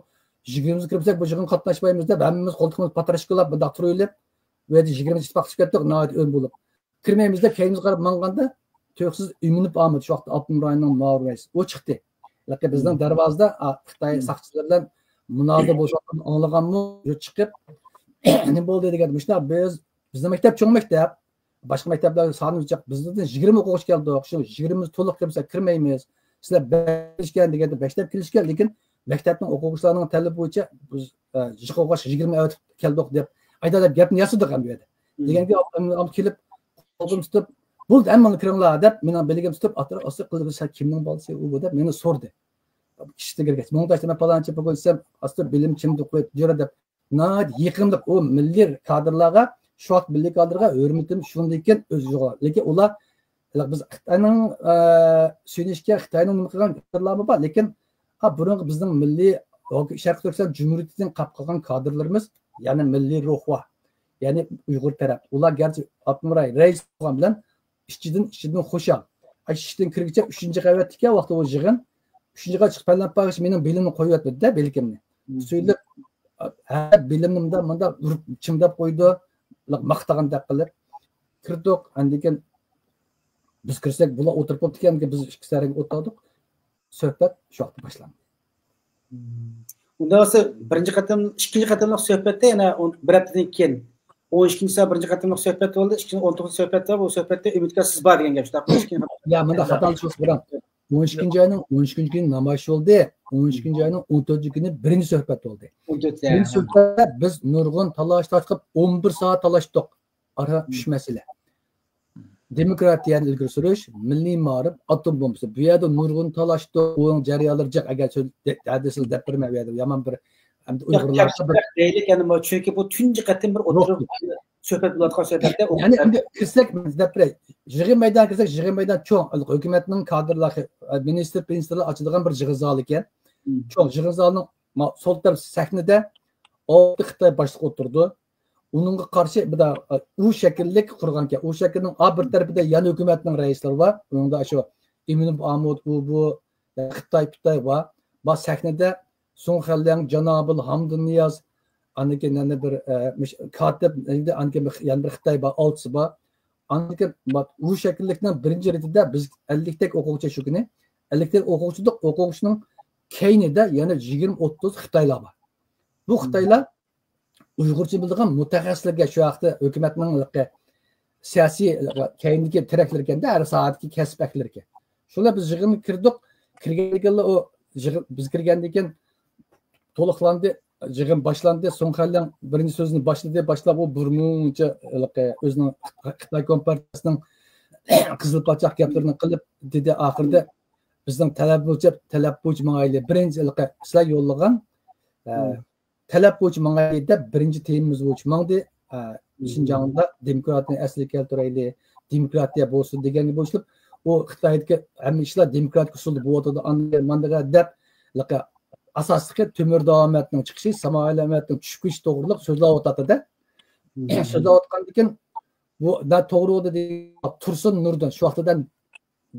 يىگىرمىمىز كىرمىسەك بۇ يىغىنغا قاتناشمايمىز دەپ، ھەممىمىز قولتۇقىمىزغا پاتراچكىلاپ مۇنداق تۇرۇۋېلىپ، ئۇ يەردە يىگىرمە ئىتتىپاق چىقىپ كەتتۇق، ناھايىتى ئۆڭ بولۇپ. كىرمەيمىز دەپ كەينىمىزگە قاراپ ماڭغاندا، تۇيۇقسىز ئىمىنوف ئامىد، شۇ ۋاقىتتا ئاپتونوم رايوننىڭ مۇئاۋىن رەئىسى، ئۇ چىقتى. بىزنىڭ دەرۋازىدا، ئا، خىتاي ساقچىلىرى بىلەن مۇنازىرە بولۇشۇۋاتقىنىنى ئاڭلىغانمۇ، يۇرت چىقىپ، نېمە بولدى دېگەندە، مۇشۇنداق، بىز، بىزنىڭ مەكتەپ چوڭ مەكتەپ، باشقا مەكتەپلەر سانىمىز جىق، بىزدىن يىگىرمە ئوقۇغۇچى كەلدۇق، شۇ يىگىرمىمىز تولۇق كىرمىسە كىرمەيمىز، سىلەر بەش كىرىشكەن دېگەندە، بەشلەپ كىرىشكەن، لېكىن مەكتەپنىڭ ئوقۇغۇچىلارنىڭ تەلىپى بويىچە بىز، ئە، جىق ئوقۇغۇچى يىگىرمە ئەۋەتىپ كەلدۇق دەپ، ئايدا دەپ گەپنى ياسىدۇق ھەم بۇ يەردە. دېگەنگە ئاپام كېلىپ، قولۇمنى تۇتۇپ، بولدى، ھەممىڭلار كىرىڭلار دەپ، مېنىڭ بېلىگىمنى تۇتۇپ، ئاتىرىپ، ئاستا قىلىپ، سەن كىمنىڭ بالىسى ئۇ بۇ دەپ مېنى سورىدى. ئىشىكتىن كىرگەچ، مۇڭداش دېمەي، پالانچى، بۈگۈن سەن ئاستا بېلىم چىمدىپ قويۇپ يۈر دەپ، ناھايىتى يېقىملىق ئۇ مىللىي كادىرلارغا، شۇ ۋاقىت مىللىي كادىرغا ھۆرمىتىم شۇندىن كېيىن ئۆزى يوقالغان. لېكىن ئۇلار، بىز خىتاينىڭ، ئە، سۆيۈنۈشكە خىتاينىڭ نېمە قىلغان كادىرلارمۇ بار، لېكىن، ھا، بۇرۇنقى بىزنىڭ مىللىي شەرقىي تۈركىستان جۇمھۇرىيىتىدىن قاپ قالغان كادىرلىرىمىز، يەنى مىللىي روھ بار، يەنى ئۇيغۇر تەرەپ. ئۇلار گەرچە ئاپتونوم رايون رەئىس بولغان بىلەن ئىچىدىن، ئىچىدىن خۇشال. ئىشىكتىن كىرگۈچە ئۈچىنچى قەۋەتتىكى ۋاقىتتا ئۇ يىغىن، ئۈچىنچى قەۋەتكە چىقىپ پەلەپ بارغىچە مېنىڭ بېلىمنى قويۇۋەتمىدى-دە، بىلىكىمنى. سۆيۈنۈپ، ھە، بېلىمنى مۇنداق، مۇنداق ئۇرۇپ چىمداپ قويدى، ماختىغاندەك قىلىپ. كىردۇق، ئاندىن كېيىن بىز كىرسەك، بۇلار ئولتۇرۇپ بوپتىكەن، بىز ئىككى سەرگە ئولتۇردۇق. سۆھبەت شۇ ۋاقىتتا باشلاندى. ئۇنداق بولسا، بىرىنچى قېتىم، ئىككىنچى قېتىملىق سۆھبەتتە يەنە بىر ھەپتىدىن كېيىن، ئون ئىككىنچى سائەت بىرىنچى قېتىملىق سۆھبەت بولدى، ئىككىنچى، ئون توققۇزىنچى سۆھبەتتە، بۇ سۆھبەتتە ئۈمىدكار سىز بار دېگەن گەپ، شۇنداقمۇ؟ يا، مۇنداق خاتالىشىپ بىراق، ئون ئىككىنچى ئاينىڭ ئون ئىككىنچى كۈنى نامايىش بولدى، ئون ئىككىنچى ئاينىڭ ئون تۆتىنچى كۈنى بىرىنچى سۆھبەت بولدى. بىرىنچى سۆھبەتتە بىز نۇرغۇن تالاش تارتىپ، ئون بىر سائەت تالاشتۇق. ئارا ئۈچ مەسىلە. دېموكراتىيەنى ئىلگىرى سۈرۈش، مىللىي مائارىپ، ئاتوم بومبىسى. بۇ يەردە نۇرغۇن تالاشتۇق، ئۇنىڭ جەريانلىرى جىق. ئەگەر سۆز دەپ بەرمەي، بۇ يەردە يامان بىر، ئەمدى ئۇيغۇرلارغا بىر دەيلى، يەنى چۈنكى بۇ تۇنجى قېتىم بىر ئوتتۇرا سۆھبەت بولۇۋاتقان سۆھبەتتە، يەنى ئەمدى كىرسەك، دەپ بېرەي. يىغىن مەيدانىغا كىرسەك، يىغىن مەيدانى چوڭ، ھۆكۈمەتنىڭ كادىرلار، مىنىستىر، مىنىستىرلار ئاچىدىغان بىر يىغىن زالى ئىكەن. چوڭ يىغىن زالىنىڭ سول تەرەپ سەھنىدە ئالتە خىتاي باشلىقى ئولتۇرىدۇ. ئۇنىڭغا قارشى بىر ئۇ شەكىللىك قۇرغانكەن. ئۇ شەكىلنىڭ ئا بىر تەرىپىدە يەنە ھۆكۈمەتنىڭ رەئىسلىرى بار. ئۇنىڭدا شۇ ئىمىنوف ئامۇد، ئۇ بۇ، خىتاي پىتاي بار. بار سەھنىدە سۇڭ خەنلياڭ، جانابىل ھامدۇنىياز، ئاندىن كېيىن يەنە بىر، ئە، مۇش-، كاتىپ، ئاندىن كېيىن بىر، يەنە بىر خىتاي بار، ئالتىسى بار. ئاندىن كېيىن بار، ئۇ شەكىللىكنىڭ بىرىنچى رېتىدە بىز ئەللىكتەك ئوقۇغۇچى شۇ كۈنى. ئەللىكتەك ئوقۇغۇچى ئىدۇق، ئوقۇغۇچىنىڭ كەينىدە يەنە يىگىرمە ئوتتۇز خىتايلار بار. بۇ خىتايلار ئۇيغۇرچە بىلىدىغان مۇتەخەسسىسلەرگە، شۇ ھەقتە ھۆكۈمەتنىڭ سىياسىي كەينىدىكى تىرەكلىرىكەندە، ھەر ساھەدىكى كەسىپ ئەھلىلىرىكەن. شۇلار بىز يىغىنغا كىردۇق. كىرگەندىكىنلا ئۇ يىغىن، بىز كىرگەندىن كېيىن تولۇقلاندى. يىغىن باشلاندى. سۇڭ خەنلياڭ بىرىنچى سۆزىنى باشلىدى. باشلاپ ئۇ بىر مۇنچە ھېلىقى ئۆزىنىڭ خىتاي كومپارتىيىسىنىڭ قىزىل پاچاق گەپلىرىنى قىلىپ دېدى. ئاخىرىدا بىزنىڭ تەلەپ بويىچە، تەلەپ بويىچە ماڭايلى. بىرىنچى ھېلىقى سىلەر يوللىغان، ئە، تەلەپ بويىچە ماڭايلى دەپ بىرىنچى تېمىمىز بويىچە ماڭدى. ئە، شىنجاڭدا دېموكراتىيەنى ئەسلىگە كەلتۈرەيلى، دېموكراتىيە بولسۇن دېگەنگە بويسۇنۇپ، ئۇ خىتايدىكى ھەممە ئىشلار دېموكراتىك ئۇسۇلدا بولۇۋاتىدۇ، ئاندىغا ماندىغا دەپ، ئاساسلىقى تۆمۈر داۋامەتنىڭ چىقىشى، سامائىل ئەمەتنىڭ چۈشۈپ كېتىشى توغرىلىق سۆزلەۋاتاتتى-دە. سۆزلەۋاتقاندىكىن، بۇ دا توغرا بولدى دېگەن تۇرسۇن نۇردىن، شۇ ۋاقتىدا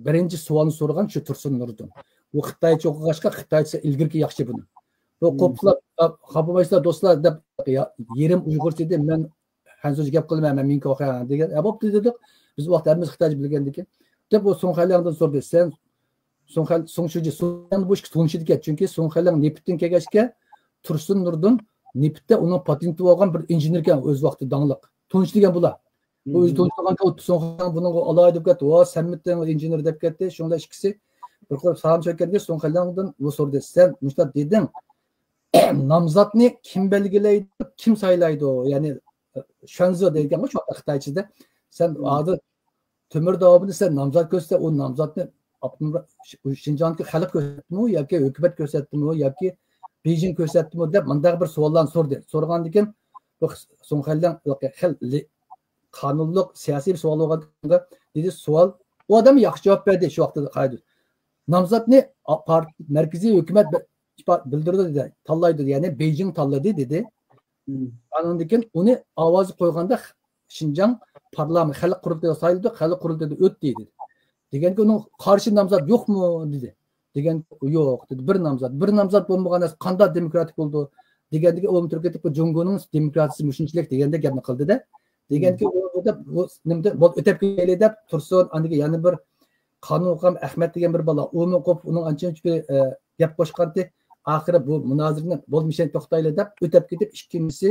بىرىنچى سوئالنى سورىغان شۇ تۇرسۇن نۇردىن. ئۇ خىتايچە ئوقۇغاچقا، خىتايچىسى ئىلگىرىكى ياخشى بۇنىڭ. بۇ قوپلا، خاپا بولمايسىلەر دوستلار دەپ، يېرىم ئۇيغۇرچە دېدى، مەن خەنزۇچە گەپ قىلىمەن، مەن مىڭكوخيا دېگەن. ھە، بوپتۇ دېدۇق. بىز ئۇ ۋاقىت ھەممىمىز خىتايچە بىلگەندىكىن. دەپ ئۇ سۇڭ خەنلياڭدىن سورىدى. سەن سۇڭ خەن، سۇڭ شۇجى، سۇڭ خەنلياڭ بۇ ئىشقا تونۇشىدىكەن. چۈنكى سۇڭ خەنلياڭ نېفىتتىن كەلگەچكە، تۇرسۇن نۇردىن نېفىتتە ئۇنىڭ پاتېنتى بولغان بىر ئىنژېنېر ئىكەن ئۆز ۋاقتى داڭلىق. تونۇشىدىكەن بۇلار. بۇ ئۆزى تونۇشىدىغان سۇڭ خەنلياڭ بۇنىڭغا ئالاھىدە دەپ كەتتى. ۋا، سەنمىتىڭ ئىنژېنېر دەپ كەتتى. شۇڭلار ئىككىسى بىر قۇر سالام سۆككەندە سۇڭ خەنلياڭدىن بۇ سورىدى. سەن مۇشۇنداق دېدىڭ. نامزاتنى كىم بەلگىلەيدۇ، كىم سايلايدۇ؟ يەنى، شۈەنزې دەيدىغان شۇ خىتايچىدا. سەن ھازىر تۆمۈر داۋامىدا سەن نامزات كۆرسەتسە، ئۇ نامزاتنى ئاپتونوم شىنجاڭدىكى خەلق كۆرسەتتىمۇ ياكى ھۆكۈمەت كۆرسەتتىمۇ ياكى بېيجىڭ كۆرسەتتىمۇ دەپ مۇنداق بىر سوئاللارنى سورىدى. سورىغاندىن كېيىن بۇ سۇڭ خەنلياڭ خېلى قانۇنلۇق سىياسىي بىر سوئال بولغاندا دېدى، سوئال، ئۇ ئادەم ياخشى جاۋاب بەردى شۇ ۋاقىتتا قايدۇ. نامزاتنى پارت-، مەركىزىي ھۆكۈمەت بە-، ئىپا-، بىلدۈرىدۇ دېدى، تاللايدۇ، يەنى بېيجىڭ تاللىدى دېدى. ئانىڭدىن كېيىن ئۇنى ئاۋازى قويغاندا شىنجاڭ پارلامېنت، خەلق قۇرۇلتىيىغا سايلىدۇق، خەلق قۇرۇلتىيىدا ئۆتتى دېدى. دېگەنكى ئۇنىڭ قارشى نامزات يوقمۇ دېدى. دېگەن يوق دېدى. بىر نامزات، بىر نامزات بولمىغان نەرسە قانداق دېموكراتىك بولىدۇ؟ دېگەندىكى ئۇ تۈركىيە جۇڭگونىڭ دېموكراتىيىسى مۇشۇنچىلىك دېگەندەك گەپنى قىلدى-دە. دېگەنكى ئۇ دەپ بۇ نېمىدە بول ئۆتەپ كېلەيلى دەپ تۇرسۇن، ئاندىن كېيىن يەنە بىر قانۇن ئوقۇغان ئەخمەت دېگەن بىر بالا، ئۇمۇ قوپۇپ ئۇنىڭ ئانچە مۇنچە بىر، ئە، گەپ قوشقانتى. ئاخىرى بۇ مۇنازىرىنى بولمىشەن توختايلى دەپ ئۆتەپ كېتىپ، ئىككىنچىسى،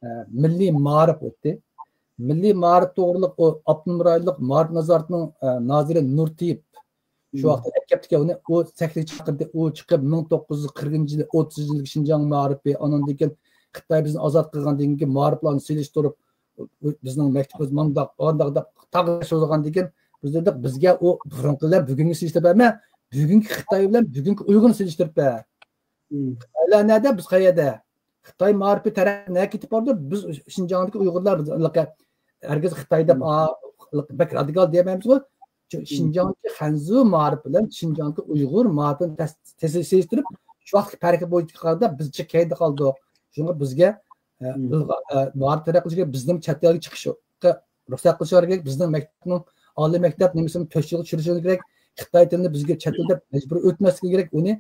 ئە، مىللىي مائارىپ ئۆتتى. مىللىي مائارىپ توغرىلىق ئۇ ئاپتونوم رايونلۇق مائارىپ نازارىتىنىڭ، ئە، نازىرى نۇرتېيىپ شۇ ۋاقىتتا ئەكەپتىكەن ئۇنى، ئۇ سەھنىگە چاقىردى، ئۇ چىقىپ مىڭ توققۇز يۈز قىرىقىنچى يىلى، ئوتتۇزىنچى يىلى شىنجاڭ مائارىپى، ئانىڭدىن كېيىن خىتاي بىزنى ئازاد قىلغاندىن كېيىنكى مائارىپلارنى سېلىشتۇرۇپ، بىزنىڭ مەكتىپىمىز مانداق، ئانداق دەپ تاغ سوزغاندىن كېيىن بىز دېدۇق، بىزگە ئۇ بۇرۇنقى بىلەن بۈگۈنگە سېلىشتۇرۇپ بەرمە، بۈگۈنكى خىتاي بىلەن بۈگۈنكى ئۇيغۇرنى سېلىشتۇرۇپ بەر. خىتايلار نەدە، بىز قەيەردە؟ خىتاي مائارىپى تەرەققىي نەگە كېتىپ بارىدۇ؟ بىز شىنجاڭدىكى ئۇيغۇرلار، بىز ھېلىقى ھەرگىز خىتاي دەپ، ئا، بەك رادىكال دېيەلمەيمىزغۇ. شىنجاڭدىكى خەنزۇ مائارىپى بىلەن شىنجاڭدىكى ئۇيغۇر مائارىپىنى تەس-، تەس-، سېلىشتۇرۇپ، شۇ ۋاقىتتىكى پەرقى بويىچە قارىغاندا بىز جىق كەينىدە قالدۇق. شۇڭا بىزگە، ئە، ئىلغا-، ئە، مائارىپ تەرەققىي قىلىشى كېرەك، بىزنىڭ چەت ئەلگە چىقىشقا رۇخسەت قىلىشى كېرەك، بىزنىڭ مەكتەپنىڭ، ئالىي مەكتەپ نېمىسىنى تۆت يىلغا چۈشۈرۈشى كېرەك، خىتاي تىلىنى بىزگە چەت تىل دەپ مەجبۇرىي ئۆتمەسلىكى كېرەك، ئۇنى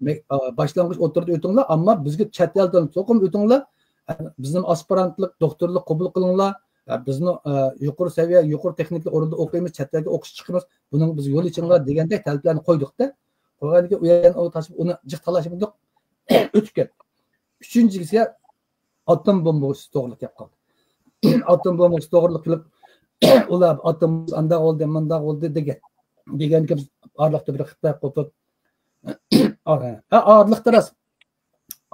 مەك-، ئا، باشلانغۇچ ئوتتۇرىدا ئۆتۈڭلار، ئەمما بىزگە چەت ئەل تىلىنى چوقۇم ئۆتۈڭلار، ئە، بىزنىڭ ئاسپىرانتلىق، دوكتورلۇق قوبۇل قىلىڭلار، ئە، بىزنىڭ، ئە، يۇقىرى سەۋىيە، يۇقىرى تېخنىكىلىق ئورۇندا ئوقۇيمىز، چەت ئەلگە ئوقۇشقا چىقىمىز، بۇنىڭغا بىزگە يول ئېچىڭلار دېگەندەك تەلەپلەرنى قويدۇقتا. قويغاندىن كېيىن ئۇ يەردىن ئۇ تاشلاپ ئۇنى جىق تالاشمىدۇق، ئۆتۈپ كەتتى. ئۈچىنچىسىگە ئاتوم بومبىسى توغرىلىق گەپ قىلدى. ئاتوم بومبىسى توغرىلىق كېلىپ، ئۇلار ئاتوم بومبىسى ئانداق بولدى، مۇنداق بولدى دېگەن. دېگەنكى بىز ئارىلىقتا بىر خىتاي قوپۇپ، ھە، ئارىلىقتا راست.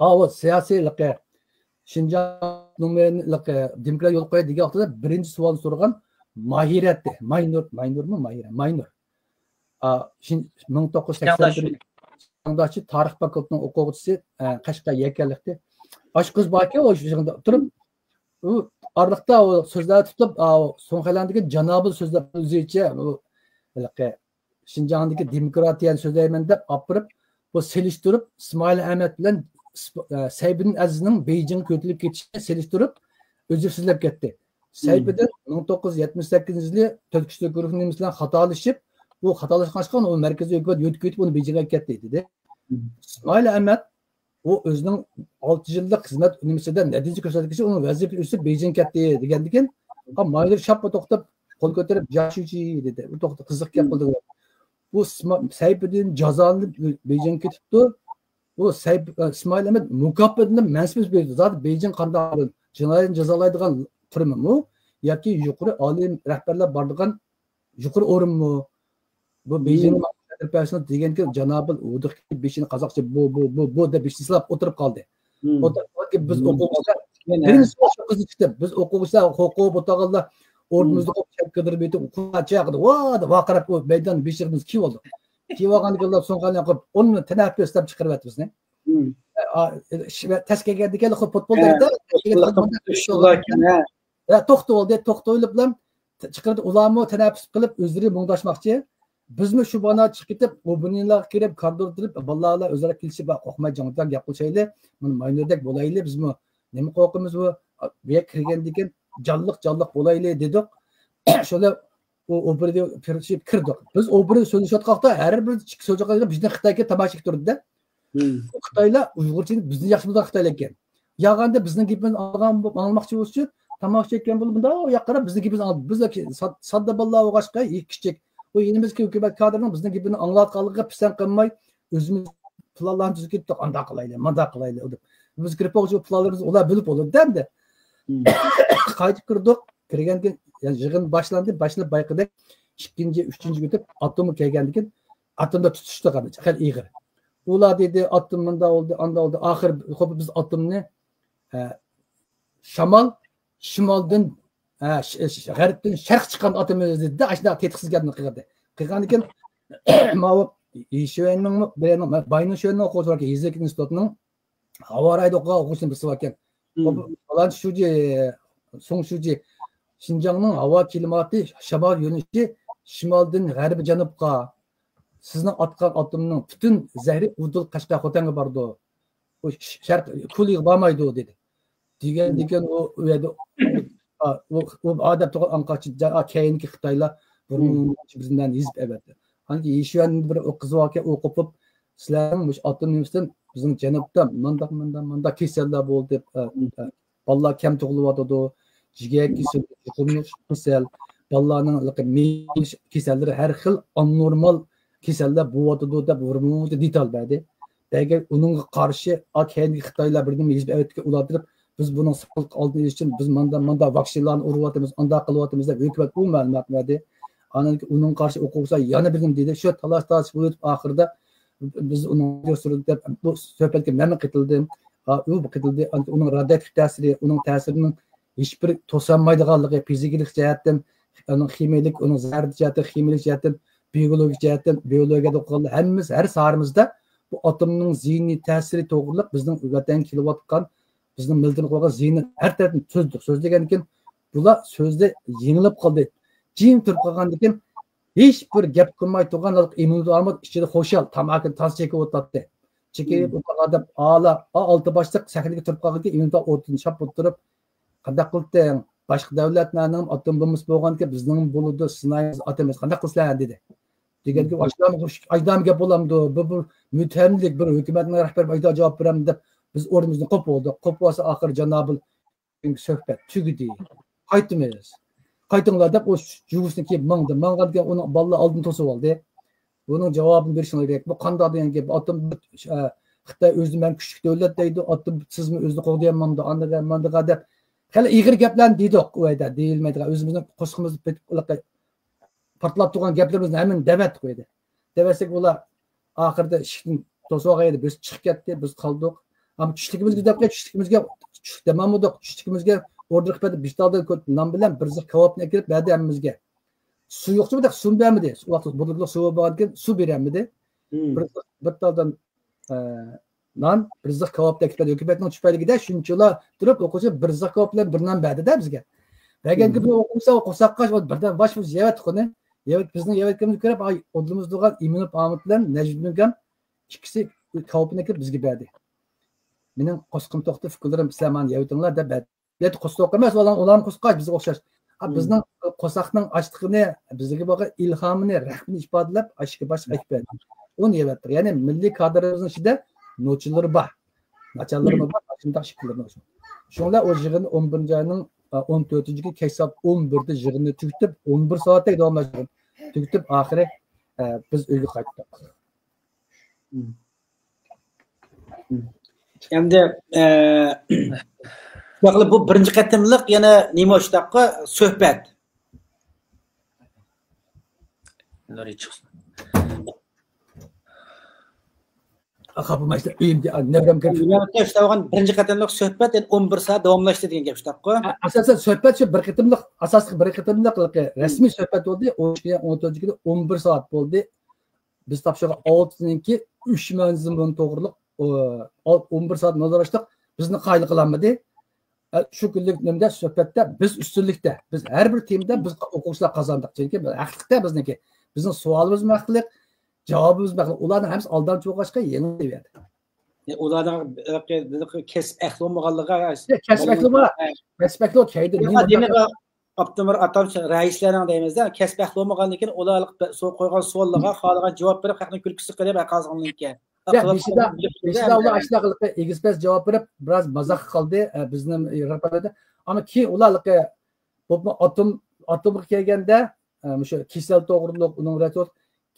ئاۋۇ سىياسىيلىقى، شىنجاڭ نومۇرلۇقى، دېموكراتىيە يول قوياي دېگەن ۋاقتىدا بىرىنچى سوئال سورىغان ماھىرە ئىدى. ماينۇر، ماينۇرمۇ؟ ماھىرە، ماينۇر. ئا، شىن-، مىڭ توققۇز يۈز سەكسەن بىر شىنجاڭداشى تارىخ فاكۇلتېتىنىڭ ئوقۇغۇچىسى، ئە، قەشقەر يەكەنلىكتە. ئاشۇ قىز باركەن، ئۇ شۇ يېرىدا تۇرۇپ، ئۇ ئارىلىقتا ئۇ سۆزلەر تۇتۇپ، ئا، سۇڭ خەنلياڭدىكى جانابىل سۆزلەپ ئۆزىچە، ئۇ ھېلىقى شىنجاڭدىكى دېموكراتىيەنى سۆزلەيمەن دەپ ئاپىرىپ، بۇ سېلىشتۇرۇپ، ئىسمائىل ئەمەت بىلەن ئىسپ-، ئە، سەيپىدىن ئەزىزنىڭ بېيجىڭغا كۆتۈرۈلۈپ كېتىشىنى سېلىشتۇرۇپ، ئۆزى سۆزلەپ كەتتى. سەيپىدىن مىڭ توققۇز يۈز يەتمىش سەككىزىنچى يىلى تۈركىي گۇرۇھنىڭ نېمىسى بىلەن خاتالىشىپ، بۇ خاتالاشقان ئۇ مەركىزىي ھۆكۈمەت يۆتكىۋېتىپ ئۇنى بېيجىڭغا كەتتى دېدى. ئىسمائىل ئەمەت ئۇ ئۆزىنىڭ ئالتە يىللىق خىزمەت نېمىسىدە نەتىجە كۆرسەتكىچە ئۇنىڭ ۋەزىپىسى ئۆسۈپ بېيجىڭغا كەتتى دېگەندىكىن، ماينۇر شاپپا توختاپ، قول كۆتۈرۈپ، جاشۇچى دېدى. ئۇ توختا قىزىق گەپ قىلدى. بۇ سما-، سەيپىدىن جازالىنىپ بېيجىڭغا كېتىپتۇ. بۇ سەيپ-، ئىسمائىل ئەمەت مۇكاپاتلىنىپ مەنسىپ ئۆسۈپ بېيجىڭ. زادى بېيجىڭ قانداق جىنايەتنى جازالايدىغان تۈرمىمۇ ياكى يۇقىرى ئالىي رەھبەرلەر بارىدىغان يۇقىرى ئورۇنمۇ؟ بۇ بېيجىڭ دېگەنكى جانابىل ۋۇدۇق بېشىنى قازاقچە بۇ، بۇ، بۇ، بۇ دەپ بېشىنى سىلاپ ئولتۇرۇپ قالدى. ئولتۇرۇپ قالدى. بىز ئوقۇغۇچىلار، بىرىنچى سوئال شۇ قىزنى چىقتى. بىز ئوقۇغۇچىلار قوقۇپ ئولتۇرغانلار ئورنىمىزدا قوپ چەتكە كىرىپ يېتىپ، قۇلىقى چاقىدى، ۋا دەپ ۋارقىراپ، ئۇ مەيدان بېشىغىمىز كىيىۋالدۇق. كىيىۋالغاندىن كېيىن سۇڭ خەنلياڭ قويۇپ، ئون تەنەپپۇس دەپ چىقىرىۋەتتى بىزنى. ئا، ئا، تەس كەلگەندىن كېيىن خۇد پۇتبول دەيدۇ. ھە، توختىۋالدى، توختىۋېلىپ بىلەن چىقىرىدۇ. ئۇلارمۇ تەنەپپۇس قىلىپ ئۆزلىرى مۇڭداشماقچى. بىزمۇ شۇ بانا چىقىپ كېتىپ، ئۇ بۇنىلارغا كىرىپ، كارىدوردا تۇرۇپ، بالىلار ئۆزئارا كېلىشىپ، قورقماي جىڭجاڭ گەپ قىلىشايلى. مۇنى ماينۇردەك بولايلى بىزمۇ. نېمە قورقىمىز بۇ؟ بۇ يەرگە كىرگەندىن كېيىن جانلىق جانلىق بولايلى دېدۇق. شۇلار ئۇ ئوبرىدى كىردۇق. بىز ئوبرىدى سۆزلىشىۋاتقان ۋاقىتتا ھەر بىر ئىككى سۆزلەشكەن بىزنى خىتاي كېلىپ تاماشا قىلىپ تۇردى. خىتايلار ئۇيغۇرچىنى بىزدىن ياخشى بىلىدىغان خىتايلار ئىكەن. ياغاندا بىزنىڭ گېپىمىزنى ئاڭلىغان، ئاڭلىماقچى بولسىچۇ، تاماشىچى ئىكەن بولۇپ، مۇنداق ياققىراپ بىزنىڭ گېپىمىزنى ئاڭلىدى. بىز ساد-، ساددا بالىلار بولغاچقا، كىچىك. بۇ يېنىمىزدىكى ھۆكۈمەت كادىرىنىڭ بىزنىڭ گېپىمىزنى ئاڭلاۋاتقانلىقىغا پىسەنت قىلماي، ئۆزىمىز پىلانلارنى تۈزۈپ كەتتۇق، ئانداق قىلايلى، مانداق قىلايلى دەپ. بىز كىرىپ بولغۇچە بۇ پىلانلىرىمىزنى ئۇلار بىلىپ بولىدۇ ئەمدى. قايتىپ كىردۇق. كىرگەندىن كېيىن، يەنى يىغىن باشلاندى. باشلىنىپ بايقىدەك ئىككىنچى، ئۈچىنچى كۈنى ئاتومغا كەلگەندىن كېيىن، ئاتومدا تۇتۇشتۇق، خېلى ئېغىر. ئۇلار دېدى، ئاتوم مۇنداق بولدى، ئانداق بولدى. ئاخىر خوپ بىز ئاتومنى، ئە، شامال شىمالدىن، ئە، ش-، ش-، غەربتىن شەرق چىققان ئاتوم دېدى. ئاشۇنداق تېتىقسىز گەپنى قىلدى. قىلغاندىن كېيىن ماۋۇ يىشۈەننىڭمۇ، بىرەينىڭ، باينىڭ شۈەننىڭ ئوقۇغۇچىسى باركەن، يېزا ئىگىلىك ئىنستىتۇتىنىڭ ھاۋا رايىدا ئوقۇغان ئوقۇغۇچىسىنى بىرسى باركەن. مم. پالان شۇجى، سۇڭ شۇجى، شىنجاڭنىڭ ھاۋا كىلىماتى، شامال يۆنىلىشى شىمالدىن غەربىي جەنۇبقا، سىزنىڭ ئاتقان ئاتومنىڭ پۈتۈن زەھىرى ئۇدۇل قەشقەر خوتەنگە بارىدۇ. ئۇ ش-، شەرق كۇلىغا بارمايدۇ دېدى. دېگەندىن كېيىن ئۇ، ئۇ يەردە ئۇ، ئۇ، ئۇ ئادەم تۇرغان ئاڭقاچ، كەينىدىكى خىتايلار بۇرۇنچە بىزدىن يېزىپ ئەۋەتتى. ئاندىن كېيىن يىشۈەن بىر ئۇ قىز باركەن، ئۇ قوپۇپ، سىلەرنىڭ مۇشۇ ئاتوم نېمىسىدىن بىزنىڭ جەنۇبتا مانداق، مانداق، مانداق كېسەللەر بولدى، ئە، ئە، بالىلار كەم تۇغۇلۇۋاتىدۇ، جىگەر كېسىلى، يۇقۇملۇق كېسەل، بالىلارنىڭ مېڭە كېسەللىرى، ھەر خىل ئابنورمال كېسەللەر بولۇۋاتىدۇ دەپ بىر مۇنچە دېتال بەردى. ئەگەر ئۇنىڭغا قارشى، ئا، كەينىدىكى خىتايلار بىر نېمە يېزىپ ئەۋەتكەن ئۇلاندۇرۇپ، بىز بۇنىڭ ساقلىق ئالدىنى ئېلىش ئۈچۈن بىز ماندا، ماندا ۋاكسىنىلارنى ئۇرۇۋاتىمىز، ئانداق قىلىۋاتىمىز دەپ ھۆكۈمەت ئۇ مەلۇمات بەردى. ئاندىن كېيىن ئۇنىڭغا قارشى ئوقۇغۇچىلار يەنە بىر نېمە دېدى. شۇ تالاش تارتىش بولۇپ ئاخىرىدا بىز ئۇنىڭ سۈرىدە دەپ بۇ سۆھبەتكە مەنمۇ قېتىلدىم. ئا، ئۇ قېتىلدى. ئۇنىڭ رادىئاكتىپ تەسىرى، ئۇنىڭ تەسىرىنىڭ ھېچبىر توسالمايدىغانلىقى، فىزىكىلىق جەھەتتىن، ئۇنىڭ خىمىيەلىك، ئۇنىڭ زەھەر جەھەتتىن، خىمىيەلىك جەھەتتىن، بىيولوگىك جەھەتتىن، بىيولوگىيەدە ئوقۇغانلار ھەممىسى ھەر ساھەمىزدە بۇ ئاتومنىڭ زىيىنى، تەسىرى توغرىلىق بىزنىڭ ۋەتەنگە كېلىۋاتقان، بىزنىڭ مىللىتىمىزگە بولغان زىيىنى ھەر تەرەپتىن سۆزلىدۇق. سۆزلىگەندىن كېيىن بۇلار سۆزدە يېڭىلىپ قالدى. جىم تۇرۇپ قالغاندىن كېيىن ھېچ بىر گەپ قىلماي تۇرغان ئىمىنۇتى ئامىد ئىچىدە خۇشال، تاماكىنى تازا چېكىۋاتاتتى. چېكىپ ئولتۇرغان ئادەم ئالا، ئا، ئالتە باشلىق سەھنىگە تۇرۇپ قالغىنىكەن، ئىمىنۇتى ئورنىدىن شاپ تۇرۇپ، «قانداق قىلدىڭ؟ باشقا دۆلەتلەرنىڭ ئاتوم بومبىسى بولغانىكەن، بىزنىڭمۇ بولىدۇ، سىنايمىز، ئاتىمىز، قانداق قىلىسىلەر؟» دېدى. دېگەنگە، «ئاشۇنداق، ئاشۇنداق گەپ بولامدۇ؟ بۇ، بۇ مۇتتەھەملىك، بىر ھۆكۈمەتنىڭ رەھبىرى ئايدا جاۋاب بېرەمدۇ؟» دەپ بىز ئورنىمىزدىن قوپۇپ بولدۇق. قوپۇپ بولسا ئاخىرى جانابىل سۆھبەت تۈگىدى. قايتىمىز. قايتىڭلار دەپ ئۇ جۇۋىسىنى كىيىپ ماڭدى. ماڭغاندىن كېيىن ئۇنىڭ بالىلار ئالدىنى توسۇۋالدى. بۇنىڭ جاۋابىنى بېرىشىڭلار كېرەك. بۇ قانداق دېگەن گەپ؟ ئاتوم، ئە، خىتاي ئۆزىنى مەن كۈچلۈك دۆلەت دەيدۇ، ئاتوم سىزمۇ ئۆزىنى قوغدىيالمامدۇ، ئاندىغا، ماندىغا دەپ خېلى ئېغىر گەپلەرنى دېدۇق ئۇ يەردە، دېيىلمەيدىغان، ئۆزىمىزنىڭ قورسىقىمىزدا پېتىپ پارتلاپ تۇرغان گەپلىرىمىزنى ھەممىنى دەۋەتتۇق ئۇ يەردە. دەۋەتسەك ئۇلار ئاخىرىدا ئىشىكتىن توسۇۋالغان ئىدى، بىز چىقىپ كەتتى، بىز قالدۇق. ئەمما چۈشلۈكىمىزگە دەپ، چۈشلۈكىمىزگە، چۈشلۈك دەمالمىدۇق، چۈشلۈكىمىزگە ئوردىر قىلىپ بەردى، بىر تالدا نان بىلەن بىر زىخ كاۋاپنى ئەكىرىپ بەردى ھەممىمىزگە. سۇ يوقچۇ، بىر سۇمۇ بەرمىدى. ئۇ ۋاقىت بۇلۇتلۇق سۇ بولغاندىكىن سۇ بېرەلمىدى. بىر، بىر تالدىن، ئە، نان، بىر زىخ كاۋاپ تەكلىپ قىلدى. ھۆكۈمەتنىڭ چۈپەيلىكىدە شۇنچىلا تۇرۇپ، ئوقۇغۇچى بىر زىخ كاۋاپ بىلەن بىر نان بەردى-دە بىزگە. بەرگەنگە بىر ئوقۇمىسا، ئۇ قورساق ئاچ، بىر دەم باش بىز يەۋەتتۇق ئۇنى. يەۋەت-، بىزنىڭ يەۋەتكىنىمىزنى كۆرۈپ، ئاي، ئوردىمىزدا تۇرغان ئىمىنوف ئامىد بىلەن نەجمىدىن ئاكام ئىككىسى كاۋاپنى ئەكىرىپ بىزگە بەردى. مېنىڭ قورسىقىم توقتى، ئۇكىلىرىم، سىلەر مانا يەۋېتىڭلار دەپ بەردى. يەتتە قورساق ئەمەس، ئۇلار، ئۇلارمۇ قورساق ئاچ، بىزگە ئوخشاش. ئا، بىزنىڭ قورساقنىڭ ئاچلىقىنى، بىزگە بولغان ئىلھامىنى، رەھمىتىنى ئىپادىلەپ، ئاشۇ باشقا ئەكىپ بەردى. ئۇنى يەۋەتتۇق. يەنى مىللىي كادىرىمىزنىڭ ئىچىدە نوچىلىرى بار، ناچارلىرىمۇ بار، شۇنداق شەكىللىرىمۇ بار. شۇڭلار ئۇ يىغىن ئون بىرىنچى ئاينىڭ، ئا، ئون تۆتىنچى كۈنى كەچ سائەت ئون بىردە يىغىننى تۈگىتىپ، ئون بىر سائەتتەك داۋاملاشتۇرغان. تۈگىتىپ، ئاخىرى، ئە، بىز ئۆيگە قايتتۇق. ئەمدى، ئە، بۇ بىرىنچى قېتىملىق يەنە نېمە ئۇشتاققا سۆھبەت. نۇرى چىقسۇن. خاپىمايسىلەر، ئۆيۈمگە، نەۋرەم كىرىپ. نۆۋەتتە ئىشلەۋاتقان بىرىنچى قېتىملىق سۆھبەت يەنە ئون بىر سائەت داۋاملاشتى دېگەن گەپ شۇنداققۇ؟ ئاساسەن سۆھبەت شۇ بىر قېتىملىق، ئاساسلىق بىر قېتىملىق رەسمىي سۆھبەت بولدى. ئون ئىككى، ئون تۆتىنچى كۈنى ئون بىر سائەت بولدى. بىز تاپشۇرغان ئالتىنىڭكى ئۈچ مەزمۇن توغرۇلۇق، ئۇ، ئون بىر سائەت نازارەتچىلىك بىزنى قايىل قىلالمىدى. ئە، شۇ كۈنلۈك نېمىدە، سۆھبەتتە بىز ئۈستۈنلۈكتە، بىز ھەر بىر تېمىدا بىز ئوقۇغۇچىلار قازاندۇق. چۈنكى ھەقلىقتە بىزنىڭكى، بىزنىڭ سوئالىمىزمۇ ھەقلىق، جاۋابىمىزمۇ ھەقلىق. ئۇلارنىڭ ھەممىسى ئالدامچى بولغاچقا يېڭىلدى ئۇ يەردە. ئۇلارنىڭ كەسىپ ئەھلى بولمىغانلىقى. كەسىپ ئەھلى بولمىغان. كەسىپ ئەھلى بولمايدۇ. ئاپتومات ئاتام رەئىسلەرنىڭ دەيمىز-دە، كەسىپ ئەھلى بولمىغاندىن كېيىن ئۇلار قويغان سوئاللارغا خالىغان جاۋاب بېرىپ، خەقنىڭ كۈلكىسىنى قىلىپ، ھەق قازانغاندىن كېيىن. بېشىدا ئۇلار ئاشۇنداق ئېگىز-پەس جاۋاب بېرىپ، بىراز مازاق قىلدى بىزنىڭ راپالدا. ئەمما كېيىن ئۇلار بولۇپمۇ ئاتوم ئاتومغا كەلگەندە، مۇشۇ كېسەل توغرۇلۇق، ئۇنىڭ بىلەن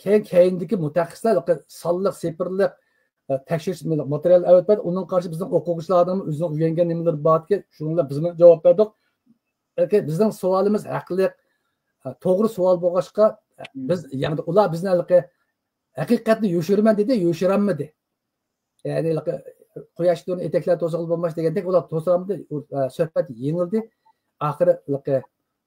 كېيىن كەينىدىكى مۇتەخەسسىسلەر سانلىق، سىفىرلىق تەكشۈرۈش ماتېرىيال ئەۋەتىپ بەردى. ئۇنىڭغا قارشى بىزنىڭ ئوقۇغۇچىلاردىن ئۆزىنىڭ ئۆگەنگەن نېمىلىرى باركەن، شۇنىڭ بىلەن بىزمۇ جاۋاب بەردۇق. بىزنىڭ سوئالىمىز ھەقلىق، توغرا سوئال بولغاچقا، بىز يەنى ئۇلار بىزنى ھېلىقى ھەقىقەتنى يوشۇرىمەن دېدى، يوشۇرالمىدى. يەنى قۇياش نۇرىنى ئېتەكلەر توسقىلى بولماس دېگەندەك، ئۇلار توسالمىدى. سۆھبەت يېڭىلدى. ئاخىرى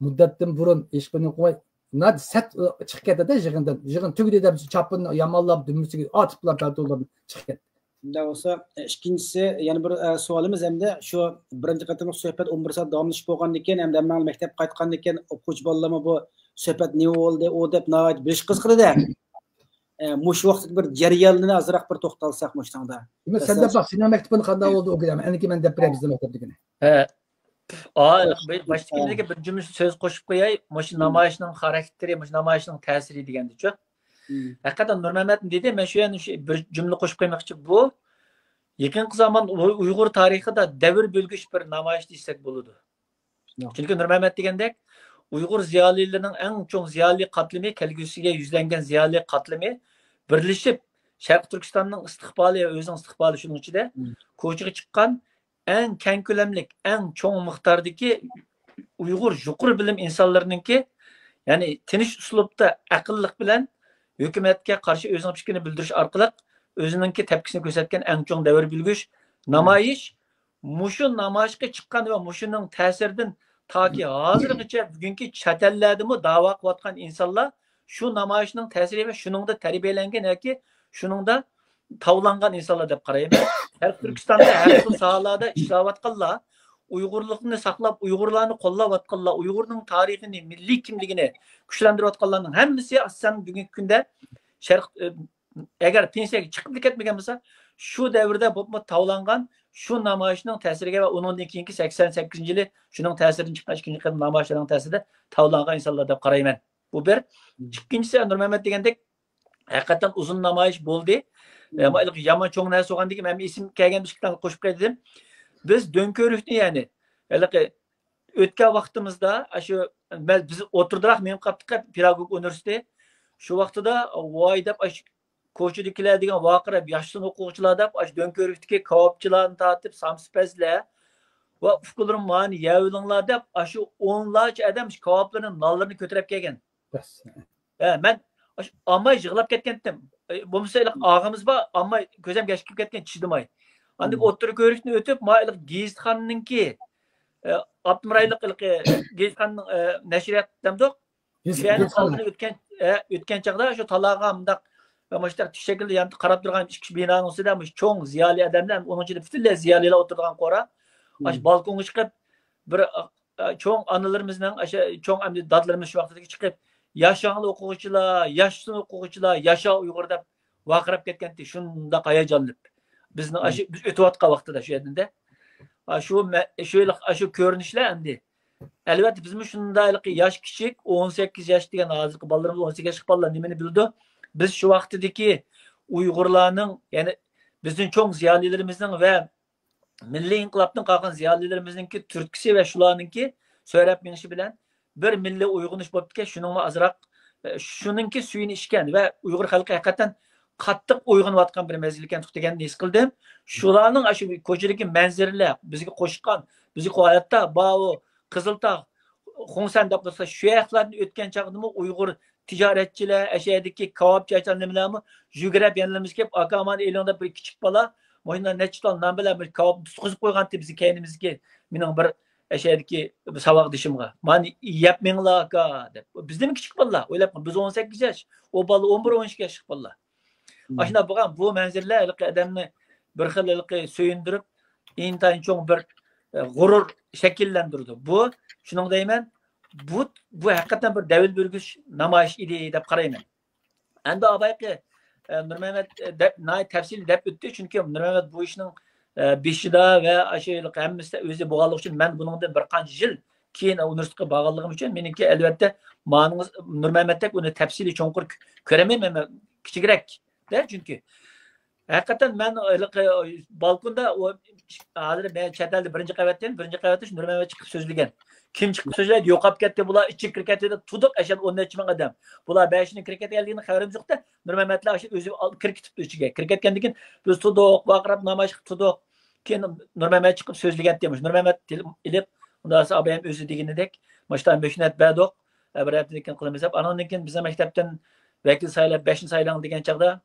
مۇددەتتىن بۇرۇن ھېچقانداق قىلماي سەت چىقىپ كەتتىدە يىغىندىن. يىغىن تۈگىدى دەپ چاپىنىنى يامانلاپ، دۈمبىسىگە ئاتىپلا، پەلتونلىرىنى چىقىپ كەتتى. شۇنداق بولسا، ئىككىنچىسى، يەنە بىر سوئالىمىز ھەمدە شۇ بىرىنچى قېتىملىق سۆھبەت ئون بىر سائەت داۋاملىشىپ بولغاندىن كېيىن، ھەمدە ھەممىڭلار مەكتەپكە قايتقاندىن كېيىن، ئوقۇغۇچى بالىلارمۇ بۇ سۆھبەت نېمە بولدى، ئۇ دەپ ناھايىتى بېشى قىزىقىدىدە. مۇشۇ ۋاقىتتىكى بىر جەريانلىرىنى ئازراق بىر توختالساق مۇشۇ چاغدا. سەن دەپ باق، سېنىڭ مەكتىپىڭ قانداق بولدى ئۇ كۈنى؟ مەنىڭكى مەن دەپ بېرەي بىزنىڭ مەكتەپتىكىنى. باشتىكىدىكى بىر جۈملە سۆز قوشۇپ قوياي، مۇشۇ نامايىشنىڭ خاراكتېرى، مۇشۇ نامايىشنىڭ تەسىرى دېگەندىچۇ. ھەقىقەتەن نۇرمەمەتمۇ دېدى، مەن شۇ يەردە بىر جۈملە قوشۇپ قويماقچى. بۇ يېقىنقى زامان ئۇيغۇر تارىخىدا دەۋر بۆلگۈچ بىر نامايىش دېسەك بولىدۇ. چۈنكى نۇرمەمەت دېگەندەك، ئۇيغۇر زىيالىيلىرىنىڭ ئەڭ چوڭ زىيالىي قاتلىمى، كەلگۈسىگە يۈزلەنگەن زىيالىي قاتلىمى بىرلىشىپ، شەرقىي تۈركىستاننىڭ ئىستىقبالى، ئۆزىنىڭ ئىستىقبالى شۇنىڭ ئىچىدە كوچىغا چىققان ئەڭ كەڭ كۆلەملىك، ئەڭ چوڭ مىقداردىكى ئۇيغۇر يۇقىرى بىلىم ئىنسانلىرىنىڭكى، يەنى تىنچ ئۇسلۇبتا، ئەقىللىق بىلەن ھۆكۈمەتكە قارشى ئۆزىنىڭ پىكرىنى بىلدۈرۈش ئارقىلىق ئۆزىنىڭكى تەپكىسىنى كۆرسەتكەن ئەڭ چوڭ دەۋر بۆلگۈچ نامايىش. مۇشۇ نامايىشقا چىققان ۋە مۇشۇنىڭ تەسىرىدىن تاكى ھازىرغىچە بۈگۈنكى چەت ئەللەردىمۇ داۋا قىلىۋاتقان ئىنسانلار شۇ نامايىشنىڭ تەسىرى ۋە شۇنىڭدا تەربىيەلەنگەن ياكى شۇنىڭدا تاۋلانغان ئىنسانلار دەپ قارايمەن. شەرقىي تۈركىستاندا ھەر خىل ساھەلەردە ئىشلەۋاتقانلار، ئۇيغۇرلۇقنى ساقلاپ، ئۇيغۇرلارنى قوللاۋاتقانلار، ئۇيغۇرنىڭ تارىخىنى، مىللىي كىملىكىنى كۈچلەندۈرۈۋاتقانلارنىڭ ھەممىسى ئاساسەن بۈگۈنكى كۈندە شەرق، ئەگەر پېنسىيەگە چىقىپلا كەتمىگەن بولسا، شۇ دەۋردە بولۇپمۇ تاۋلانغان، شۇ نامايىشنىڭ تەسىرىگە ۋە ئۇنىڭدىن كېيىنكى سەكسەن سەككىزىنچى يىلى شۇنىڭ تەسىرىدىن چىققان ئىككىنچى قېتىم نامايىشلارنىڭ تەسىرىدە تاۋلانغان ئىنسانلار دەپ قارايمەن. بۇ بىر. ئىككىنچىسى، نۇرمەمەت دېگەندەك، ھەقىقەتەن ئۇزۇن نامايىش بولدى. ئەمما يامان چوڭ نەرسە بولغاندىكىن، مەن ئېسىمگە كەلگەن بىر ئىككى دانە قوشۇپ قوياي دېدىم. بىز دۆڭكۆۋرۈكنى، يەنى ھېلىقى ئۆتكەن ۋاقتىمىزدا، ئاشۇ بىز ئوتتۇرىدىراق مېڭىپ قاپتۇق، پېداگوگىكا ئۇنىۋېرسىتېتى. شۇ ۋاقتىدا ۋاي دەپ، ئاشۇ كوچىدىكىلەر دېگەن ۋارقىراپ، ياشىسۇن ئوقۇغۇچىلار دەپ، ئاشۇ دۆڭكۆۋرۈكتىكى كاۋاپچىلارنى تارتىپ، سامسىپەزلەر ۋە ئۇكىلىرىم مانى يەۋېلىڭلار دەپ، ئاشۇ ئونلارچە ئادەم شۇ كاۋاپلىرىنى، نانلىرىنى كۆتۈرۈپ كەلگەن. ھە، مەن ئاشۇ ئالماي يىغلاپ كەتكەنتىم. بولمىسا ھېلىقى ئاغىمىز بار، ئالماي كۆزۈمگە ياش كېلىپ كەتكەن، چىدىماي. ئاندىن ئوتتۇرا كۆۋرۈكنى ئۆتۈپ، ما ھېلىقى گېزىتخانىنىڭكى، ئابدۇمىرايلىق ھېلىقى گېزىتخانىنىڭ، نەشرىيات دەمدۇق؟ شۇ يەرنىڭ ئالدىدىن ئۆتكەن، ئۆتكەن چاغدا شۇ تالاغا مۇنداق، مۇشۇنداق تىك شەكىلدە يانتىپ قاراپ تۇرغان ئىككى بىنانىڭ ئۈستىدە مۇشۇ چوڭ زىيالىي ئادەملەر، ئۇنىڭ ئىچىدە پۈتۈنلەي زىيالىيلار ئولتۇرىدىغان قورا، ئاشۇ بالكونغا چىقىپ، بىر، ئا، چوڭ ئانىلىرىمىزنىڭ، ئاشۇ چوڭ ئەمدى دادىلىرىمىز شۇ ۋاقىتتىكى چىقىپ، «ياشاڭلار ئوقۇغۇچىلار، ياشىسۇن ئوقۇغۇچىلار، ياشا ئۇيغۇر» دەپ ۋارقىراپ كەتكەنتى، شۇنداق ھاياجانلىنىپ. بىزنىڭ ئاشۇ، بىز ئۆتۈۋاتقان ۋاقتىدا شۇ يەردىن-دە. ئاشۇ، شۇ، ئاشۇ كۆرۈنۈشلەر ئەمدى. ئەلۋەتتە، بىزمۇ شۇنداق ھېلىقى ياش كىچىك، ئون سەككىز ياش دېگەن، ھازىرقى بالىلىرىمىز ئون سەككىز ياشلىق بالىلار نېمىنى بىلىدۇ؟ بىز شۇ ۋاقتىدىكى ئۇيغۇرلارنىڭ، يەنى بىزدىن چوڭ زىيالىيلىرىمىزنىڭ ۋە مىللىي ئىنقىلابتىن قالغان زىيالىيلىرىمىزنىڭكى تۈرتكىسى ۋە شۇلارنىڭكى سۆرەپ مېڭىشى بىلەن بىر مىللىي ئويغىنىش بوپتىكەن. شۇنىڭمۇ ئازراق، ئە، شۇنىڭكى سۈيىنى ئىچكەن ۋە ئۇيغۇر خەلقى ھەقىقەتەن قاتتىق ئويغىنىۋاتقان بىر مەزگىل ئىكەنتۇق دېگەننى ھېس قىلدىم. شۇلارنىڭ ئاشۇ كوچىدىكى مەنزىرىلەر، بىزگە قوشقان، بىزگە قو-، ھەتتا باۋۇ قىزىلتاغ، خۇڭسەن دەپ تۇرسا، شۇ ياقلاردىن ئۆتكەن چاغدىمۇ ئۇيغۇر تىجارەتچىلەر، ئەشەدىكى كاۋاپچى نېمىلەرمۇ يۈگۈرۈپ يەنىلىمىز كېلىپ، «ئاكا، مانا ئېلىڭ» دەپ بىر كىچىك بالا مۇشۇنداق نەچچە تال نان بىلەن بىر كاۋاپنى تۇتقۇزۇپ قويغانتى بىزگە كەينىمىزگە، مېنىڭ بىر ئەشەدىكى ساۋاقدىشىمغا. «مانا يەپ مېڭىڭلار، ئاكا» دەپ. بىزدىنمۇ كىچىك بالىلار، ئويلاپ قال، بىز ئون سەككىز ياش، ئۇ بالا ئون بىر، ئون ئىككى ياشلىق بالىلار. ئاشۇنداق بولغان بۇ مەنزىرىلەر ھېلىقى ئادەمنى بىر خىل ھېلىقى سۆيۈندۈرۈپ، ئىنتايىن چوڭ بىر، ئە، غۇرۇر شەكىللەندۈرىدۇ. بۇ، شۇنىڭ دەيمەن، بۇ، بۇ ھەقىقەتەن بىر دەۋر بۆلگۈچ نامايىش ئىدى دەپ قارايمەن. ئەمدى ئاۋايقى ئە، نۇرمەمەت، ئە، دەپ، ناھايىتى تەپسىلىي دەپ ئۆتتى. چۈنكى نۇرمەمەت بۇ ئىشنىڭ، ئە، بېشىدا ۋە ئاشۇ ھېلىقى ھەممىسى ئۆزى بولغانلىقى ئۈچۈن، مەن بۇنىڭدىن بىر قانچە يىل كېيىن ئۇنىۋېرسىتېتقا بارغانلىقىم ئۈچۈن، مېنىڭكى، ئەلۋەتتە، مانىڭىز نۇرمەمەتتەك ئۇنى تەپسىلىي چوڭقۇر كۆ-، كۆرەلمەيمەن، مەن كىچىكرەك-دە، چۈنكى. ھەقىقەتەن مەن ھېلىقى بالكوندا، ئۇ ھازىر مەن چەت ئەلدە بىرىنچى قەۋەتتىن، بىرىنچى قەۋەتتە شۇ نۇرمەمەت چىقىپ سۆزلىگەن. كىم چىقىپ سۆزلەيدۇ؟ يوقاپ كەتتى، بۇلار ئىچىگە كىرىپ كەتتى دەپ تۇردۇق، ئەشەدە ئون نەچچە مىڭ ئادەم. بۇلار بەشىنىڭ كىرىپ كەتكەنلىكىدىن خەۋىرىمىز يوق-دە، نۇرمەمەتلەر ئاشۇ ئۆزى ئال-، كىرىپ كېتىپتۇ ئىچىگە. كىرىپ كەتكەندىن كېيىن بىز تۇردۇق، ۋارقىراپ نامايىش قىلىپ تۇردۇق. كېيىن نۇرمەمەت چىقىپ سۆزلىگەنتى، مۇشۇ نۇرمەمەت تېلېفون ئېلىپ، ئۇنداق بولسا ئابايام ئۆزى دېگىنىدەك، مۇشۇنداق مۆھلەت بەردۇق. ئە، بىر ھەپتىدىن كېيىن قىلىمىز دەپ، ئانىڭدىن كېيىن بىزنىڭ مەكتەپتىن ۋەكىل سايلاپ، بەشنى سايلاڭ دېگەن چاغدا،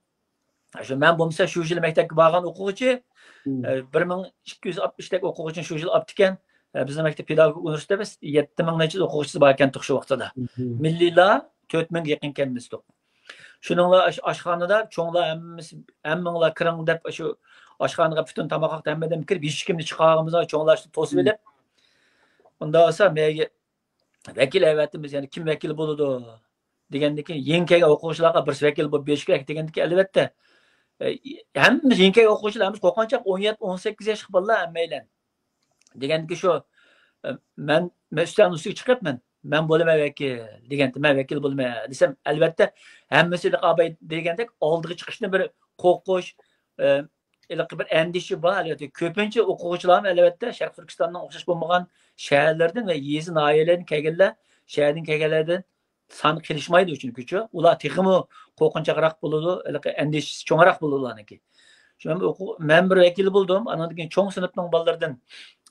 شۇ مەن بولمىسا شۇ يىلى مەكتەپكە بارغان ئوقۇغۇچى، مم. ئە، بىر مىڭ ئىككى يۈز ئاتمىشتەك ئوقۇغۇچىنى شۇ يىلى ئاپتىكەن. ئە، بىزنىڭ مەكتەپ پېداگوگىكا ئۇنىۋېرسىتېتىدا بىز يەتتە مىڭ نەچچە ئوقۇغۇچىسى بار ئىكەنتۇق شۇ ۋاقتىدا. مم. مىللىيلار تۆت مىڭگە يېقىن ئىكەنمىزدۇق. شۇنىڭلا ئاش-، ئاشخانىدا چوڭلار ھەممىسى، ھەممىڭلار كىرىڭ دەپ، شۇ ئاشخانىغا پۈتۈن تاماق ۋاقتى ھەممە ئادەم كىرىپ، ھېچكىمنى چىقارغىنىمىز يوق، چوڭلار ئىشتىن توسۇپ مم. ئېلىپ. ئۇنداق بولسا مەيگە ۋەكىل ئەۋەتىمىز، يەنى كىم ۋەكىل بولىدۇ دېگەندىن كېيىن، يېڭى كەلگەن ئوقۇغۇچىلارغا بىرسى ۋەكىل بولۇپ بېرىش كېرەك دېگەندىن كېيىن، ئەلۋەتتە، ئە، ھەممىمىز يېڭى كەلگەن ئوقۇغۇچىلار، ھەممىمىز قورقۇنچاق ئون يەتتە، ئون سەككىز ياشلىق بالىلار ھەممەيلەن. دېگەندىكى شۇ، ئە، مەن، مەن ئۈستەلنىڭ ئۈستىگە چىقىپ، مەن، مەن بولىمەن ۋەكىل دېگەنتى، مەن ۋەكىل بولىمەن دېسەم، ئەلۋەتتە، ھەممىسى ئاباي دېگەندەك ئالدىغا چىقىشنى بىر قورقۇش، ئە، ھېلىقى بىر ئەندىشە بار، ئەلۋەتتە. كۆپىنچە ئوقۇغۇچىلارمۇ، ئەلۋەتتە، شەرقىي تۈركىستاننىڭ ئوخشاش بولمىغان شەھەرلىرىدىن ۋە يېزا، ناھىيەلەردىن كەلگەنلەر، شەھەردىن كەلگەنلەردىن سان قېلىشمايدۇ، چۈنكىچۇ، ئۇلار تېخىمۇ قورقۇنچاقراق بولىدۇ، ھېلىقى ئەندىشىسى چوڭراق بولىدۇ ئۇلارنىڭكى. شۇ مەن بىر ئوقۇ-، مەن بىر ۋەكىل بولدۇم، ئانىڭدىن كېيىن چوڭ سىنىپنىڭ بالىلىرىدىن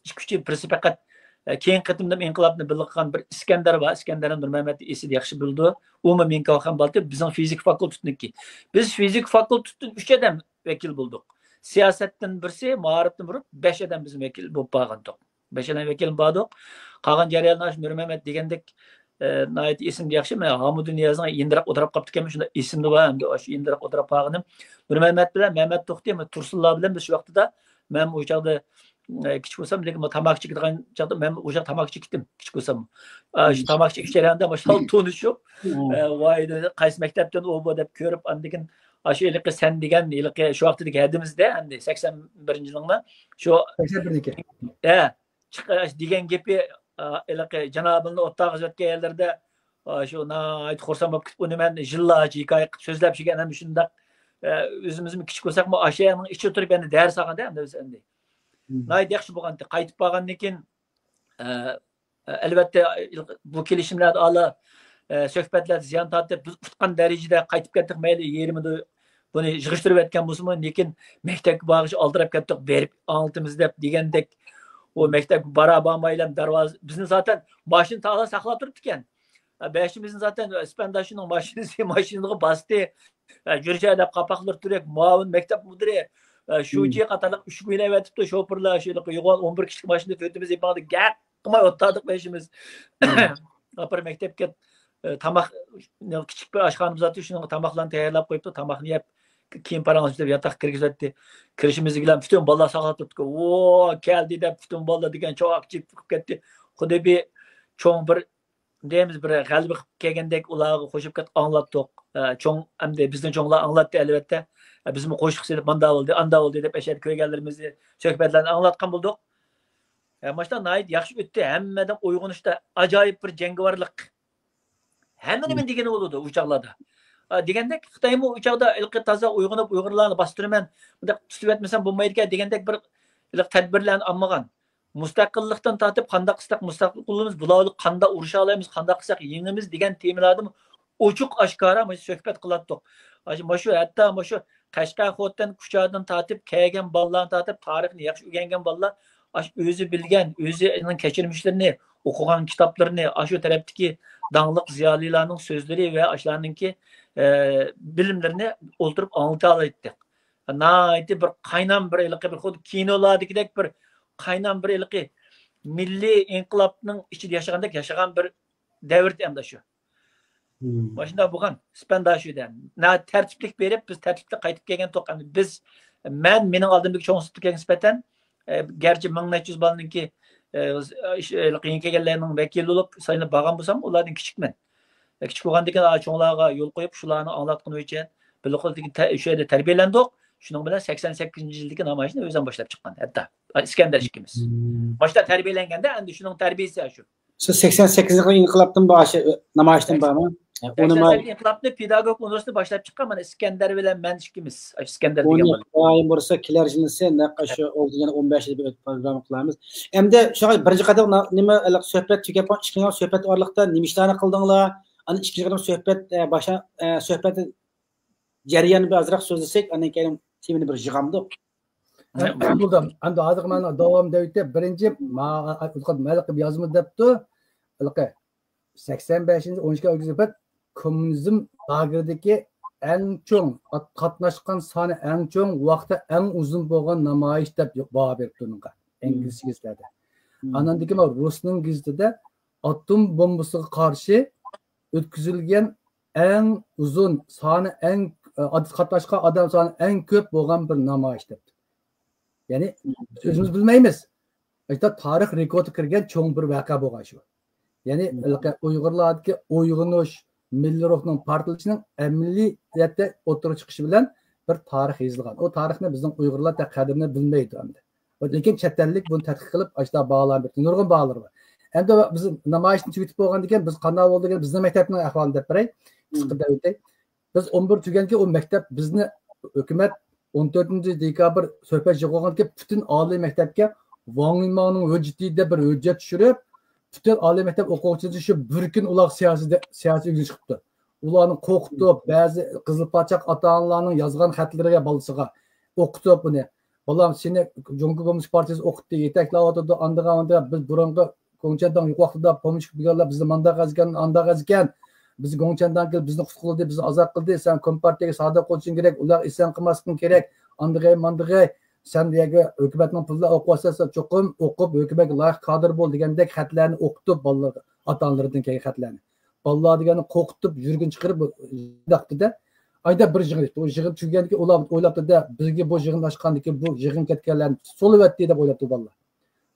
ئىككى، ئۈچى، بىرسى پەقەت، ئە، كېيىنكى قېتىمدا ئىنقىلابنى بىللە قىلغان بىر ئىسكەندەر بار، ئىسكەندەرنى نۇرمەمەتنى ئېسىدە ياخشى بىلىدۇ. ئۇمۇ مېنىڭكى ئوخشاش بالىتى، بىزنىڭ فىزىكا فاكۇلتېتىنىڭكى. بىز فىزىكا فاكۇلتېتىدىن ئۈچ ئادەم ۋەكىل بولدۇق. سىياسەتتىن بىرسى، مائارىپتىن بىر، بەش ئادەم بىز ۋەكىل بولۇپ بارغانتۇق. بەش ئادەم ۋەكىل باردۇق. قالغان جەريانلار شۇ نۇرمەمەت دېگەندەك، ئە، ناھايىتى ئېسىمدە ياخشى. مەن ھامۇدۇن نىيازنىڭ يېنىدىراق ئولتۇراپ قاپتىكەنمەن، شۇنداق ئېسىمدە بار ئەمدى ئاشۇ يېنىدىراق ئولتۇراپ قالغىنىم. نۇرمەمەت بىلەن مەمەت توختى، مەن تۇرسۇنلار بىلەن بىز شۇ ۋاقتىدا، مەن ئۇ چاغدا، ئە، كىچىك بولسام، لېكىن تاماكا چېكىدىغان چاغدا مەن ئۇ چاغدا تاماكا چېكىتتىم، كىچىك بولسام. ئا، شۇ تاماكا چېكىش جەريانىدا ماشۇنداق تونۇشۇپ، ئە، ۋاي، دېدى، قايسى مەكتەپتىن ئۇ بۇ دەپ كۆرۈپ، ئاندىن كېيىن ئاشۇ ھېلىقى سەن دېگەن، ھېلىقى شۇ ۋاقتىدىكى ھەدىمىزدە، ئەمدى سەكسەن بىرىنچى يىلىڭلار. شۇ سەكسەن بىرنىكى. ھە، چىق-، دېگەن گېپى، ئا، ھېلىقى جانابىلنى ئوتتاغا ئەۋەتكەن يەرلىرىدە، ئا، شۇ ناھايىتى خۇرسەن بولۇپ كېتىپ، ئۇنى مەن يىللارچە ھېكايە قىلىپ سۆزلەپ يۈرگەن، ھەم شۇنداق، ئا، ئۆزىمىزمۇ كىچىك بولساقمۇ، ئاشۇ يەرنىڭ ئىچىگە تۇرۇپ، ئەمدى دەرس ئالغاندا، ئەمدى بىز ئەمدى مم. ناھايىتى ياخشى بولغانتى. قايتىپ بارغاندىن كېيىن، ئا، ئەلۋەتتە، بۇ كېلىشىملەردە ئالا، ئە، سۆھبەتلەردە زىيان تارتىپ، بىز ئۇتقان دەرىجىدە قايتىپ كەتتۇق، مەيلى يېرىمىدا بۇنى يىغىشتۇرۇۋەتكەن بولسىمۇ، لېكىن مەكتەپكە بارغىچە ئالدىراپ كەتتۇق، بېرىپ ئاڭلىتىمىز دەپ دېگەندەك، ئۇ مەكتەپكە بارا بارمايلا دەرۋازا، بىزنى زاتەن ماشىنا تاغلا ساقلاپ تۇرۇپتىكەن. ئە، بەشىمىزنى زاتەن ئىسپەنداشنىڭ ماشىنىسى، ماشىنىغا باستى. ئە، جۈرجەدە قاپاقلىرى تۈرەك، مۇئاۋىن مەكتەپ مۇدىرى، ئە، شۇجى قاتارلىق ئۈچ كۈنلەۋېتىپتۇ. شوپۇرلار شۇ يوغان ئون بىر كىشىلىك ماشىنىدا تۆتىمىز يېپىڭدا گەپ قىلماي ئولتۇردۇق بېشىمىز. ئاپىرىپ مەكتەپكە، ئە، تاماق، كىچىك بىر ئاشخانىمىز بار، شۇنىڭغا تاماقلارنى تەييارلاپ قويۇپتۇ. تاماقنى يەپ، كىيىم پاراڭلىشىپ ياتاققا كىرگۈزۈۋەتتى. كىرىشىمىز بىلەن پۈتۈن بالىلار ساقلاپ تۇرۇپتۇ. ۋو، كەلدى دەپ پۈتۈن بالىلار دېگەن چاۋاك چېكىپ كەتتى. خۇددى بىر چوڭ بىر دەيمىز، بىر غەلىبە قىلىپ كەلگەندەك ئۇلارغا قوشۇپ كەت-، ئاڭلاتتۇق. ئە، چوڭ، ئەمدى بىزنىڭ چوڭلار ئاڭلاتتى، ئەلۋەتتە. ئە، بىزمۇ قوشۇق سېلىپ، ماندا بولدى، ئاندا بولدى دەپ ئەشەدە كۆرگەنلىرىمىزنى، سۆھبەتلەرنى ئاڭلاتقان بولدۇق. ئە، ماشۇنداق ناھايىتى ياخشى ئۆتتى. ھەممە ئادەم ئويغىنىشتا ئاجايىپ بىر جەڭگىۋارلىق. ھەممە نېمىنى دېگىنى بولىدۇ ئۇ چاغلاردا. ئە، دېگەندەك، خىتايمۇ ئۇ چاغدا ھېلىقى تازا ئويغىنىپ، ئۇيغۇرلارنى باستۇرىمەن، بۇنداق تۇتۇۋەتمىسەم بولمايدىكەن دېگەندەك بىر ھېلىقى تەدبىرلەرنى ئالمىغان. مۇستەقىللىقتىن تارتىپ قانداق قىلساق مۇستەقىل بولىمىز، بۇلار بىلەن قانداق ئۇرۇشالايمىز، قانداق قىلساق يېڭىمىز دېگەن تېمىلاردىمۇ ئوچۇق ئاشكارا مۇشۇ سۆھبەت قىلاتتۇق. مۇشۇ، ھەتتا مۇشۇ قەشقەر، خوتەن، كۇچادىن تارتىپ كەلگەن بالىلارنى تارتىپ، تارىخنى ياخشى ئۆگەنگەن بالىلار، ئاشۇ ئۆزى بىلگەن، ئۆزىنىڭ كەچۈرمىشلىرىنى، ئوقۇغان كىتابلىرىنى، ئاشۇ تەرەپتىكى داڭلىق زىيالىيلارنىڭ سۆزلىرى ۋە ئاشۇلارنىڭكى، ئە، بىلىملىرىنى ئولتۇرۇپ ئاڭلىتالايتتۇق. ناھايىتى بىر قاينام، بىر ھېلىقى بىر خۇددى كىنولاردىكىدەك بىر قاينام، بىر ھېلىقى مىللىي ئىنقىلابنىڭ ئىچىدە ياشىغاندەك ياشىغان بىر دەۋر ئەمدى شۇ. مم. ماشۇنداق بولغان، سىپەنداشۇدە. ناھايىتى تەرتىپلىك بېرىپ، بىز تەرتىپلىك قايتىپ كەلگەنتۇق. ئەمدى بىز، مەن، مېنىڭ ئالدىمدىكى چوڭ سىنىپتىكىگە نىسبەتەن، ئە، گەرچە مىڭ نەچچە يۈز بالىنىڭكى، ئە، ئىش-، ھېلىقى يېڭى كەلگەنلەرنىڭ ۋەكىلى بولۇپ سايلىنىپ بارغان بولسام، ئۇلاردىن كىچىكمەن. ئە، كىچىك بولغاندىكىن، ئا، چوڭلارغا يول قويۇپ، شۇلارنىڭ ئاڭلاتقىنى بويىچە بىللە قولتۇرۇپ شۇ يەردە تەربىيەلەندۇق. شۇنىڭ بىلەن سەكسەن سەككىزىنچى يىلدىكى نامايىشنى ئۆزۈم باشلاپ چىققان. ھەتتا ئىسكەندەر ئىككىمىز. ماشۇنداق تەربىيەلەنگەندە، ئەندى شۇنىڭ تەربىيەسى شۇ. سىز سەكسەن سەككىزىنچى يىلقى ئىنقىلابتىن بار، نامايىشتىن بارمۇ؟ سەكسەن سەككىز ئىنقىلابنى پېداگوگىك ئۇنىۋېرسىتېتى باشلاپ چىققان، مانا ئىسكەندەر بىلەن مەن ئىككىمىز. ئىسكەندەر دېگەن بالا. ئۇنى بولسا كېلەر يىلىسى نەق شۇ ئولتۇرغان ئون بەش يىل بىر پروگرامما قىلىمىز. ئەمدى شۇ بىرىنچى قېتىم نېمە سۆھبەت تۈگەپ، ئىككىڭلار سۆھبەت ئارىلىقتا نېمە ئىشلارنى قىلدىڭلار؟ ئانا ئىككىنچى قېتىم سۆھبەت باشا سۆھبەت جەريانىنى ئازراق سۆزلىسەك، ئاندىن كېيىن تېمىنى بىر يىغامدۇق. بولدى. ئەمدى ھازىر مانا داۋام دەۋېتىپ، بىرىنچى مەلىقىپ يازما دەپتۇ. ھېلىقى سەكسەن بەشىنچى ئون ئىككى ئۆگزىپەت كوممۇنىزم لاگېرىدىكى ئەڭ چوڭ، قاتناشقان سانى ئەڭ چوڭ، ۋاقتى ئەڭ ئۇزۇن بولغان نامايىش دەپ باھا بېرىپتۇ ئۇنىڭغا، ئىنگلىزچە گېزىتلەردە. ئاناندىن كېيىن رۇسنىڭ گېزىتىدە ئاتوم بومبىسىغا قارشى ئۆتكۈزۈلگەن ئەڭ ئۇزۇن، سانى ئەڭ قاتناشقان ئادەم سانى ئەڭ كۆپ بولغان بىر نامايىش دەپتۇ. يەنى بىز ئۆزىمىز بىلمەيمىز. تارىخ رېكوردىغا كىرگەن چوڭ بىر ۋەقە بولغان شۇ. يەنى ئۇيغۇرلاردىكى ئويغىنىش، مىللىي روھنىڭ پارتلىشىنىڭ ئەمەلىيەتتە ئوتتۇرىغا چىقىشى بىلەن بىر تارىخ يېزىلغان. ئۇ تارىخنى بىزنىڭ ئۇيغۇرلار قەدرىنى بىلمەيدۇ ئەمدى. لېكىن چەت ئەللىك بۇنى تەتقىق قىلىپ، ئاشۇنداق باھالارنى بېرىپتۇ. نۇرغۇن باھالار بار. ئەمدى بىز نامايىشنى تۈگىتىپ بولغاندىن كېيىن، بىز قانداق بولدى دېگەن، بىزنىڭ مەكتەپنىڭ ئەھۋالىنى دەپ بېرەي. قىسقا دەۋېتەي. بىز ئون بىر تۈگەنكى ئۇ مەكتەپ بىزنى ھۆكۈمەت ئون تۆتىنچى دېكابىر سۆھبەت يىغىۋالغاندىن كېيىن پۈتۈن ئالىي مەكتەپكە ۋاڭ يىنماڭنىڭ ھۆججىتى دەپ بىر ھۆججەت چۈشۈرۈپ، پۈتۈن ئالىي مەكتەپ ئوقۇغۇچىلىرى شۇ بىر كۈن ئۇلار سىياسىي سىياسىي ئۆگىنىش قىپتۇ. ئۇلارنى قورقۇتۇپ، بەزى قىزىل پاچاق ئاتا-ئانىلارنىڭ يازغان خەتلىرىگە بالىسىغا ئوقۇتۇپ ئۇنى، بالام، سېنى جۇڭگو كوممۇنىست پارتىيىسى ئوقۇتتى، يېتەكلەۋاتىدۇ، ئاندىغان ئاندىغان. بىز بۇرۇنقى گوڭچەنداڭ يوق ۋاقتىدا پومېشچىك بىگاللار بىزنى مانداق ئەزكەن، ئانداق ئەزكەن، بىزنى گوڭچەنداڭ كېلىپ بىزنى قۇتقۇزدى، بىزنى ئازاد قىلدى، سەن كومپارتىيەگە سادىق بولۇشۇڭ كېرەك، ئۇلارغا ئىسيان قىلماسلىقىڭ كېرەك، ئاندىغاي ماندىغاي، سەن بۇ يەرگە ھۆكۈمەتنىڭ پۇلىدا ئوقۇۋاتسەن، سەن چوقۇم ئوقۇپ ھۆكۈمەتكە لايىق كادىر بول دېگەندەك خەتلەرنى ئوقۇتۇپ بالىلارغا، ئاتا-ئانىلىرىدىن كەلگەن خەتلەرنى. بالىلار دېگەننى قورقۇتۇپ يۈرگۈن چىقىرىپ ئايدا بىر يىغىن ئېيتتى. ئۇ يىغىن تۈگىگەندىكىن ئۇلار ئويلاپتۇ-دە، بىزگە بۇ يىغىن ئاچقاندىكىن بۇ يىغىن كەتكەنلەرنى سولىۋەتتى دەپ ئويلاپتۇ بالىلار.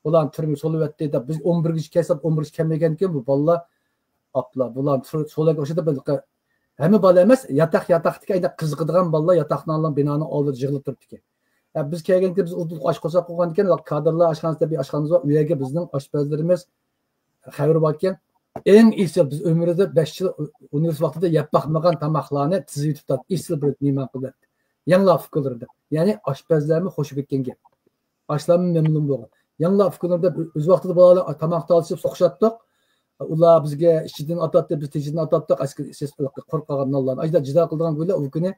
بۇلارنى تۈرمىگە سولىۋەتتى دەپ، بىز ئون بىرگىچە كەلسەك، ئون بىرگىچە كەلمىگەنكىن بۇ بالىلار ئاپلا بۇلارنى سولىغان ئوخشىدى. ھەممە بالا ئەمەس، ياتاق ياتاقتىكى ئەينە قىزىقىدىغان بالىلار ياتاقنىڭ بىنانىڭ ئالدىدا يىغىلىپ تۇرۇپتىكەن. بىز كەلگەندىكىن بىز ئۇدۇل ئاش قورساق قويغاندىكىن، كادىرلار ئاشخانىسى دەپ ئاشخانىمىز بار، ئۇ يەرگە بىزنىڭ ئاشپەزلىرىمىز خەۋىرى باركەن، ئەڭ ئېسىل بىز ئۆمرىدە بەش يىل ئۇنىۋېرسىتېت ۋاقتىدا يەپ باقمىغان تاماقلارنى تىزىۋېتىپتۇ، ئېسىل بىر مېھمان قىلدى. يەڭلا ئۇكىلىرى دەپ. يەنى ئاشپەزلەرمۇ خوش بېكىنگەن. ئاشلارمۇ مەمنۇن بولغان. يەڭلا ئۇكىلىرى دەپ ئۆز ۋاقتىدا بالىلار تاماق تالىشىپ سوقۇشاتتۇق. ئۇلار بىزگە ئىچىدىن ئاتاتتى، بىز تېشىدىن ئاتاتتۇق، ئەسكى قۇرۇق قالغان نانلارنى. ئاشۇنداق جىدا قىلىدىغان كۈنلەر ئۇ كۈنى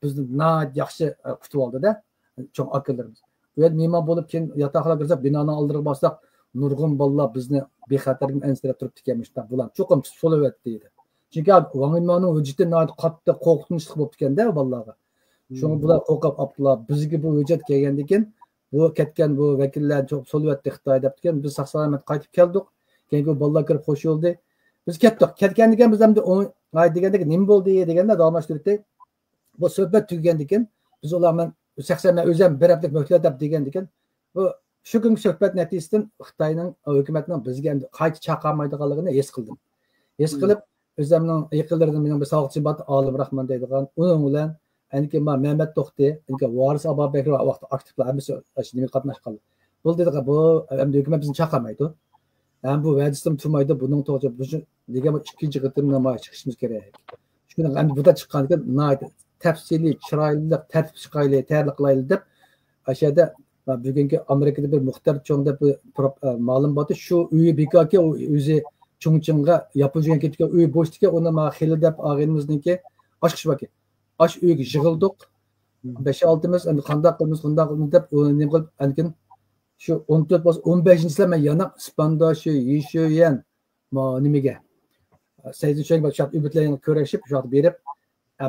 بىزنى ناھايىتى ياخشى كۈتۈۋالدى-دە، چوڭ ئاكىلىرىمىز. ئۇ يەردە مېھمان بولۇپ، كېيىن ياتاقخانىغا كىرسەك، بىنانىڭ ئالدىغا بارساق، نۇرغۇن بالىلار بىزنى بىخەتەرلىكنى ئەنسىرەپ تۇرۇپتىكەن، مۇشۇنداق بۇلار چوقۇم سولىۋەتتى دېدى. چۈنكى ۋاڭ يىنماڭنىڭ ھۆججىتى ناھايىتى قاتتىق، قورقۇنچلۇق بولۇپتىكەن-دە بالىلارغا. شۇڭا بۇلار قورقۇپ قاپتىلا، بىزگە بۇ ھۆججەت كەلگەندىكىن، بۇ كەتكەن بۇ ۋەكىللەرنى چوقۇم سولىۋەتتى خىتاي دەپتىكەن. بىز ساق-سالامەت قايتىپ كەلدۇق. كېيىن بۇ بالىلار كىرىپ خوش بولدى. بىز كەتتۇق. كەتكەندىكىن بىز ئەمدى ئاي دېگەندەك نېمە بولدى دېگەندە داۋاملاشتۇردى. بۇ سۆھبەت تۈگىگەندىكىن بىز ئۇلار مەن شەخسەن مەن ئۆزۈم بىر ھەپتىلىك مۆھلەت دەپ دېگەندىكىن، بۇ شۇ كۈنكى سۆھبەت نەتىجىسىدىن خىتاينىڭ ھۆكۈمەتنىڭ بىزگە ئەمدى قايتا چاقالمايدىغانلىقىنى ھېس قىلدىم. ھېس قىلىپ، ئۆزۈمنىڭ يېقىنلىرىدىن مېنىڭ بىر ساۋاقدىشىم بار، ئالىم راخمان دەيدىغان. ئۇنىڭ بىلەن ئەنكى مەمەت توختى، ئەنكى ۋارىس ئابابەكرى ۋە ۋاقىت ئاكتىپلار ھەممىسى شۇ نېمىگە قاتناشقان. بۇ دېدىغان، بۇ ئەمدى ھۆكۈمەت بىزنى چاقالمايدۇ. ھەم بۇ ۋەدىسىمۇ تۇرمايدۇ، بۇنىڭ توغرىسىدا بىز دېگەن بۇ ئىككىنچى قېتىم نامايىش چىقىشىمىز كېرەك. شۇنىڭ ئەمدى بۇدا چىققاندىكىن ناھايىتى تەپسىلىي، چىرايلىق، تەرتىپ چىقايلى، تەييارلىق قىلايلى دەپ، ئاشۇ يەردە بۈگۈنكى ئامېرىكىدا بىر مۇختەر چوڭ دەپ بىر مالىم بارتى، شۇ ئۆيى بىكاركەن، ئۆزى چۇڭچىڭغا ياپونچىغا كېتىپ كەتكەن، ئۆيى بوش ئىكەن، ئۇنى مانا خېلى دەپ ئاغىنىمىزنىڭكى ئاشۇ كىشى باركەن. ئاشۇ ئۆيگە يىغىلدۇق. بەش-ئالتىمىز، ئەمدى قانداق قىلىمىز، قانداق قىلىمىز دەپ، ئۇنى نېمە قىلىپ، ئەنكىن شۇ ئون تۆت بولسا، ئون بەشىنچىسىلەر مەن يەنە ئىسپاندا شۇ يىشۆيەن، نېمىگە، سەيزىن شۇ يەرگە ئۆي بىلەن كۆرۈشۈپ، شۇ ياققا بېرىپ،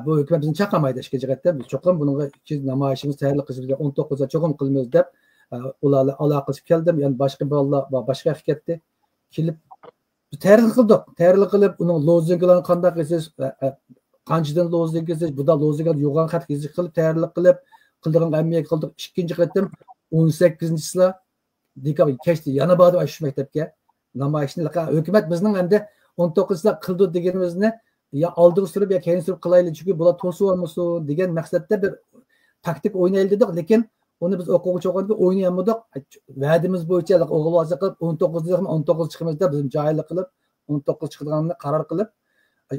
بۇ ھۆكۈمەت بىزنى چاقالمايدۇ ئىككىنچى قېتىم. بىز چوقۇم بۇنىڭغا ئىككى نامايىشىمىز تەييارلىق قىلىشىمىز كېرەك، ئون توققۇزدا چوقۇم قىلىمىز دەپ، ئۇلار ئالاقىلىشىپ كەلدىم. يەنە باشقا بالىلار باشقا ياققا كەتتى. كېلىپ، بىز تەييارلىق قىلدۇق. تەييارلىق قىلىپ، ئۇنىڭ لوزۇنكىلارنى قانداق يېزىش، قانچىدىن لوزۇنكا يېزىش، بۇدا لوزۇنكا يوغان خەت يېزىش قىلىپ تەييارلىق قىلىپ، قىلىدىغان ھەممە يەرگە قىلدۇق. ئىككىنچى قېتىم ئون سەككىزىنچىسىلا دېكابىر كەچتە يەنە باردىم شۇ مەكتەپكە. نامايىشنى ھۆكۈمەت بىزنىڭ ئەمدى ئون توققۇزىنچىسىدا قىلىدۇ دېگىنىمىزنى يا ئالدىغا سۈرۈپ يا كەينىگە سۈرۈپ قىلايلى، چۈنكى بۇلار توسۇۋالمىسۇن دېگەن مەقسەتتە بىر تاكتىكا ئوينايلى دېدۇق، لېكىن ئۇنى بىز ئوقۇغۇچى بولغاندىكىن ئوينىيالمىدۇق. ۋەدىمىز بويىچە ئوغۇل بالىسى قىلىپ، ئون توققۇز دېسەم، ئون توققۇز چىقىمىز دەپ، بىزمۇ جاھىللىق قىلىپ، ئون توققۇز چىقىدىغاننى قارار قىلىپ،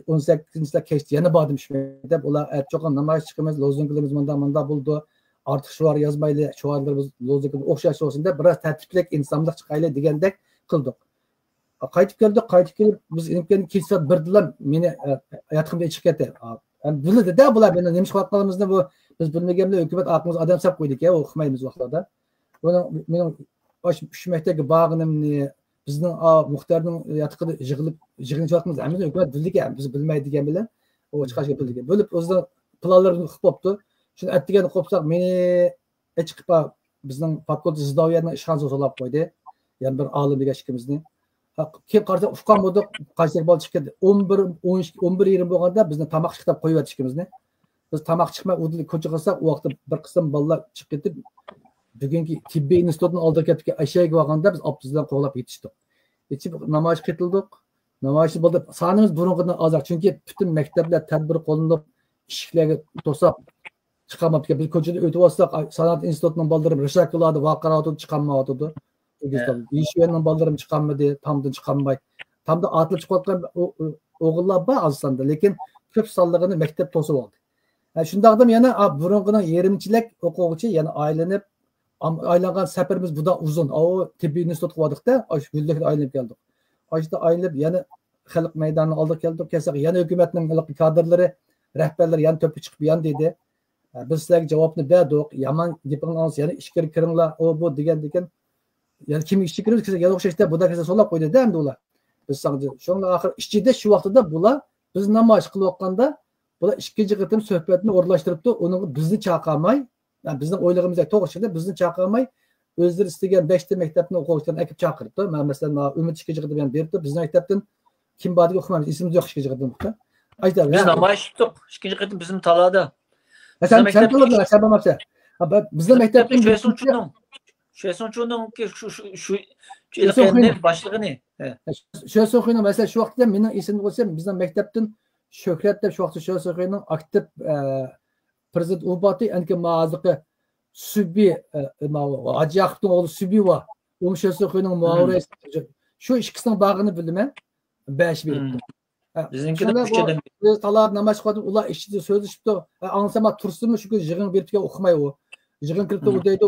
ئون سەككىزىنچى يىلى كەچتە يەنە باردىم شۇ يەرگە دەپ، ئۇلار ئەتىچوقۇم نامايىش چىقىمىز، لوزۇنكىلىرىمىز مۇنداق، مۇنداق بولىدۇ، ئارتۇق شوئار يازمايلى، شوئارلىرىمىز لوزۇنكىغا ئوخشاش بولسۇن دەپ، بىراز تەرتىپلىك، ئىنتىزاملىق چىقايلى دېگەندەك قىلدۇق. قايتىپ كەلدۇق، قايتىپ كېلىپ، بىز ئېلىپ كەلگەن كېچە سائەت بىردىلا مېنى، ئە، ياتىقىمدىن چىقىپ كەتتى. ئا، ئەمدى بىلدى-دە بۇلار مېنىڭ نېمە ئىش قىلىۋاتقانلىقىمىزنى، بۇ بىز بىلمىگەنلەر ھۆكۈمەت ئارقىمىزغا ئادەم ساپ قويدىكەن، ئۇقمايمىز ۋاقىتلاردا. بۇنىڭ، مېنىڭ ئاشۇ ئۈچ مەكتەپكە بارغىنىمنى، بىزنىڭ، ئا، مۇختەرنىڭ ياتىقىدا يىغىلىپ، يىغىنچىلىق قىلىمىز، ھەممىسىنى ھۆكۈمەت بىلدىكەن، بىز بىلمەي دېگەن بىلەن، ئۇ چىقارغا بىلدىكەن. بىلىپ، ئۆزىنىڭ پىلانلىرىنى ئۇقۇپ بوپتۇ. شۇنى ئەتىگەن ئۇقۇپ بولساق، مېنى ئېچىقىپ، بىزنىڭ فاكۇلتېت زىداۋىيەنىڭ ئىشخانىسىغا سولاپ قويدى. يەنە بىر ئالىم دېگەن ئىككىمىزنى. ھە، كېيىن قارىساق، ئۇققان بولدۇق، قانچىلىك بالا چىقىپ كەتتى. ئون بىر، ئون ئىككى، ئون بىر يېرىم بولغاندا بىزنى تاماق ئىشقا تاپ قويۇۋەتتى ئىككىمىزنى. بىز تاماق چىقماي ئۇدۇل كوچىغا چىقساق، ئۇ ۋاقىتتا بىر قىسىم بالىلار چىقىپ كېتىپ، بۈگۈنكى تېببىي ئىنستىتۇتنىڭ ئالدىغا كەپتىكەن، ئەشەگە بارغاندا بىز ئاپتوبۇس بىلەن قوغلاپ يېتىشتۇق. يېتىشىپ نامايىش قېتىلدۇق. نامايىش بولدى. سانىمىز بۇرۇنقىدىن ئازراق، چۈنكى پۈتۈن مەكتەپلەر تەدبىر قوللىنىپ، ئىشىكلەرگە توساپ، چىقارماپتىكەن. بىز كوچىدا ئۆتۈۋاتساق، ئاي، سانائەت ئىنستىتۇتىنىڭ بالىلىرى رىشاكىلاردا ۋارقىراۋاتىدۇ، چىقالمايۋاتىدۇ. يىشۈەننىڭ بالىلىرىمۇ چىقالمىدى، تامدىن چىقالماي. تامدا ئاتلىق چىقىۋاتقان ئو-، ئو-، ئوغۇللار بار ئاز ساندا، لېكىن كۆپ سانلىقىنى مەكتەپ توسۇۋالدى. ھە، شۇنداقتىمۇ يەنە، ئا، بۇرۇنقىنىڭ يېرىمچىلەك ئوقۇغۇچى يەنە ئايلىنىپ، ئام-، ئايلانغان سەپىرىمىز بۇدا ئۇزۇن. ئاۋۇ تېببىي ئىنستىتۇتقا باردۇق-دە، ئاشۇ گۈلدەكنى ئايلىنىپ كەلدۇق. ئاشۇ يەردە ئايلىنىپ يەنە خەلق مەيدانىنىڭ ئالدىغا كەلدۇق. كەلسەك يەنە ھۆكۈمەتنىڭ ھېلىقى كادىرلىرى، رەھبەرلىرى يەنە تۆپكە چىقىپ يەنە دېدى، بىز سىلەرگە جاۋابنى بەردۇق، يامان گېپىڭلار ئاڭلىسا يەنە ئىچكىرى كىرىڭلار، ئۇ بۇ دېگەن دېگەن. يەنە كىمگە ئىچكىرى كىرىمىز، يەنە ئوخشاش دەپ، بۇدا كىرسە سولاپ قويدى-دە ئەمدى ئۇلار. بىز ساڭا، شۇڭا ئاخىر ئىچىدە شۇ ۋاقتىدا بۇلار بىز نامايىش قىلىۋاتقاندا، بۇلار ئىككىنچى قېتىم سۆھبەتنى ئورۇنلاشتۇرۇپتۇ، ئۇنىڭغا بىزنى چاقىرماي، يا، بىزنىڭ ئويلىغىمىزدەك توغرا چىقتى، بىزنى چاقىرماي، ئۆزلىرى ئىستىگەن بەشتە مەكتەپنىڭ ئوقۇغۇچىلىرىنى ئەكىپ چاقىرىپتۇ. مەن، مەسىلەن، مانا ئۈمىد ئىككىنچى قېتىم يەنە بېرىپتۇ، بىزنىڭ مەكتەپتىن كىم بار دېگەن ئۇقمايمىز، ئېسىمىزدە يوق ئىككىنچى قېتىم. ئايتا، بىز يا، نامايىش قىلدۇق، ئىككىنچى قېتىم بىزمۇ تالادا. يا، سەن، سەن تالادىلا، سەن بارمامسەن؟ ھا، بىزنىڭ مەكتەپتىن شۆسۇڭچۇنىڭ، شۆسۇڭچۇنىڭ شۇ، شۇ، شۇ، شۆسۇڭخۇينىڭ باشلىقىنى. ھە. شۆسۇڭخۇينىڭ، مەسىلەن، شۇ ۋاقىتتا مېنىڭ ئېسىمدە بولسا، بىزنىڭ مەكتەپتىن شۆھرەت دەپ شۇ ۋاقىتتا شۆسۇڭخۇينىڭ ئاكتىپ، ئە، پىرېزىدېنت ئۇ بارتى، ئەنكى مازىقى سۈبى، ئە، ماۋۇ ھاجى ياقۇپنىڭ ئوغلى سۈبى بار. ئۇمۇ شۆسۇخۇينىڭ مۇئاۋىن رەئىسى. شۇ ئىككىسىنىڭ بارغىنى بىلىمەن. بەش بېرىپتۇ. ھە، بىزنىڭكىدە شۇنداق ئۈچ ئادەم. بىز تالادا نامايىش قىلىۋاتىپ، ئۇلار ئىچىدە سۆزلىشىپتۇ. ھە، ئاڭلىسام، تۇرسۇنمۇ شۇ كۈنى يىغىنغا بېرىپتىكەن، ئۇقماي ئۇ. يىغىن كىرىپتۇ، ئۇ دەيدۇ،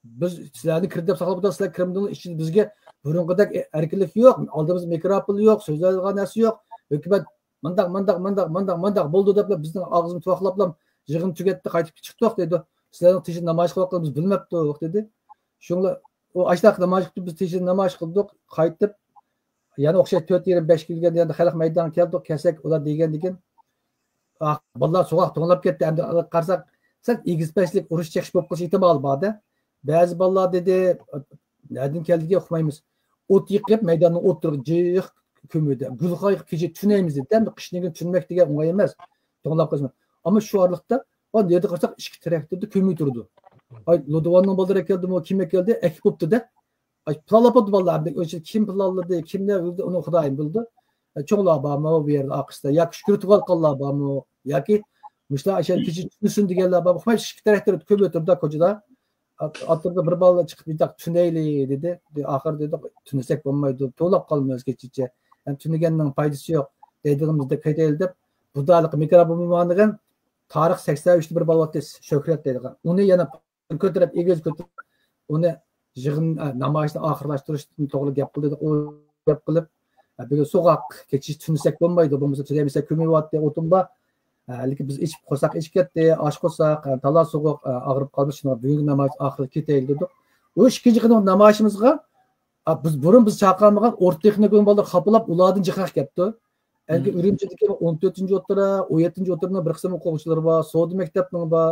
بىز سىلەرنى كىر دەپ ساقلاپ ئولتۇرۇق، سىلەر كىرمىدىڭلار، ئىچىدە بىزگە بۇرۇنقىدەك ئەركىنلىك يوق، ئالدىمىزدا مىكروفون يوق، سۆزلەيدىغان نەرسە يوق. ھۆكۈمەت مانداق، مانداق، مانداق، مانداق، مانداق بولدى دەپلا بىزنىڭ ئاغزىمىزنى تۇۋاقلاپلا يىغىن تۈگەتتى، قايتىپ چىقتۇق دەيدۇ. سىلەرنىڭ تېشىدا نامايىش قىلىۋاتقىنىڭىزنى بىز بىلمەپتۇق دېدى. شۇڭلا ئۇ ئاشۇنداق نامايىش قىلىپ، بىز تېشىدا نامايىش قىلدۇق، قايتىپ يەنە ئوخشاش تۆت يېرىم بەش كىلوگرام يەردە خەلق مەيدانغا كەلدۇق، كەلسەك ئۇلار دېگەن دېگەن، ئاھ، بالىلار سوغۇق توڭلاپ كەتتى. ئەمدى قارىساق، سەل ئېگىز-پەسلىك ئۇرۇش چېقىش بولۇپ قېلىش ئېھتىمالى بار-دە. بەزى بالىلار دېدى، نەدىن كەلدىكى ئۇقمايمىز. ئوت يېقىپ، مەيداننىڭ ئوتتۇرىغا جىق كۆمۈلدى. گۈل قايىق كېچە تۈنەيمىز دېدى. ئەمدى قىشنىڭ كۈنى تۈنمەك دېگەن ئوڭاي ئەمەس. توڭلاپ قېلىسىمۇ. ئەمما شۇ ئارىلىقتا، ئا، نېرىدا قارىساق، ئىككى تراكتوردا كۆمۈلۈپ تۇرىدۇ. ئاي، لودۋاننىڭ بالىلىرى كەلدىمۇ، كىم كەلدى؟ ئەكىپ بوپتۇ-دە. ئاي، پىلانلاپ بولدى بالىلار. ئەمدى ئۆشە كىم پىلانلىدى، كىم نە بىلدى، ئۇنى خۇدايىم بىلىدۇ. ئە، چوڭلار بارمۇ بۇ يەردە ئارقىسىدا؟ ياكى شۈكۈر تۇغۇلغانلار بارمۇ؟ ياكى مۇشۇلار ئاشۇ كېچە چۈشمىسۇن دېگەنلەر بارمۇ؟ ئۇقماي ئىككى تەرەپتە كۆپ ئۆتۈردى كوچىدا. ئات-، ئاتلىرىدا بىر بالا چىقىپ، «بىرداق تۈنەيلى» دېدى. ئاخىر دېدۇق، «تۈنىسەك بولمايدۇ، توۋلاپ قالىمىز كېچىچە. ھەم تۈنىگەننىڭ پايدىسى يوق. دەيدىغىنىمىزدەك كېتەيلى» دەپ، بۇ دالىقى مىكروفون بىلەن تارىخ سەكسەن ئۈچتە بىر بالا ئاتتى، شۆھرەت دەيدىغان. ئۇنى يەنە كۆتۈرۈپ، ئېگىز كۆتۈرۈپ، ئۇنى يىغىن، ئە، نامايىشنى ئاخىرلاشتۇرۇشتىن توغرا گەپ قىلدى، ئۇ گەپ قىلىپ، ئە، بۈگۈن سوغۇق، كېچىچە تۈنىسەك بولمايدۇ، بولمىسا تۈنەيمىسە كۆمۈۋاتتى ئوتۇن بار. ئە، لېكىن بىز ئېچىپ، قورساق ئېچىپ كەتتى، ئاش قورساق، ئە، تالا سوغۇق، ئە، ئاغرىپ قالدى، شۇنىڭغا بۈگۈنكى نامايىش ئاخىرى كېتەيلى دېدۇق. ئۇ ئىككىنچى قېتىملىق نامايىشىمىزغا، ئە، بىز بۇرۇن بىز چاقىرمىغان ئورتا تېخنىكوم بالىلار خاپىلاپ، ئۇلاردىن جىق خەق كەپتۇ. ئەنكى ئۈرۈمچىدىكى ئون تۆتىنچى ئوتتۇرا، ئون يەتتىنچى ئوتتۇرىنىڭ بىر قىسىم ئوقۇغۇچىلىرى بار، سودا مەكتەپنىڭ بار،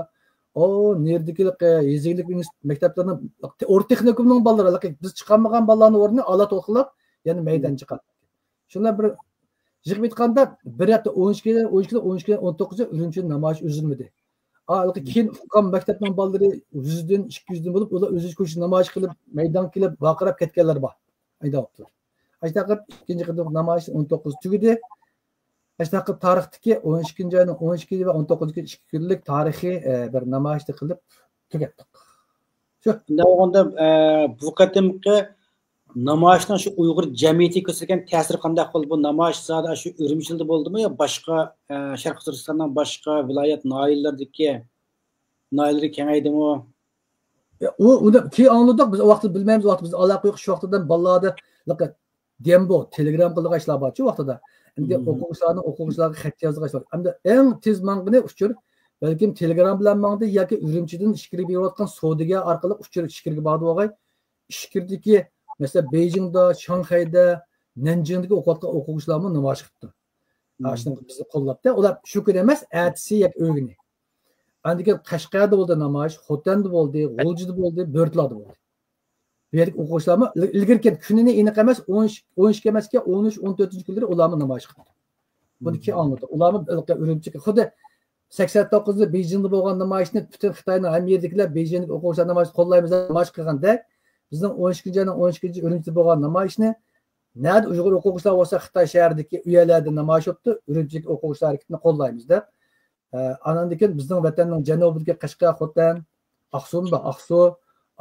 ئۇ نېرىدىكى يېزا ئىگىلىك مەكتەپلىرىنىڭ، ئورتا تېخنىكومنىڭ بالىلىرى، بىز چىقارمىغان بالىلارنىڭ ئورنىنى ئالا توقۇلاپ، يەنە مەيدان چىقاردى. شۇلار بىر يىغىپ ئېيتقاندا، بىر ھەپتە ئون ئىككى، ئون ئىككى، ئون ئىككى، ئون توققۇزى ئۈرۈمچىدە نامايىش ئۈزۈلمىدى. ھېلىقى كېيىن ئۇققان مەكتەپنىڭ بالىلىرى يۈزدىن، ئىككى يۈزدىن بولۇپ، ئۇلار ئۆزى كوچىدا نامايىش قىلىپ، مەيدانغا كېلىپ، ۋارقىراپ كەتكەنلەر بار. ئاشۇنداق بولۇپتۇ. ئاشۇنداق قىلىپ، ئىككىنچى قېتىملىق نامايىش ئون توققۇز تۈگىدى. ئاشۇنداق قىلىپ تارىختىكى ئون ئىككىنچى ئاينىڭ ئون ئىككىنچى ۋە ئون توققۇزىنچى كۈنى ئىككى كۈنلۈك تارىخىي، ئە، بىر نامايىشنى قىلىپ تۈگەتتۇق. شۇ. شۇنداق بولغاندا، ئە، بۇ قېتىمقى نامايىشنىڭ شۇ ئۇيغۇر جەمئىيىتىگە كۆرسەتكەن تەسىرى قانداق بولدى؟ بۇ نامايىش زادى شۇ ئۈرۈمچىدە بولدىمۇ يا باشقا، ئە، شەرقىي تۈركىستاننىڭ باشقا ۋىلايەت ناھىيەلىرىدىكى، ناھىيەلىرى كېڭەيدىمۇ؟ يا، ئۇ، ئۇنى كېيىن ئاڭلىدۇق. بىز ئۇ ۋاقىتتا بىلمەيمىز. ئۇ ۋاقىتتا بىز ئالاقە يوق. شۇ ۋاقىتتا بالىلاردا دېمبو، تېلېگرام قىلىدىغان ئىشلار بارچۇ ۋاقتىدا. ئەمدى ئوقۇغۇچىلارنىڭ ئوقۇغۇچىلارغا خەت يازىدىغان ئىشلار. ئەمدى ئەڭ تېز ماڭغىنى ئۇچۇر، بەلكىم تېلېگرام بىلەن ماڭدى ياكى ئۈرۈمچىدىن ئىچكىرىگە بېرىۋاتقان سودىگەر ئارقىلىق ئۇچۇر ئىچكىرىگە باردى بولغاي. ئىچكىرىدىكى، مەسىلەن، بېيجىڭدا، شاڭخەيدە، نەنجىڭدىكى ئوقۇۋاتقان ئوقۇغۇچىلارمۇ نامايىش قىپتۇ. ئاشۇنى بىزنى قوللاپتۇ. ئۇلار شۇ كۈنى ئەمەس، ئەتىسى ياكى ئۆگۈنى. ئاندىن كېيىن قەشقەردە بولدى نامايىش، خوتەندە بولدى، غۇلجىدا بولدى، بۆرتىلاردا بولدى. بۇ يەردىكى ئوقۇغۇچىلارمۇ ئىل-، ئىلگىرىكى كۈنىنى ئېنىق ئەمەس، ئون ئىككى، ئون ئىككى ئەمەسكەن، ئون ئۈچ، ئون تۆتىنچى كۈنلىرى ئۇلارمۇ نامايىش قىلدى. بۇنى كېيىن ئاڭلىدۇق. ئۇلارمۇ ئۈرۈمچىگە خۇددى سەكسەن توققۇزدا بېيجىڭدا بولغان نامايىشنى پۈتۈن خىتاينىڭ ھەممە يېرىدىكىلەر بېيجىڭدىكى ئوقۇغۇچىلار نامايىش قوللايمىز دەپ نامايىش قىلغاندەك، بىزنىڭ ئون ئىككىنچى ئاينىڭ ئون ئىككىنچى ئۈرۈمچىدە بولغان نامايىشنى نەدە ئۇيغۇر ئوقۇغۇچىلار بولسا خىتاي شەھىرىدىكى ئۆيەرلەردە نامايىش ئۆتتى، ئۈرۈمچىدىكى ئوقۇغۇچىلار ھەرىكىتىنى قوللايمىز دەپ. ئە، ئاناندىن كېيىن بىزنىڭ ۋەتەننىڭ جەنۇبىدىكى قەشقەر، خوتەن، ئاقسۇمۇ بار، ئاقسۇ،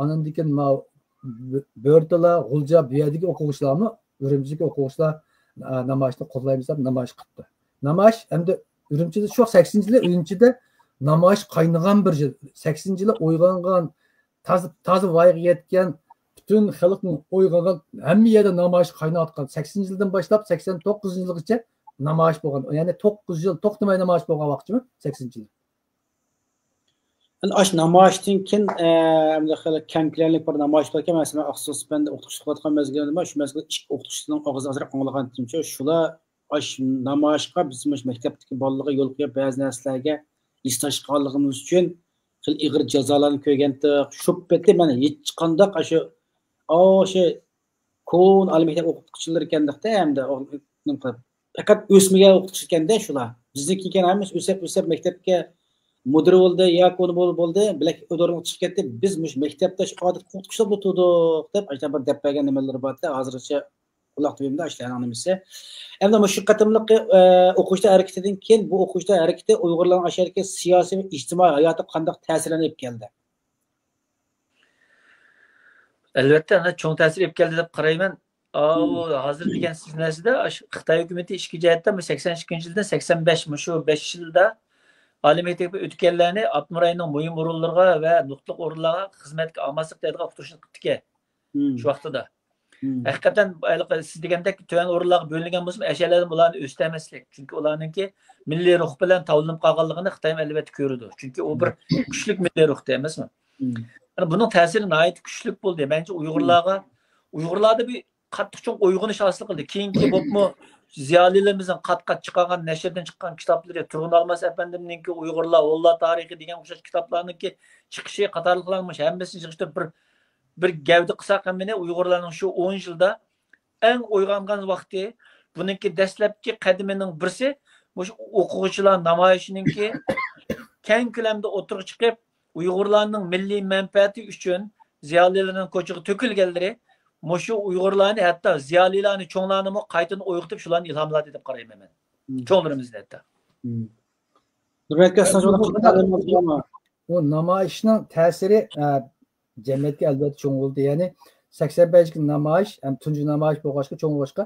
ئاناندىن كېيىن ماۋۇ بۆ-، بۆرتالا، غۇلجا بۇ يەردىكى ئوقۇغۇچىلارمۇ ئۈرۈمچىدىكى ئوقۇغۇچىلار، ئە، نامايىشنى قوللايمىز دەپ نامايىش قىپتۇ. نامايىش ئەمدى ئۈرۈمچىدە شۇ سەكسىنىنچى يىلى ئۈرۈمچىدە نامايىش قاينىغان بىر يىل. سەكسىنىنچى يىلى ئويغانغان تازا، تازا ۋايىغا يەتكەن، پۈتۈن خەلقنىڭ ئويغانغان، ھەممە يەردە نامايىش قايناۋاتقان سەكسىنىنچى يىلدىن باشلاپ سەكسەن توققۇزىنچى يىلغىچە نامايىش بولغان. يەنى توققۇز يىل توختىماي نامايىش بولغان ۋاقىتمۇ سەكسىنىنچى يىل. ئەنە ئاشۇ نامايىشتىن كېيىن، ئە، ئەمدى خېلى كەڭ كۆلەملىك بىر نامايىش بولغان. مەسىلەن، ئاقسۇ سىپەندە ئوقۇتقۇچى قىلىۋاتقان مەزگىلىمدە شۇ مەزگىلدە ئىككى ئوقۇتقۇچىنىڭ ئاغزى ئازراق ئاڭلىغانتىمچۇ، شۇلار ئاشۇ نامايىشقا بىز مۇشۇ مەكتەپتىكى بالىلارغا يول قويۇپ، بەزى نەرسىلەرگە ھېسداشلىق قىلغانلىقىمىز ئۈچۈن خېلى ئېغىر جازالارنى كۆرگەنتۇق. شۇ پېتى مەن ھېچقانداق ئاشۇ، ئاشۇ كونا ئالىي مەكتەپ ئوقۇتقۇچىلىرى ئىكەندۇق-دە، ھەمدە ئۇ-، نېمە قىلىپ، پەقەت ئۆسمىگەن ئوقۇتقۇچى ئىكەندە شۇلار. بىزنىڭكى كەينى ھەممىسى ئۆسۈپ، ئۆسۈپ مەكتەپكە مۇدىر بولدى، ياكى ئۇنى بول-، بولدى، بىلەك ئورۇنغا چىقىپ كەتتى. بىز مۇشۇ مەكتەپتە شۇ ئادەتتىكى ئوقۇتقۇچىلار بولۇپ تۇردۇق، دەپ ئاشۇنداق بىر دەپ بەرگەن نېمىلىرى بار-دە، ھازىرغىچە قۇلاق تۈۋىمدە ئاشۇلارنىڭ نېمىسى. ئەمدى مۇشۇ قېتىملىقى، ئە، ئوقۇغۇچىلار ھەرىكىتىدىن كېيىن بۇ ئوقۇغۇچىلار ھەرىكىتى ئۇيغۇرلارنىڭ ئاشۇ يەردىكى سىياسىي ۋە ئىجتىمائىي ھاياتىغا قانداق تەسىرلەرنى ئېلىپ كەلدى؟ ئەلۋەتتە، ئەنە چوڭ تەسىر ئېلىپ كەلدى دەپ قارايمەن. ئاۋۇ ھازىر دېگەن سىز نەرسىدە ئاشۇ خىتاي ھۆكۈمىتى ئىككى جەھەتتە، بۇ سەكسەن ئىككىنچى يىلدىن سەكسەن بەش، مۇشۇ بەش يىلدا ئالىي مەكتەپكە ئۆتكەنلەرنى ئاپتونوم رايوننىڭ مۇھىم ئورۇنلىرىغا ۋە نۇقتىلىق ئورۇنلارغا خىزمەتكە ئالماشلىق دەيدىغان ئۇقتۇرۇشنى قىپتىكەن شۇ ۋاقتىدا. ھەقىقەتەن ھېلىقى سىز دېگەندەك تۆۋەن ئورۇنلارغا بۆلۈنگەن بولسىمۇ، ئەشەلەردىن بۇلارنى ئۆستەلمەسلىك. چۈنكى ئۇلارنىڭكى مىللىي روھ بىلەن تاۋلىنىپ قالغانلىقىنى خىتايمۇ ئەلۋەتتە كۆرىدۇ. چۈنكى ئۇ بىر كۈچلۈك مىللىي روھتى ئەمەسمۇ؟ يەنى بۇنىڭ تەسىرى ناھايىتى كۈچلۈك بولدى. مەنچە ئۇيغۇرلارغا، ئۇيغۇرلاردا بىر قاتتىق چوڭ ئويغىنىش ھاسىل قىلدى. كېيىنكى بولۇپمۇ زىيالىيلىرىمىزنىڭ قات-قات چىقارغان، نەشردىن چىققان كىتابلىرى، تۇرغۇن ئالماس ئەپەندىمنىڭكى ئۇيغۇرلار ھونلار تارىخى دېگەن ئوخشاش كىتابلارنىڭكى چىقىشى قاتارلىقلارنىڭ مۇشۇ ھەممىسىنى يىغىشتۇرۇپ بىر، بىر گەۋدە قىلساق ھەممىنى، ئۇيغۇرلارنىڭ شۇ ئون يىلدا ئەڭ ئويغانغان ۋاقتى، بۇنىڭكى دەسلەپكى قەدىمىنىڭ بىرسى مۇشۇ ئوقۇغۇچىلار نامايىشىنىڭكى كەڭ كۆلەمدە ئوتتۇرىغا چىقىپ، ئۇيغۇرلارنىڭ مىللىي مەنپەئەتى ئۈچۈن زىيالىيلىرىنىڭ كوچىغا تۆكۈلگەنلىرى، مۇشۇ ئۇيغۇرلارنى، ھەتتا زىيالىيلارنى، چوڭلارنىمۇ قايتىدىن ئويغىتىپ، شۇلارنى ئىلھاملاندى دەپ قارايمەن مەن. چوڭلىرىمىزنى ھەتتا. نۇربەك ئەسلى شۇنداق قىلىپ، ئۇ نامايىشنىڭ تەسىرى، ئە، جەمئىيەتكە ئەلۋەتتە چوڭ بولدى. يەنى سەكسەن بەشتىكى نامايىش ھەم تۇنجى نامايىش بولغاچقا، چوڭ بولغاچقا،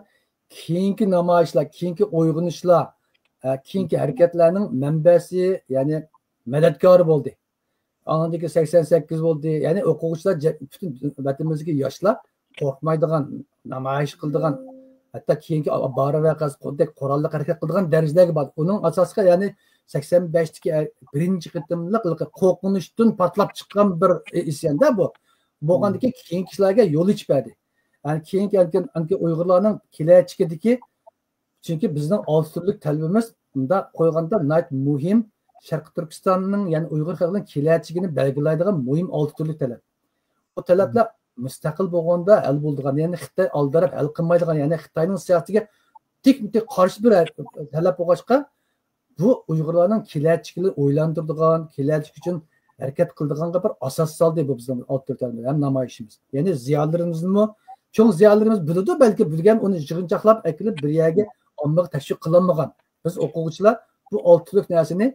كېيىنكى نامايىشلار، كېيىنكى ئويغىنىشلار، ئە، كېيىنكى ھەرىكەتلەرنىڭ مەنبەسى، يەنى مەدەتكارى بولدى. ئاندىن كېيىن سەكسەن سەككىز بولدى. يەنى ئوقۇغۇچىلار جە-، پۈتۈن ۋەتىنىمىزدىكى ياشلار قورقمايدىغان، نامايىش قىلىدىغان، ھەتتا كېيىنكى بارا ۋەقەسى خۇددەك قوراللىق ھەرىكەت قىلىدىغان دەرىجىلەرگە باردى. ئۇنىڭ ئاساسلىقى، يەنى سەكسەن بەشتىكى بىرىنچى قېتىملىق قورقۇنچتىن پارتلاپ چىققان بىر ئىسياندا بۇ. بولغاندىكىن كېيىنكى كىشىلەرگە يول ئېچىپ بەردى. يەنى كېيىنكى، ئەنكى ئۇيغۇرلارنىڭ كېلەچىكىدىكى، چۈنكى بىزنىڭ ئالتە تۈرلۈك تەلىپىمىز، مۇنداق قويغاندا، ناھايىتى مۇھىم، شەرقىي تۈركىستاننىڭ، يەنى ئۇيغۇر خەلقىنىڭ كېلەچىكىنى بەلگىلەيدىغان مۇھىم ئالتە تۈرلۈك تەلەپ. بۇ تەلەپلەر مۇستەقىل بولغاندا ھەل بولىدىغان، يەنى خىتاي ئالدىراپ ھەل قىلمايدىغان، يەنى خىتاينىڭ سىياسىتىگە تىكمۇ تىك قارشى بىر تەلەپ بولغاچقا، بۇ ئۇيغۇرلارنىڭ كېلەچىكىنى ئويلاندۇرىدىغان، كېلەچەك ئۈچۈن ھەرىكەت قىلىدىغانغا بىر ئاساس سالدى بۇ بىزنىڭ ئالتە تۈرلۈك تەلەپلەر ھەم نامايىشىمىز. يەنى زىيالىيلىرىمىزمۇ، چوڭ زىيالىيلىرىمىز بىلىدۇ، بەلكى بىلگەن ئۇنى يىغىنچاقلاپ ئەكېلىپ بىر يەرگە ئاممىغا تەشۋىق قىلالمىغان. بىز ئوقۇغۇچىلار بۇ ئالتە تۈرلۈك نەرسىنى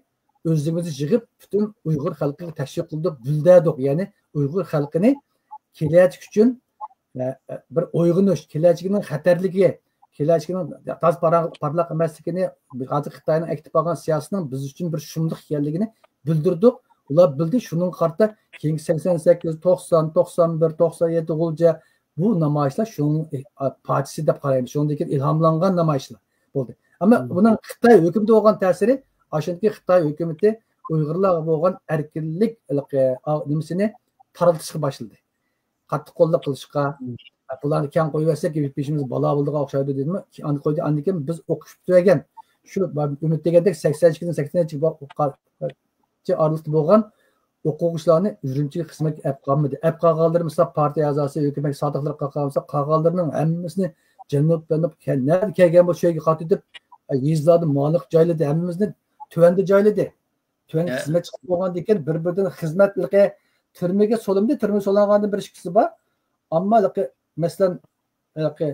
ئۆزىمىزنى يىغىپ، پۈتۈن ئۇيغۇر خەلقىگە تەشۋىق قىلدۇق، گۈلدەدۇق. يەنى ئۇيغۇر خەلقىنى كېلەچەك ئۈچۈن، ئە، ئە، بىر ئويغىنىش، كېلەچىكىنىڭ خەتەرلىكى، كېلەچىكىنىڭ تازا پاراڭ-، پارلاق ئەمەسلىكىنى، ھازىر خىتاينىڭ ئەكېتىپ بارغان سىياسىتىنىڭ بىز ئۈچۈن بىر شۇملۇق ئىكەنلىكىنى بىلدۈردۇق. ئۇلار بىلدى، شۇنىڭغا قارىتا كېيىنكى سەكسەن سەككىز، توقسان، توقسان بىر، توقسان يەتتە غۇلجا بۇ نامايىشلار شۇنىڭ، ئە، پارچىسى دەپ قارايمىز. شۇنىڭدىن كېيىن ئىلھاملانغان نامايىشلار بولدى. ئەمما بۇنىڭ خىتاي ھۆكۈمىتى بولغان تەسىرى، ئاشۇندىكى خىتاي ھۆكۈمىتى ئۇيغۇرلارغا بولغان ئەركىنلىك، ئە، نېمىسىنى تارلىتىشقا باشلىدى. قاتتىق قوللۇق قىلىشقا، بۇلارنى كەڭ قويۇۋەتسەك، بېشىمىز بالا بولىدىغان ئوخشايدۇ دېدىمۇ، ئاندىن قويدى. ئاندىن كېيىن بىز ئوقۇش پۈتتۈرگەن، شۇ ئۈمىد دېگەندەك سەكسەن ئىككىدىن سەكسەن ئۈچ ئارىلىقتا بولغان ئوقۇغۇچىلارنى ئۈرۈمچىگە خىزمەتكە ئەپ قالمىدى. ئەپ قالغانلىرى مىسال پارتىيە ئەزاسى، ھۆكۈمەت سادىقلىرى قالغان بولسا، قالغانلىرىنىڭ ھەممىسىنى جەنۇب، جەنۇب، نەدە كەلگەن بولسا شۇ يەرگە قايتىپ، يېزىلاردا مانىق جايلىدى، ھەممىمىزنى تۆۋەندە جايلىدى. تۆۋەن خىزمەتچى قىلىپ بولغاندىن كېيىن بىر-بىرىدىن خىزمەتلىكى تۈرمىگە سولىمىدى، تۈرمىگە سولانغاندىن بىر ئىككىسى بار. ئەمما لىقى، مەسىلەن، لىقى،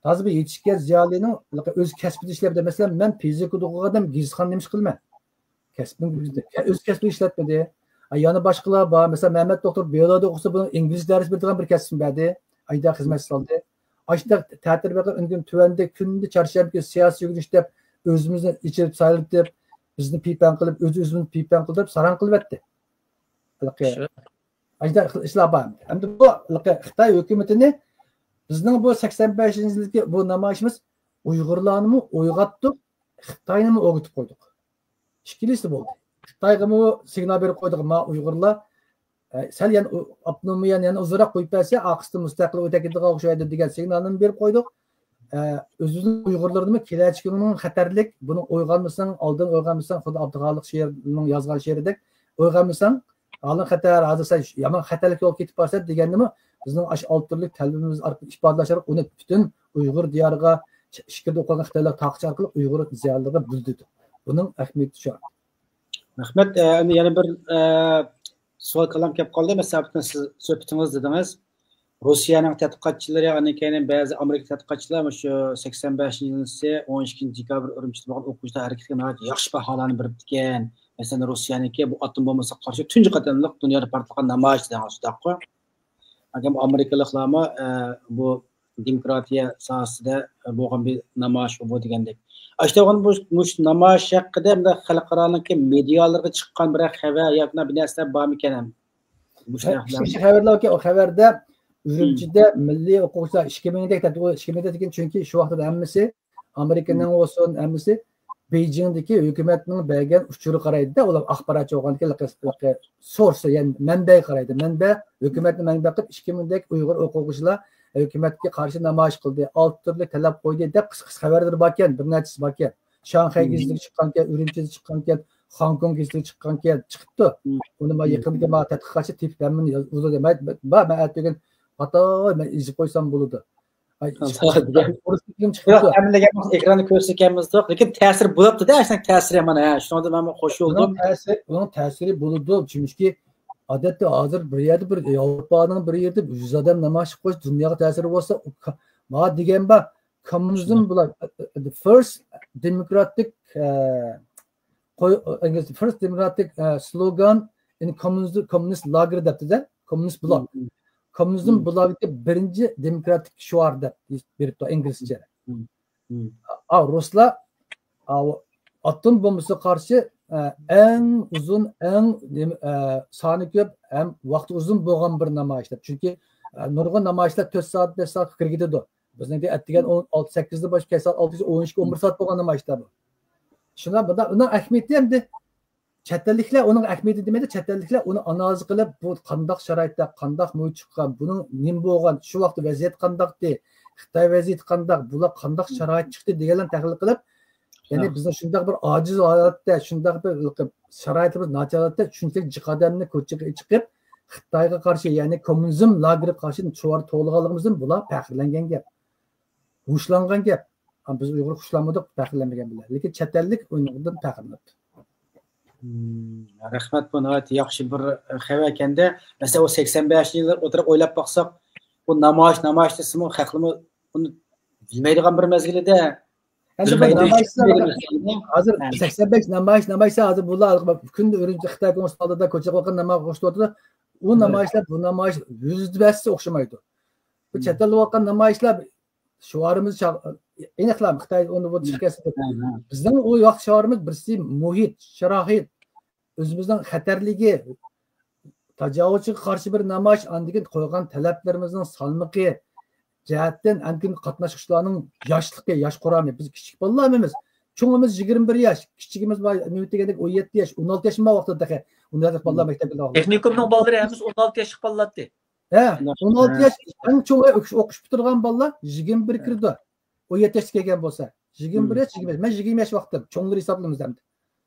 تازا بىر يېتىشكەن زىيالىينىڭ لىقى ئۆز كەسپىدە ئىشلەپ، مەسىلەن، مەن فىزىكىدا ئوقۇغان ئادەم گېزىتخانا نېمە ئىش قىلىمەن؟ كەسپىم، ئۆز كەسپىنى ئىشلەتمىدى. ئا، يەنە باشقىلار بار. مەسىلەن، مەمەت دوختۇر بىيولوگىيە ئوقۇسا، بۇنىڭ ئىنگلىز دەرس بېرىدىغان بىر كەسپىم بەردى. ئايدا خىزمەت سالدى. ئاشۇنداق تەتۈر بېقىپ، ئۈنكىن تۆۋەندە كۈندە چارشەنبە كۈنى سىياسىي يۆنىلىش دەپ ئۆزىمىزنى ئېچىلىپ سايلىتىپ، بىزنى پىپەڭ قىلىپ، ئۆز-ئۆزىمىزنى پىپەڭ قىلدۇرۇپ، ساراڭ قىلىۋەتتى. ھېلىقى ئاشۇنداق ئىشلار بار. ئەمدى بۇ ھېلىقى خىتاي ھۆكۈمىتىنى بىزنىڭ بۇ سەكسەن بەشىنچى يىلدىكى بۇ نامايىشىمىز ئۇيغۇرلارنىمۇ ئويغاتتۇق، خىتاينىمۇ ئويغىتىپ قويدۇق. ئىككىلىسى بولدى. خىتايغىمۇ سىگنال بېرىپ قويدۇق، ما ئۇيغۇرلار، ئە، سەل يەنە ئۇ-، ئاپتونومىيەنى يەنە ئۇزۇنراق قويۇپ بەرسە، ئارقىسىدا مۇستەقىل ئۆتەپ كېتىدىغان ئوخشايدۇ دېگەن سىگنالنى بېرىپ قويدۇق. ئە، ئۆزىمىزنىڭ ئۇيغۇرلىرىنىمۇ كېلەچىكىنىڭ خەتەرلىك، بۇنى ئويغانمىساڭ، ئالدىن ئويغانمىساڭ، خۇددى ئابدۇخالىق شېئىرنىڭ يازغان شېئىرىدەك، ئويغانمىساڭ، ھالىڭ خەتەر، ھازىر سەن يامان خەتەرلىك يولغا كېتىپ بارىسەن دېگەننىمۇ بىزنىڭ ئاشۇ ئالتە تۈرلۈك تەلىپىمىز ئارقىلىق ئىپادىلەش ئارقىلىق ئۇنى پۈتۈن ئۇيغۇر دىيارىغا، ئىچكىرىدە ئوقۇغان خىتايلار تارقىتىش ئارقىلىق ئۇيغۇر زىيالىيلىرىغا بىلدۈردى. بۇنىڭ ئەھمىيىتى شۇ. رەھمەت. ئە، ئەمدى يەنە بىر، ئە، سوئال كالام كەپ قالدى. مەسىلەن، سىز سۆھبىتىڭىز دېدىڭىز، روسىيەنىڭ تەتقىقاتچىلىرى، ئاندىن كېيىن بەزى ئامېرىكا تەتقىقاتچىلار مۇشۇ سەكسەن بەشىنچى يىلى ئون ئىككىنچى دېكابىر ئۈرۈمچىدە بولغان ئوقۇغۇچىلار ھەرىكىتىگە ناھايىتى ياخشى باھالارنى بېرىپتىكەن. مەسىلەن، روسىيەنىڭكى بۇ ئاتوم بومبىسىغا قارشى تۇنجى قېتىملىق دۇنيادا پارتلىغان نامايىش دېگەن شۇنداققۇ؟ ئامېرىكىلىقلارمۇ، ئە، بۇ دېموكراتىيە ساھەسىدە بولغان بىر نامايىش بۇ دېگەندەك. ئاشۇنداق بۇ، مۇشۇ نامايىش ھەققىدە مۇنداق خەلقئارانىڭكى مېدىيالىرىغا چىققان بىرەر خەۋەر ياكى بىر نەرسىلەر بارمىكەن ھەم؟ مۇشۇ خەۋەرلەركە، ئۇ خەۋەردە ئۈرۈمچىدە مىللىي ئوقۇغۇچىلار ئىككى مىڭدەك، ئىككى مىڭدەك، چۈنكى شۇ ۋاقىتتا ھەممىسى ئامېرىكىنىڭ بولسۇن، ھەممىسى بېيجىڭدىكى ھۆكۈمەتنىڭ بەرگەن ئۇچۇرىغا قارايدىدا، ئۇلار ئاخباراتچى بولغاندىكىن، سورس، يەنى مەنبەگە قارايدۇ. مەنبە، ھۆكۈمەتنى مەنبە قىلىپ، ئىككى مىڭدەك ئۇيغۇر ئوقۇغۇچىلار ھۆكۈمەتكە قارشى نامايىش قىلدى، ئالتە تۈرلۈك تەلەپ قويدى دەپ قىسقا، قىسقا خەۋەرلىرى باركەن، بىر نەچچىسى باركەن. شاڭخەي گېزىتىگە چىققانكەن، ئۈرۈمچىدە چىققانكەن، خاڭكوڭ گېزىتىگە چىققانكەن، چىقىپتۇ. ئۇنى ما يېقىندىكى ما تەتقىقاتچى تېپىپ ھەممىنى يازدى. مەن، مەن ئەتىگەن ئاتاي مەن يېزىپ قويسام بولىدۇ. ئاي، ئورۇس تىلىم چىقىپتۇ. ھەممىلىگەن ئېكراندا كۆرسىتىپ كەلمىزدۇق، لېكىن تەسىر بولۇپتۇ-دە، ئاشۇنداق تەسىرى مانا، ھە، شۇنىڭدىن مەن خوش بولدۇم. تەسىر، ئۇنىڭ تەسىرى بولىدۇ، چۈنكى ئادەتتە ھازىر بىر يەردە، بىر ياۋروپانىڭ بىر يېرىدە يۈز ئادەم نامايىش قىلىپ قويسا، دۇنياغا تەسىرى بولسا، ما دېگەن بار، كوممۇنىزم بۇلار، the first democratic، ئە، قوي-، ئىنگلىزچە، first democratic، ئە، slogan in communist، communist lager دەپتۇ-دە، كوممۇنىست بلاك. كوممۇنىزم بلاكى بىرىنچى دېموكراتىك شوئار دەپ بېرىپتۇ ئىنگلىزچە. ئا، رۇسلار، ئا، ئاتوم بومبىسىغا قارشى، ئە، ئەڭ ئۇزۇن، ئەڭ نېمە، ئە، سانى كۆپ ھەم ۋاقتى ئۇزۇن بولغان بىر نامايىش دەپ. چۈنكى، ئە، نۇرغۇن نامايىشلار تۆت سائەت، بەش سائەتكە كىرگۈدىدۇ. بىزنىڭكى ئەتىگەن ئون ئالتە، سەككىزدىن باشلاپ كەچ سائەت ئالتىگىچە، ئون ئىككى، ئون بىر سائەت بولغان نامايىشلار بۇ. شۇنداق، بۇنداق، ئۇنىڭ ئەھمىيىتى ئەمدى چەت ئەللىكلەر ئۇنىڭ ئەھمىيىتى دېمەيدۇ، چەت ئەللىكلەر ئۇنى ئانالىز قىلىپ، بۇ قانداق شارائىتتا، قانداق مۇھىت چىققان، بۇنىڭ نېمە بولغان، شۇ ۋاقىتتا ۋەزىيەت قانداقتى، خىتاي ۋەزىيىتى قانداق، بۇلار قانداق شارائىت چىقتى دېگەنلەرنى تەھلىل قىلىپ، يەنى بىزنىڭ شۇنداق بىر ئاجىز ھالەتتە، شۇنداق بىر شارائىتىمىز ناچار ھالەتتە، شۇنچىلىك جىق ئادەمنى كوچىغا چىقىپ، خىتايغا قارشى، يەنى كوممۇنىزم لاگېرىغا قارشى شوئار توۋلىغانلىقىمىزدىن بۇلار پەخىرلەنگەن گەپ. ھوشلانغان گەپ. ئەمما بىز ئۇيغۇر خۇشلانمىدۇق، پەخىرلەنمىگەن بىلەن. لېكىن چەت ئەللىك ئۇنىڭدىن پەخىرلىنىپتۇ. مم، رەھمەت، بۇ ناھايىتى ياخشى بىر خەۋەر ئىكەندە. مەسىلەن، ئۇ سەكسەن بەشىنچى يىللار ئولتۇرۇپ ئويلاپ باقساق، بۇ نامايىش، نامايىش دېسىمۇ، خەقلىمۇ ئۇنى بىلمەيدىغان بىر مەزگىل ئىدى. ئەمدى بۇ نامايىشلار ھازىر سەكسەن بەش نامايىش، نامايىش ھازىر بۇلار كۈندە ئۈرۈمچى خىتاي كونسۇل ئالدىدا كوچىغا قويغان نامايىش ئوخشىتىۋاتىدۇ. ئۇ نامايىشلار، بۇ نامايىش يۈزدە بەشسى ئوخشىمايدۇ. بۇ چەت ئەلدە بولغان نامايىشلار شوئارىمىز ئېنىقلا خىتاي ئۇنى بۇ چىقىپ كەتسە. بىزنىڭ ئۇ ۋاقىت شوئارىمىز بىرسى مۇھىت، شارائىت، ئۆزىمىزنىڭ خەتەرلىكى، تاجاۋۇزچىغا قارشى بىر نامايىش، ئاندىن كېيىن قويغان تەلەپلىرىمىزنىڭ سالمىقى جەھەتتىن، ئاندىن كېيىن قاتناشقۇچىلارنىڭ ياشلىقى، ياش قۇرامى. بىز كىچىك بالىلار ئەمەس. چوڭىمىز يىگىرمە بىر ياش، كىچىكىمىز بار، نۆۋەت دېگەندەك ئون يەتتە ياش، ئون ئالتە ياش ما ۋاقتىدا تېخى. ئۇنداق بالىلار مەكتەپكە بارغان. تېخنىكومنىڭ بالىلىرى ھەممىسى ئون ئالتە ياشلىق بالىلار ئىدى. ھە، ئون ئالتە ياش ئەڭ چوڭى ئوقۇش، ئوقۇش پۈتتۈرگەن بالىلار يىگىرمە بىر كىرىدۇ. ئون يەتتە ياشقا كەلگەن بولسا، يىگىرمە بىر ياش، يىگىرمە ياش. مەن يىگىرمە ياش ۋاقتىم، چوڭلىرى ھېسابلىمىز ئەمدى.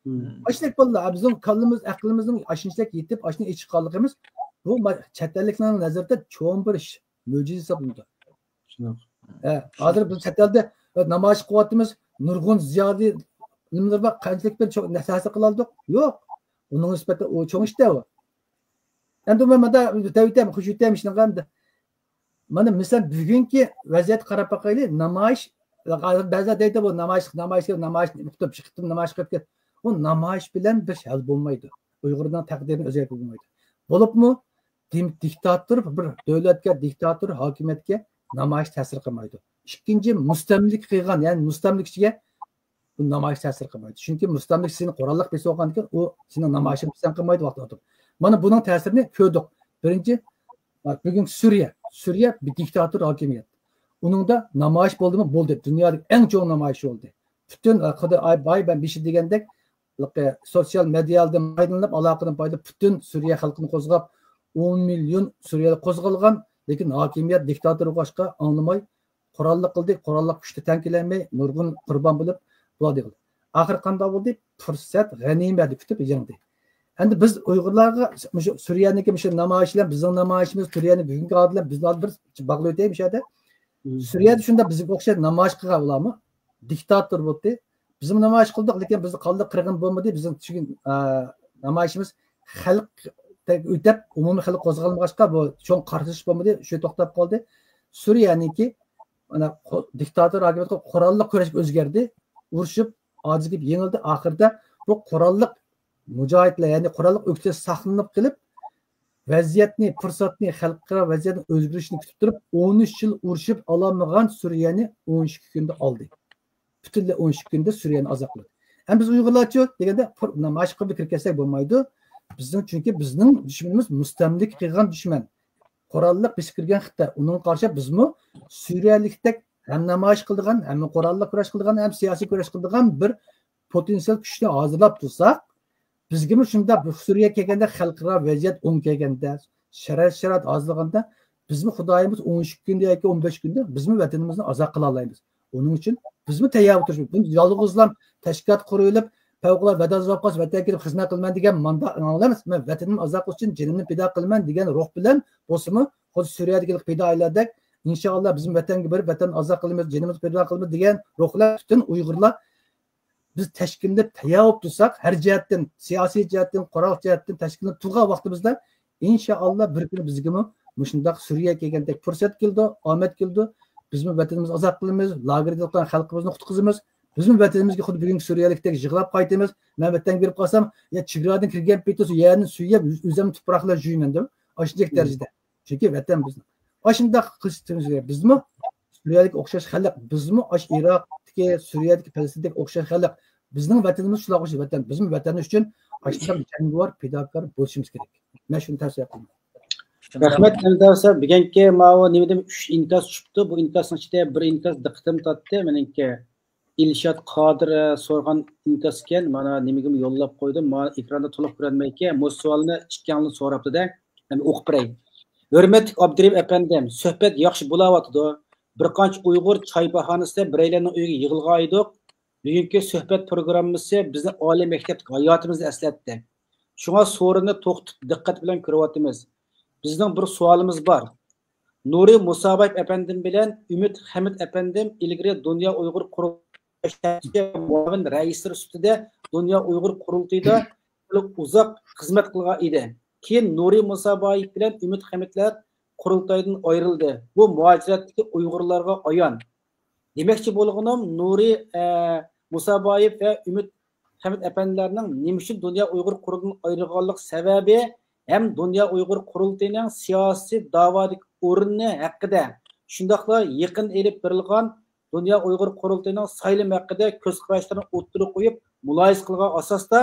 ئاشۇنداق بالىلار، بىزنىڭ كاللىمىز، ئەقلىمىزنىڭ ئاشۇنچىلىك يېتىپ، ئاشۇنى ئېچىققانلىقىمىز، بۇ ما-، چەت ئەللىكلەرنىڭ نەزىرىدە چوڭ بىر ئىش، مۆجىزە ھېسابلىنىدۇ. شۇنداق. ھە، ھازىر بىز چەت ئەلدە نامايىش قىلىۋاتىمىز، نۇرغۇن زىيادە نېمىلەر بار، قانچىلىك بىر چوڭ نەرسە ھاسىل قىلالدۇق؟ يوق. ئۇنىڭ نىسبەتتە ئۇ چوڭ ئىش-دە ئۇ. ئەمدى مەن مۇنداق دەۋېتەم، خۇش ئۆتەم ئىشنىڭغا ئەمدى. مانا مىسال، بۈگۈنكى ۋەزىيەتكە قاراپ باقايلى. نامايىش، ھازىر بەزىلەر دەيدۇ، بۇ نامايىش، نامايىش، نامايىش، نامايىش، نامايىش قىلىپ كەت. ئۇ نامايىش بىلەن بىر ھەل بولمايدۇ. ئۇيغۇرنىڭ تەقدىرىنى ئۆزگەرتىپ بولمايدۇ. بولۇپمۇ دىم-، دىكتاتور، بىر دۆلەتكە، دىكتاتور ھاكىمىيەتكە نامايىش تەسىر قىلمايدۇ. ئىككىنچى، مۇستەملىكە قىلغان، يەنى مۇستەملىكىچىگە بۇ نامايىش تەسىر قىلمايدۇ. چۈنكى مۇستەملىكە سېنى قوراللىق بېسىۋالغاندىن كېيىن، ئۇ سېنىڭ نامايىشىڭنى پىسەنت قىلمايدۇ ۋاقتىدا تۇرۇپ. مانا بۇنىڭ تەسىرىنى كۆردۇق. بىرىنچى، بۈگۈن سۈرىيە، سۈرىيە بىر دىكتاتور ھاكىمىيەت. ئۇنىڭدا نامايىش بولدىمۇ؟ بولدى. دۇنيادىكى ئەڭ چوڭ نامايىش بولدى. پۈتۈن، ئە، خۇددى ئاي، باي، بەن بېشى دېگەندەك، سوتسىيال مېدىيالاردا پايدىلىنىپ، ئالاقىدىن پايدىلىنىپ، پۈتۈن سۈرىيە خەلقىنى قوزغاپ، ئون مىليون سۈرىيەلىك قوزغالغان، لېكىن ھاكىمىيەت دىكتاتور بولغاچقا ئاڭلىماي، قوراللىق قىلدى، قوراللىق كۈچتە تەڭ كېلەلمەي، نۇرغۇن قۇربان بولۇپ، بۇلار يىغىلدى. ئاخىرى قانداق بولدى؟ پۇرسەت، غەنىيمەتنى كۈتۈپ يەڭدى. ئەمدى بىز ئۇيغۇرلارغا مۇشۇ سۈرىيەنىڭكى مۇشۇ نامايىشى بىلەن بىزنىڭ نامايىشىمىز، سۈرىيەنىڭ بۈگۈنكى ھالى بىلەن بىز بىر باغلىۋېتەي مۇشۇ يەردە. سۈرىيەدە شۇنداق بىزگە ئوخشاش نامايىش قىلغان ئۇلارمۇ دىكتاتور بولدى. بىزمۇ نامايىش قىلدۇق، لېكىن بىزنى قانداق قىرغىن بولمىدى. بىزنىڭ چۈشۈگۈن، ئە، نامايىشىمىز خەلق ئۆتەپ، ئومۇمىي خەلق قوزغالمىغاچقا، بۇ چوڭ قارشىلىشىش بولمىدى، شۇ توختاپ قالدى. سۈرىيەنىڭكى، مانا، قو-، دىكتاتور ھاكىمىيىتى قوراللىق كۈرەشكە ئۆزگەردى. ئۇرۇشۇپ، ئاجىز كېلىپ يېڭىلدى. ئاخىرىدا بۇ قوراللىق مۇجاھىدلار، يەنى قوراللىق ئۆكتە ساقلىنىپ قېلىپ، ۋەزىيەتنى، پۇرسەتنى، خەلقئارا ۋەزىيەتنىڭ ئۆزگىرىشىنى كۈتۈپ تۇرۇپ، ئون ئۈچ يىل ئۇرۇشۇپ ئالالمىغان سۈرىيەنى ئون ئىككى كۈندە ئالدى. پۈتۈنلەي ئون ئىككى كۈندە سۈرىيەنى ئازاد قىلدى. ئەمدى بىز ئۇيغۇرلارچۇ دېگەندە، پۇر-، نامايىشقا بىر كىرىپ كەتسەك بولمايدۇ. بىزنىڭ، چۈنكى بىزنىڭ دۈشمىنىمىز مۇستەملىكە قىلغان دۈشمەن. قوراللىق بېسىپ كىرگەن خىتاي. ئۇنىڭغا قارشى بىزمۇ سۈرىيەلىكتەك ھەم نامايىش قىلىدىغان، ھەم قوراللىق كۈرەش قىلىدىغان، ھەم سىياسىي كۈرەش قىلىدىغان بىر پوتېنسىيال كۈچنى ھازىرلاپ تۇرساق، بىزگىمۇ شۇنداق بىر سۈرىيە كەلگەندە، خەلقئارا ۋەزىيەت ئوڭ كەلگەندە، شارائىت، شارائىت ھازىرلىغاندا، بىزمۇ خۇدايىمىز ئون ئىككى كۈندە ياكى ئون بەش كۈندە بىزمۇ ۋەتىنىمىزنى ئازاد قىلالايمىز. ئۇنىڭ ئۈچۈن بىزمۇ تەييار تۇرۇشىمىز. بۇ يالغۇزلام تەشكىلات قۇرۇۋېلىپ، پەۋقۇلئاددە ۋەتەن ئازاد بولۇپ قالسا، ۋەتەنگە كېلىپ خىزمەت قىلىمەن دېگەن ماندا ئاڭلىمىز. مەن ۋەتىنىمنى ئازاد قىلىش ئۈچۈن جېنىمنى پىدا قىلىمەن دېگەن روھ بىلەن بولسىمۇ، خۇددى سۈرىيەدىكى پىدائىيلاردەك، ئىنشائاللا، بىزمۇ ۋەتەنگە بېرىپ، ۋەتەننى ئازاد قىلىمىز، جېنىمىزنى پىدا قىلىمىز دېگەن روھ بىلەن پۈتۈن ئۇيغۇرلار بىز تەشكىللىنىپ تەييار بولۇپ تۇرساق، ھەر جەھەتتىن، سىياسىي جەھەتتىن، قورال جەھەتتىن تەشكىللىنىپ تۇرغان ۋاقتىمىزدا، ئىنشائاللا، بىر كۈنى بىزگىمۇ مۇشۇنداق سۈرىيە كەلگەندەك پۇرسەت كېلىدۇ، ئامەت كېلىدۇ. بىزمۇ ۋەتىنىمىزنى ئازاد قىلىمىز، لاگېردا ياتقان خەلقىمىزنى قۇتقۇزىمىز. بىزمۇ ۋەتىنىمىزگە خۇددى بۈگۈنكى سۈرىيەلىكتەك يىغلاپ قايتىمىز. مەن ۋەتەنگە بېرىپ قالسام، يا چېگرادىن كىرگەن پېتى يەرنى سۆيۈپ، ئۆزۈمنى تۇپراقلار جۇيىمەن دەپ، ئاشۇنداق دەرىجىدە. چۈنكى ۋەتەن بىزنىڭ. ئاشۇنداق قىلىشىمىز كېرەك. بىزمۇ سۈرىيەدىكى ئوخشاش خەلق، بىزمۇ ئاشۇ ئىراقتىكى، سۈرىيەدىكى، پەلەستىندىكى ئوخشاش خەلق. بىزنىڭ ۋەتىنىمىز شۇلارغا ئوخشاش ۋەتەن. بىزمۇ ۋەتەن ئۈچۈن ئاشۇنداق جەڭگىۋار، پىداكار بولۇشىمىز كېرەك. مەن شۇنى تەۋسىيە قىلىمەن. رەھمەت، ئەمدى بۈگۈنكى ماۋۇ نېمىدىن ئۈچ ئىنكاس چۈشۈپتۇ. بۇ ئىنكاسنىڭ ئىچىدە بىر ئىنكاس دىققىتىمنى تارتتى مېنىڭكى. ئىلشات قادىر، ئە، سورىغان ئىنكاس ئىكەن، مانا نېمىگىمۇ يوللاپ قويدۇم، مانا ئېكراندا تولۇق كۆرۈنمەيدىكەن، مۇشۇ سوئالنى ئىككىڭلارنى سوراپتۇ-دە، مەن ئوقۇپ بېرەي. ھۆرمەتلىك ئابدۇرېھىم ئەپەندىم، سۆھبەت ياخشى بولاۋاتىدۇ. بىر قانچە ئۇيغۇر چاي باھانىسىدە بىرەيلەننىڭ ئۆيىگە يىغىلغان ئىدۇق. بۈگۈنكى سۆھبەت پروگراممىسى بىزنى ئالىي مەكتەپتىكى ھاياتىمىزنى ئەسلەتتى. شۇڭا سورۇننى توختىتىپ دىققەت بىلەن كۆرۈۋاتىمىز. بىزنىڭ بىر سوئالىمىز بار. نۇرى مۇسابايېۋ ئەپەندىم بىلەن ئۈمىد خەمىت ئەپەندىم ئىلگىرى دۇنيا ئۇيغۇر قۇرۇلتىيى مۇئاۋىن رەئىسلىرى سۈپىتىدە دۇنيا ئۇيغۇر قۇرۇلتىيىدا ئۇزاق خىزمەت قىلغان ئىدى. كېيىن نۇرى مۇسابايېۋ بىلەن ئۈمىد خەمىتلەر قۇرۇلتايدىن ئايرىلدى. بۇ مۇھاجىرەتتىكى ئۇيغۇرلارغا ئايان. دېمەكچى بولغىنىم، نۇرى، ئە، مۇسابايېۋ ۋە ئۈمىد خەمىت ئەپەندىلەرنىڭ نېمە ئۈچۈن دۇنيا ئۇيغۇر قۇرۇلتىيىدىن ئايرىلغانلىق سەۋەبى ھەم دۇنيا ئۇيغۇر قۇرۇلتىيىنىڭ سىياسىي داۋادىكى ئورنى ھەققىدە، شۇنداقلا يېقىن ئېلىپ بېرىلغان دۇنيا ئۇيغۇر قۇرۇلتىيىنىڭ سايلىمى ھەققىدە كۆز قاراشلىرىنى ئوتتۇرىغا قويۇپ مۇلاھىزە قىلغان ئاساستا،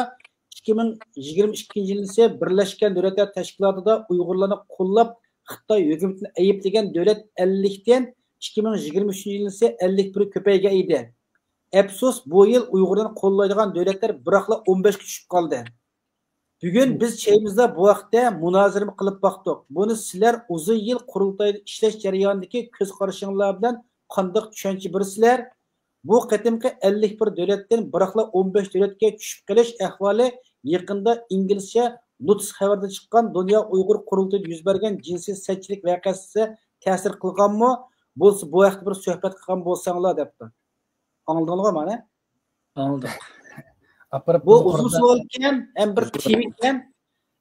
ئىككى مىڭ يىگىرمە ئىككىنچى يىلىسى بىرلەشكەن دۆلەتلەر تەشكىلاتىدا ئۇيغۇرلارنى قوللاپ خىتاي ھۆكۈمىتىنى ئەيىبلىگەن دۆلەت ئەللىكتىن ئىككى مىڭ يىگىرمە ئۈچىنچى يىلىسى ئەللىك بىرگە كۆپەيگەن ئىدى. ئەپسۇس، بۇ يىل ئۇيغۇرلارنى قوللايدىغان دۆلەتلەر بىراقلا ئون بەشكە چۈشۈپ قالدى. بۈگۈن بىز چېيىمىزدا بۇ ھەقتە مۇنازىرە قىلىپ باقتۇق. بۇنى سىلەر ئۇزۇن يىل قۇرۇلتايدا ئىشلەش جەريانىدىكى كۆز قارىشىڭلار بىلەن قانداق چۈشەنچە بېرىسىلەر؟ بۇ قېتىمقى ئەللىك بىر دۆلەتتىن بىراقلا ئون بەش دۆلەتكە چۈشۈپ قېلىش ئەھۋالى يېقىندا ئىنگلىزچە نۇتۇس خەۋىرىدە چىققان دۇنيا ئۇيغۇر قۇرۇلتىيىدا يۈز بەرگەن جىنسىي سەتچىلىك ۋەقەسىگە تەسىر قىلغانمۇ؟ بولسا بۇ ھەقتە بىر سۆھبەت قىلغان بولساڭلار دەپتۇ. ئاڭلىدىڭلارغۇ مانا؟ ئاڭلىدىق. ئاپىرىپ بۇ ئۇزۇن سوئال ئىكەن، ھەم بىر تېما ئىكەن.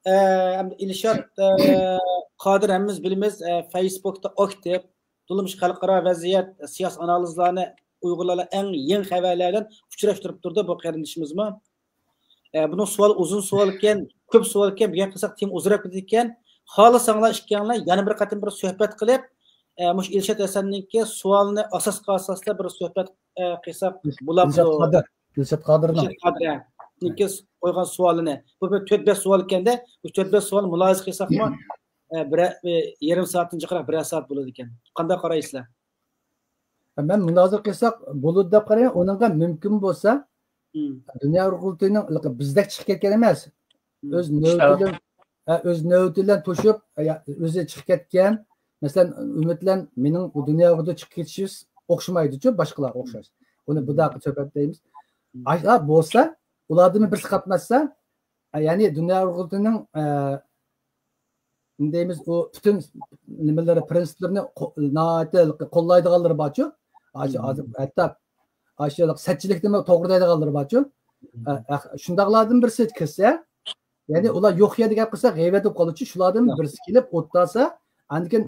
ئە، ئەمدى ئىلشات، ئە، قادىر ھەممىمىز بىلىمىز، ئە، فەيسبۇكتا ئاكتىپ، تولىمۇ خەلقئارا ۋەزىيەت، سىياسىي ئانالىزلارنى، ئۇيغۇرلارنى ئەڭ يېڭى خەۋەرلەر بىلەن ئۇچراشتۇرۇپ تۇرىدۇ بۇ قېرىندىشىمىزمۇ. ئە، بۇنىڭ سوئالى ئۇزۇن سوئال ئىكەن، كۆپ سوئال ئىكەن، بۈگۈن قىلساق تېما ئۇزىراپ كېتىدىكەن. خالىساڭلار ئىككىڭلار يەنە بىر قېتىم بىر سۆھبەت قىلىپ، ئە، مۇشۇ ئىلشات ھەسەننىڭكى سوئالىنى ئاساسقا ئاساسلاپ بىر سۆھبەت، ئە، قىلساق بولامدۇ؟ ئىلشات قادىر. ئىلشات قادىرنىڭ. ئىلشات قادىر، ئە، نىڭكى قويغان سوئالىنى. بۇ بىر تۆت بەش سوئال ئىكەندە، بۇ تۆت بەش سوئال مۇلاھىزە قىلساقمۇ، ئە، بىرەر، ئە، يېرىم سائەتتىن جىقراق بىرەر سائەت بولىدىكەن. قانداق قارايسىلەر؟ مەن مۇنازىرە قىلساق بولىدۇ دەپ قارايمەن. ئۇنىڭغا مۇمكىن بولسا، مم. دۇنيا ئۇيغۇر قۇرۇلتىيىنىڭ بىزدەك چىقىپ كەتكەن ئەمەس. مم. ئۆز نۆۋىتى بىلەن، ھە، ئۆز نۆۋىتى بىلەن توشۇپ، يا، ئۆزى چىقىپ كەتكەن. مەسىلەن، ئۈمىد بىلەن مېنىڭ دۇنيا ئۇيغۇردا چىقىپ كېتىشىمىز ئوخشىمايدۇچۇ، باشقىلارغا ئوخشاش. ئۇنى بۇنداق سۆھبەت دەيمىز. مم. ئاشۇ بولسا، ئۇلاردىن بىرسى قاتناشسا، يەنى دۇنيا ئۇيغۇر قۇرۇلتىيىنىڭ، ئە، دەيمىز، ئۇ پۈتۈن نېمىلىرى، پىرىنسىپلىرىنى قو-، ناھايىتى قوللايدىغانلىرى بارچۇ. ئاشۇ، مم. ھازىر ھەتتا ئاشۇ سەتچىلىكنىمۇ توغرا دەيدىغانلىرى بارچۇ. مم. ئە، ئە، شۇنداقلاردىن بىرسى كىرسە، يەنى مم. ئۇلار يوق يەردە گەپ قىلسا غەيۋەت بولۇپ قالىدۇ. شۇلاردىن ياق. بىرسى كېلىپ ئولتۇرسا، ئاندىن كېيىن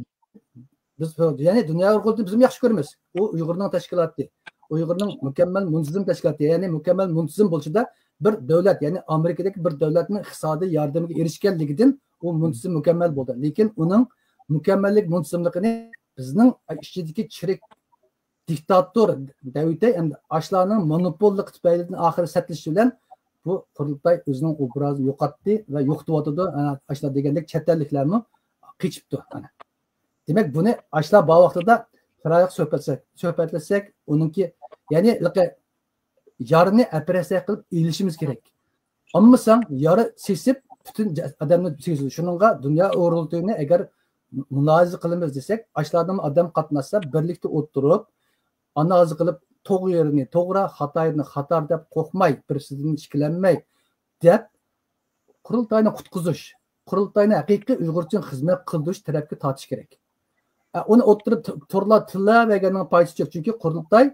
بىز، يەنى دۇنيا ئۇيغۇر قۇرۇلتىيىنى بىزمۇ ياخشى كۆرىمىز. ئۇ ئۇيغۇرنىڭ تەشكىلاتى، ئۇيغۇرنىڭ مۇكەممەل مۇنتىزىم تەشكىلاتى، يەنى مۇكەممەل مۇنتىزىم بولۇشىدا بىر دۆلەت، يەنى ئامېرىكىدىكى بىر دۆلەتنىڭ ئىقتىسادىي ياردىمىگە ئېرىشكەنلىكىدىن ئۇ مۇنتىزىم مۇكەممەل بولدى. لېكىن ئۇنىڭ مۇكەممەللىك مۇنتىزىملىقىنى بىزنىڭ ئىچىدىكى چىرىك دىكتاتور دەۋېتەي، ئەمدى ئاشۇلارنىڭ مونوپوللۇقى تۈپەيلىدىن ئاخىرى سەتلىشىش بىلەن بۇ قۇرۇلتاي ئۆزىنىڭ ئوبرازىنى يوقاتتى ۋە يوقىتىۋاتىدۇ. ئاشۇلار دېگەندەك چەت ئەللىكلەرمۇ قېچىپتۇ. دېمەك، بۇنى ئاشۇلار بار ۋاقتىدا چىرايلىق سۆھبەتلەشسەك، سۆھبەتلەشسەك، ئۇنىڭكى، يەنى، ھېلىقى يارىنى ئوپېراتسىيە قىلىپ ئېلىشىمىز كېرەك. ئالمىساڭ، يارا سېسىپ، پۈتۈن جە-، ئادەمنى سېسىدۇ. شۇنىڭغا دۇنيا ئۇيغۇر قۇرۇلتىيىنى ئەگەر مۇلاھىزە قىلىمىز دېسەك، ئاشۇلاردىن ئادەم قاتناشسا، بىرلىكتە ئولتۇرۇپ، ئانالىز قىلىپ، توغرا يېرىنى توغرا، خاتا يېرىنى خاتا دەپ قورقماي، بىرسىدىن ئىككىلەنمەي دەپ، قۇرۇلتاينى قۇتقۇزۇش، قۇرۇلتاينى ھەقىقىي ئۇيغۇر ئۈچۈن خىزمەت قىلدۇرۇش تەرەپكە تارتىش كېرەك. ئە، ئۇنى ئولتۇرۇپ ت-، تورلار تىللاۋەرگەننىڭ پايدىسى يوق. چۈنكى قۇرۇلتاي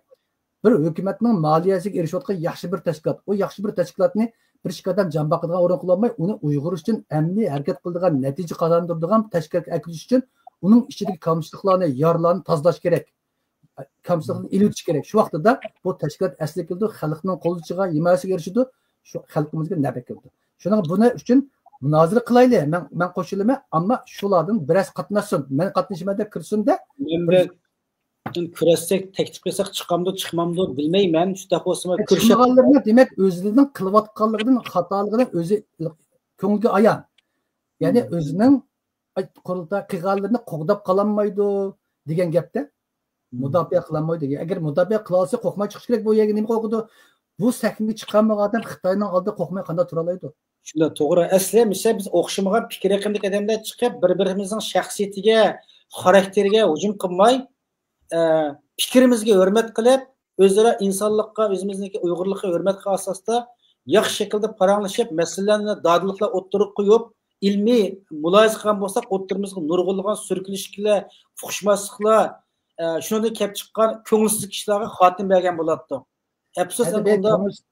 بىر ھۆكۈمەتنىڭ مالىيەسىگە ئېرىشىۋاتقان ياخشى بىر تەشكىلات. ئۇ ياخشى بىر تەشكىلاتنى بىر ئىككى ئادەم جان باقىدىغان ئورۇن قىلالماي، ئۇنى ئۇيغۇر ئۈچۈن ئەمەلىي ھەرىكەت قىلىدىغان، نەتىجە قازاندۇرىدىغان تەشكىلاتقا ئەكىرىش ئۈچۈن ئۇنىڭ ئىچىدىكى كامچىلىقلارنى، يارىلارنى تازىلاش كېرەك. كامچىلىقنى ئېلىۋېتىش كېرەك. شۇ ۋاقتىدا بۇ تەشكىلات ئەسلىگە كېلىدۇ، خەلقنىڭ قوللىشىغا، ھىمايىسىگە ئېرىشىدۇ، شۇ خەلقىمىزگە نەپ ئەكېلىدۇ. شۇنىڭ بۇنى ئۈچۈن مۇنازىرە قىلايلى، مەن، مەن قوشۇلىمەن، ئەمما شۇلاردىن بىرەرسى قاتناشسۇن، مەن قاتنىشىمەن دەپ كىرسۇن-دە. مەن بىر كۆرۈشسەك، تەكلىپ قىلساق چىقامدۇ، چىقمامدۇ بىلمەيمەن. شۇنداق بولسىمۇ كۆرۈشۈپ چىقمىغانلىرىنى، دېمەك، ئۆزىنىڭ قىلىۋاتقانلىقىدىن، خاتالىقىدىن ئۆزى كۆڭلىگە ئايان. يەنى مم. ئۆزىنىڭ، ئاي، قۇرۇلتاي قىلغانلىرىنى قوغداپ قالالمايدۇ دېگەن گەپتە. مم. مۇداپىئە قىلالمايدۇ دېگەن. ئەگەر مۇداپىئە قىلالىسا، قوقماي چىقىشى كېرەك. بۇ يەرگە نېمە قورقىدۇ؟ بۇ سەھنىگە چىقالمىغان ئادەم خىتاينىڭ ئالدىدا قورقماي قانداق تۇرالايدۇ؟ شۇنداق، توغرا. ئەسلى، مىسال، بىز ئوخشىمىغان پىكىر ئېقىمدىكى ئادەملەر چىقىپ، بىر-بىرىمىزنىڭ شەخسىيىتىگە، خاراكتېرىگە ھۇجۇم قىلماي، ئە، پىكرىمىزگە ھۆرمەت قىلىپ، ئۆزئارا ئىنسانلىققا، ئۆزىمىزنىڭكى ئۇيغۇرلۇققا ھۆرمەت قىلغان ئاساستا ياخشى شەكىلدە پاراڭلىشىپ، مەسىلىلەرنى دادىللىق ئوتتۇرىغا قويۇپ، ئىلمىي مۇلاھىزە قىلغان بولساق، ئوتتۇرىمىزغا نۇرغۇنلىغان سۈركىلىشىشلەر، ئۇقۇشماسلىقلار، ئە، شۇنىڭدىن كەپ چىققان كۆڭۈلسىزلىك ئىشلارغا خاتىمە بەرگەن بولاتتۇق. ئەپسۇس، ئەمدى ئەمدى بۇ يەردە ئۇنداق كۆڭۈل-،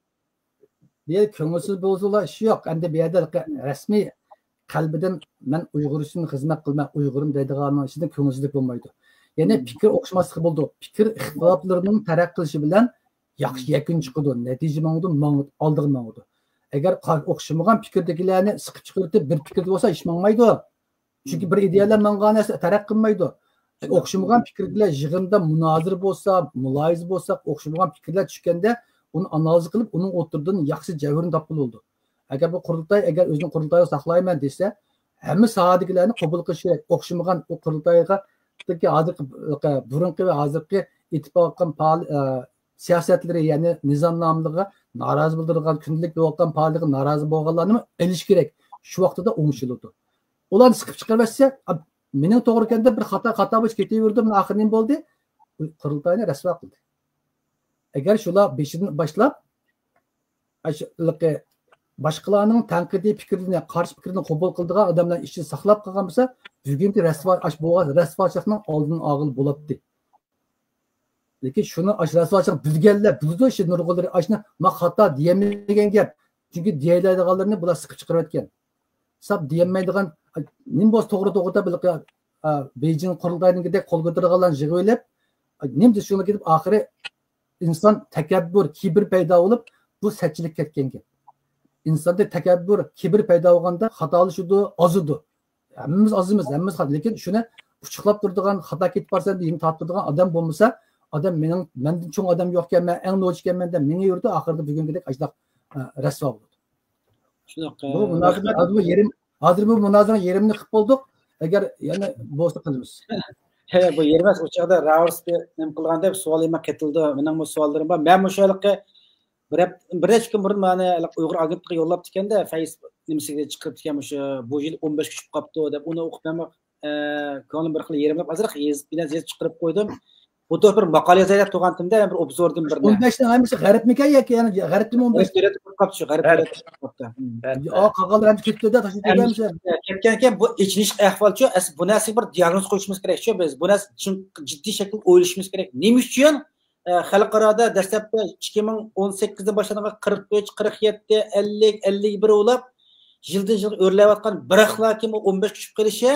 بۇ يەردە كۆڭۈلسىز بولسىلا ئىش يوق. ئەمدى بۇ يەردە رەسمىي قەلبىدىن مەن ئۇيغۇر ئۈچۈن خىزمەت قىلىمەن، ئۇيغۇرۇم دەيدىغاننىڭ ئىچىدە كۆڭۈلسىزلىك بولمايدۇ. يەنى پىكىر ئوخشىماسلىقى بولىدۇ. پىكىر ئىختىلاپلىرىنىڭ تەرەققىي قىلىشى بىلەن ياخشى يەكۈن چىقىدۇ، نەتىجە ماڭىدۇ، ماڭ-، ئالدىغا ماڭىدۇ. ئەگەر قا-، ئوخشىمىغان پىكىردىكىلەرنى سىقىپ چىقىرىپ بىر پىكىردە بولسا ھېچ ماڭمايدۇ. چۈنكى بىر ئىدىيەلەر ماڭغان نەرسە تەرەققىي قىلمايدۇ. ئوخشىمىغان پىكىردىكىلەر يىغىندا مۇنازىرە بولسا، مۇلاھىزە بولسا، ئوخشىمىغان پىكىرلەر چۈشكەندە ئۇنى ئانالىز قىلىپ، ئۇنىڭ ئوتتۇرىدىن ياخشى جەۋھىرىنى تاپقىلى بولىدۇ. ئەگەر بۇ قۇرۇلتاي، ئەگەر ئۆزىنىڭ قۇرۇلتايىغا ساقلايمەن دېسە، ھەممە ساھەدىكىلەرنى قوبۇل قىلىش كېرەك. ئوخشىمىغان ئۇ قۇرۇلتايغا ھازىرقى، بۇرۇنقى ۋە ھازىرقى ئېتىپ باققان پائال-، ئە، سىياسەتلىرى، يەنى نىزامنامىلىرىغا نارازى بولىدىغان، كۈندىلىك بولۇۋاتقان پائالىيىتىگە نارازى بولغانلارنىمۇ ئېلىش كېرەك. شۇ ۋاقتىدا ئوڭشىلىدۇ. ئۇلارنى سىقىپ چىقىرىۋەتسە، «ئا، مېنىڭ توغرا ئىكەن» دەپ بىر خاتا، خاتا بولۇپ كېتىۋېرىدۇ. مانا ئاخىرى نېمە بولدى؟ قۇرۇلتاينى رەسۋا قىلدى. ئەگەر شۇلار بېشىدىن باشلاپ، ئاشۇ باشقىلارنىڭ تەنقىدىي پىكرىنى، قارشى پىكرىنى قوبۇل قىلىدىغان ئادەملەرنى ئىچىدە ساقلاپ قالغان بولسا، بۈگۈنكى رەسۋا-، ئاش بولغان رەسۋاچىلىقنىڭ ئالدىنى ئالغىلى بولاتتى. لېكىن شۇنى ئاش رەسۋاچىلىق بىلگەنلەر بىلىدۇ، شۇ نۇرغۇنلىرى ئاشۇنى ما خاتا دېيەلمىگەن گەپ. چۈنكى دېيەلەيدىغانلىرىنى بۇلار سىقىپ چىقىرىۋەتكەن. ساپ دېيەلمەيدىغان، نېمە بولسا توغرا، توغرا دەپ، بېيجىڭ قۇرۇلتايىنىڭكىدەك قول كۆتۈرىدىغانلارنى يىغىۋېلىپ، نېمە دېسە شۇنى كېتىپ، ئاخىرى ئىنسان تەكەببۇر، كىبىر پەيدا بولۇپ، بۇ سەتچىلىك كەتكەن گەپ. ئىنساندا تەكەببۇر، كىبىر پەيدا بولغاندا خاتالىشىدۇ، ئازىدۇ. ھەممىمىز ئازىمىز، ھەممىمىز خاتا. لېكىن شۇنى ئۇچۇقلاپ تۇرىدىغان، خاتا كېتىپ بارسا يېڭى تارتىدىغان ئادەم بولمىسا، ئادەم مېنىڭ، مەندىن چوڭ ئادەم يوقكەن، مەن ئەڭ نوچىكەنمەن دەپ مېڭىۋېرىدۇ، ئاخىرىدا بۈگۈنكىدەك ئاشۇنداق، ئە، رەسۋا بولىدۇ. شۇنداق، بۇ ئە، مۇنازىرە رەھمەت. ھازىرمۇ يېرىم، ھازىر بۇ مۇنازىرىنىڭ يېرىمىنى قىلىپ بولدۇق. ئەگەر يەنە بولسا قىلىمىز. ھە، بۇ يېرىم ئەمەس، ئۇ چاغدا راۋۇس نېمە قىلغان دەپ سوئال يەنە قېتىلدى. مېنىڭمۇ سوئاللىرىم بار. مەنمۇ شۇ ھېلىقى بىر ھەپ-، بىر نەچچە كۈن بۇرۇن مانا ئۇيغۇر ئاگېنتلىقىغا يوللاپتىكەن-دە، فەيس نېمىسىگە چىقىرىپتىكەن، مۇشۇ بۇ يىل ئون بەشكە چۈشۈپ قاپتۇ دەپ، ئۇنى ئوقۇپ مەنمۇ، ئە، كۆڭلۈم بىر خىل يېرىملەپ، ھازىر يېزىپ، بىر نەرسە يېزىپ چىقىرىپ قويدۇم. بۇ توغرا بىر ماقالە يازاي دەپ تۇرغانتىمدا، بىر ئوبزوردىن بىرنى. ئون بەشنىڭ ھەممىسى غەربمىكەن ياكى يەنە غەربتىنمۇ ئون بەش؟ غەرب دۆلەتتە قاپتۇ شۇ، غەرب غەرب. دۆلەتتە قاپتۇ. ھىم. يا، قالغانلار ھەممىسى كېتىپتۇ-دە، تاشلىۋېتىلگەن ھەممىسى. كەتكەنكەن، بۇ ئېچىنىشلىق ئەھۋالچۇ. ئەسلى بۇ نەرسىگە بىر دىئاگنوز قويۇشىمىز كېرەكچۇ بىز. بۇ نەرسە چىن جىددىي شەكىلدە ئويلىشىمىز كېرەك. نېمە ئۈچۈن، ئە، خەلقئارادا دەسلەپتە ئىككى مىڭ ئون سەككىزدىن باشلانغان قىرىق ئۈچ، قىرىق يەتتە، ئەللىك، ئەللىك بىر ئولاپ، يىلدىن يىلغا ئۆرلەۋاتقان، بىراقلا كېيىن ئۇ ئون بەشكە چۈشۈپ قېلىشى،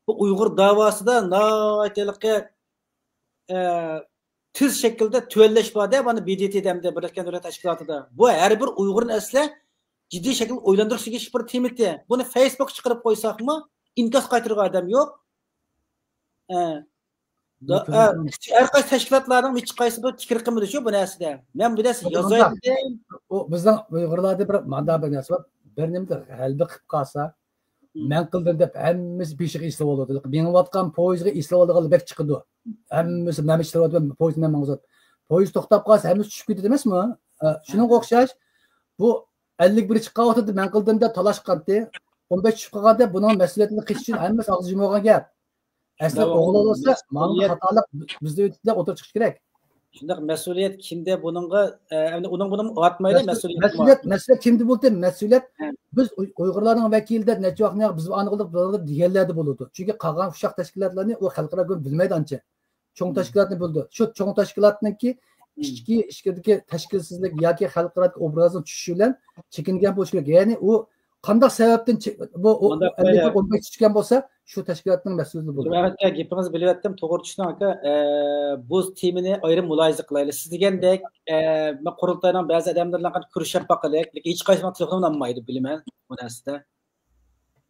بۇ ئۇيغۇر داۋاسىدا ناھايىتى ھېلىقى، ئە، تېز شەكىلدە تۆۋەنلەش بار-دە، مانا ب د ت دە ھەمدە بىرلەشكەن دۆلەت تەشكىلاتىدا. بۇ ھەر بىر ئۇيغۇرنى ئەسلى جىددىي شەكىلدە ئويلاندۇرۇشقا تېگىشلىك بىر تېما. بۇنى فەيسبۇكقا چىقىرىپ قويساقمۇ، ئىنكاس قايتۇرىدىغان ئادەم يوق. ئە، دا-، ئە، ھەر قايسى تەشكىلاتلارنىڭ ھېچقايسى بىر پىكىر قىلمىدى شۇ بۇ نەرسىدە. مەن بۇ نەرسە يازايتتىم. ئۇ بىزنىڭ ئۇيغۇرلاردا بىر مانداق بىر نەرسە بار. بىر نېمىدە غەلىبە قىلىپ قالسا، مەن قىلدىم دەپ ھەممىسى بېشىغا ئېسىلىۋالىدۇ. مېڭىۋاتقان پويىزغا ئېسىلىۋالىدىغانلار بەك چىقىدۇ. ھەممىسى مەن ئىشلەۋاتىمەن، پويىز مەن ماڭغۇزات. پويىز توختاپ قالسا ھەممىسى چۈشۈپ كېتىدۇ ئەمەسمۇ؟ ئە، شۇنىڭغا ئوخشاش، بۇ ئەللىك بىر چىققان ۋاقتىدا مەن قىلدىم دەپ تالاشقانتى. ئون بەش چۈشۈپ قالغاندا بۇنىڭ مەسئۇلىيىتىنى قىلىش ئۈچۈن ھەممىسى ئاغزى يۇمۇلغان گەپ. ئەسلى ئوغۇل بولسا، ماڭا خاتالىق بىزدە ئۆتتى دەپ ئوتتۇرىغا چىقىش كېرەك. شۇنداق مەسئۇلىيەت كىمدە بۇنىڭغا، ئە، ئەمدى ئۇنىڭ بۇنىڭ ئاتمايلى، مەسئۇلىيەت، مەسئۇلىيەت، مەسئۇلىيەت كىمدە بولدى؟ مەسئۇلىيەت بىز ئۇي-، ئۇيغۇرلارنىڭ ۋەكىلى دەپ نەچچە ۋاقىت بىز ئانىغىلىق دېگەنلەردە بولىدۇ. چۈنكى قالغان ئۇششاق تەشكىلاتلارنى ئۇ خەلقئارا گۇرۇپپا بىلمەيدۇ ئانچە. چوڭ تەشكىلاتنى بىلىدۇ. شۇ چوڭ تەشكىلاتنىڭكى ئىچكى، ئىچكىرىدىكى تەشكىلسىزلىك ياكى خەلقئارادىكى ئوبرازىنىڭ چۈشۈشى بىلەن چېكىنگەن بولۇشى كېرەك. يەنى ئۇ قانداق سەۋەبتىن چى-، بۇ ئۇ ئەللىك بىر ئون بەش چۈشكەن بولسا، شۇ تەشكىلاتنىڭ مەسئۇلىيىتى بولىدۇ. ئەمەت ئاكا، گېپىڭىزنى بۆلۈۋەتتىم، توغرا چۈشىنىڭ ئاكا. ئە، بۇ تېمىنى ئايرىم مۇلاھىزە قىلايلى. سىز دېگەندەك، ئە، مەن قۇرۇلتاينىڭ بەزى ئادەملىرى بىلەن كۆرۈشۈپ باقىلى، لېكىن ھېچقايسىنىڭ تېلېفونىنى ئالمايدۇ، بىلىمەن بۇ نەرسىدە.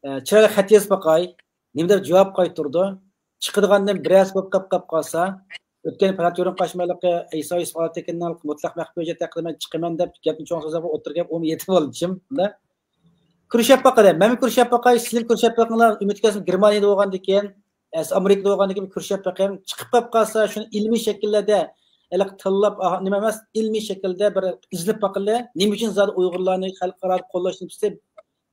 ئە، چىرايلىق خەت يېزىپ باقاي. نېمە دەپ جاۋاب قايتۇرىدۇ؟ چىقىدىغاندىن بىرەرسى بولۇپ قاپ، قاپ قالسا، ئۆتكەن پىلانېت يورۇن قاچمايلىقى ئەيسا يۈسۈپ ئالتەكىننىڭ مۇتلەق مەخپىي ھۆججەت ھەققىدە مەن چىقىمەن دەپ گەپنى چوڭ سۆزلەپ ئوتتۇرىغا ئۇمۇ يېتىپ ئالدى، چىم. كۆرۈشۈپ باقىلى، مەنمۇ كۆرۈشۈپ باقاي، سىلەر كۆرۈشۈپ بېقىڭلار، ئۈمىد كەلسۇن گېرمانىيەدە بولغاندىكىن، ئە، سىز ئامېرىكىدا بولغاندىكىن بىر كۆرۈشۈپ بېقىڭ، چىقىپ قاپ قالسا، شۇنى ئىلمىي شەكىللەردە، ھېلىقى تىللاپ، ئاھ، نېمە ئەمەس، ئىلمىي شەكىلدە بىر ئىزدىنىپ باقىلى، نېمە ئۈچۈن زادى ئۇيغۇرلارنى خەلقئارا قوللاش نېمىسى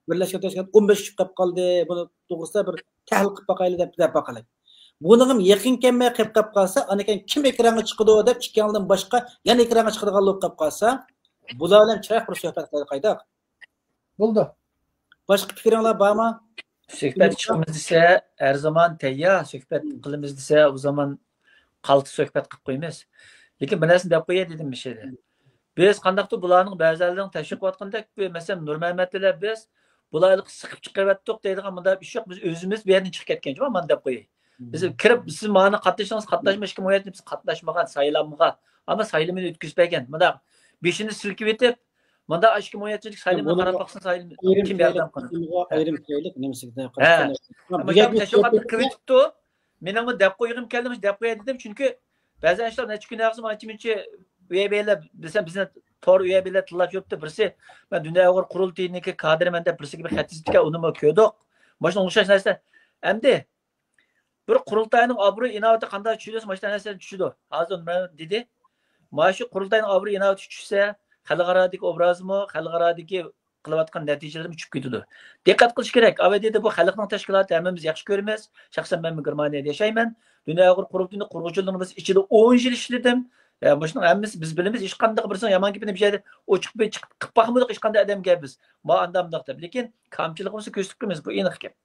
بىرلەشكەن تەشكىلات ئون بەش چۈشۈپ قاپ قالدى، بۇنى توغرىسىدا بىر تەھلىل قىلىپ باقايلى دەپ، دەپ باقىلى. بۇنىڭغا يېقىن كەلمەي قېلىپ قاپ قالسا، ئاندىن كېيىن كىم ئېكرانغا چىقىدۇ دەپ ئىككىڭلىدىن باشقا يەنە ئېكرانغا چىقىدىغان بولۇپ قاپ قالسا، بۇلار بىلەن چىرايلىق بىر سۆھبەت قىلايلى قايتاق. بولدى. باشقا پىكرىڭلار بارمۇ؟ سۆھبەت چىقىمىز دېسە، ھەر زامان تەييار. سۆھبەت قىلىمىز دېسە، ئۇ زامان قالتىس سۆھبەت قىلىپ قويىمىز. لېكىن بىر نەرسىنى دەپ قوياي دېدىم مۇشۇ يەردە. بىز قانداقتۇر بۇلارنىڭ بەزىلىرىنىڭ تەشۋىق قىلىۋاتقاندەك، مەسىلەن، نۇرمەمەت بىلەن بىز بۇلارنى سىقىپ چىقىرىۋەتتۇق دەيدىغان مۇنداق ئىش يوق. بىز ئۆزىمىز بۇ يەردىن چىقىپ كەتكەن، مانا دەپ قوياي. بىز كىرىپ، سىز مانا قاتنىشىڭىز، قاتناشما ئىككى مۇھىتنى بىز قاتناشمىغان، سايلانمىغان. ئەمما سايلىمىنى ئۆتكۈزۈپ بەرگەن. مۇنداق بېشىنى سىلكىۋېتىپ، مۇنداق ئىككى مۇھىتچىلىك سايلىمىنى قاراپ باقسۇن، سايلىمى كىم ياردەم قىلىدۇ؟ ئايرىم كېلىپ نېمىسىگە ھە. ئەمما شۇ تەشۋىقاتنى قىلىۋېتىپتۇ. مېنىڭمۇ دەپ قويغۇم كەلدى، مۇشۇ دەپ قوياي دېدىم. چۈنكى بەزى ئىشلار نەچچە كۈن ئاغزىم ئانچە-مۇنچە ئۇيەبەيلەر دېسەم، بىزنى تور ئۇيەبەيلەر تىللاپ يۈرۈپتۇ. بىرسى، مەن دۇنيا ئۇيغۇر قۇرۇلتىيىنىڭكى كادىرىمەن دەپ بىرسىگە بىر خەت يېزىپتىكەن، ئۇنىمۇ كۆردۇق. مۇشۇنىڭغا ئوخشاش نەرسە. ئەمدى بىر قۇرۇلتاينىڭ ئابرۇي ئىناۋىتى قانداق چۈشىدۇ، مۇشۇنداق نەرسىلەر چۈشىدۇ. ھازىر مەن دېدى، مانا شۇ قۇرۇلتاينىڭ ئابرۇي ئىناۋىتى چۈشسە، خەلقئارادىكى ئوبرازىمۇ، خەلقئارادىكى قىلىۋاتقان نەتىجىلىرىمۇ چۈشۈپ كېتىدۇ. دىققەت قىلىش كېرەك. ئاۋەي دېدى، بۇ خەلقنىڭ تەشكىلاتى، ھەممىمىز ياخشى كۆرىمىز. شەخسەن مەنمۇ گېرمانىيەدە ياشايمەن. دۇنيا ئۇيغۇر قۇرۇلتىيىنىڭ قۇرغۇچىلىرىنىڭ بىز ئىچىدە ئون يىل ئىشلىدىم. ھە، مۇشۇنىڭ ھەممىسى بىز بىلىمىز. ھېچقانداق بىرسىنىڭ يامان گېپىنى بىر يەردە ئوچۇق بىر چىقىپ قىلىپ باقمىدۇق ھېچقانداق ئادەمگە بىز. ما ئانداق مۇنداق دەپ. لېكىن كامچىلىقىمىزنى كۆرسىتىپ قويىمىز، بۇ ئېنىق گەپ.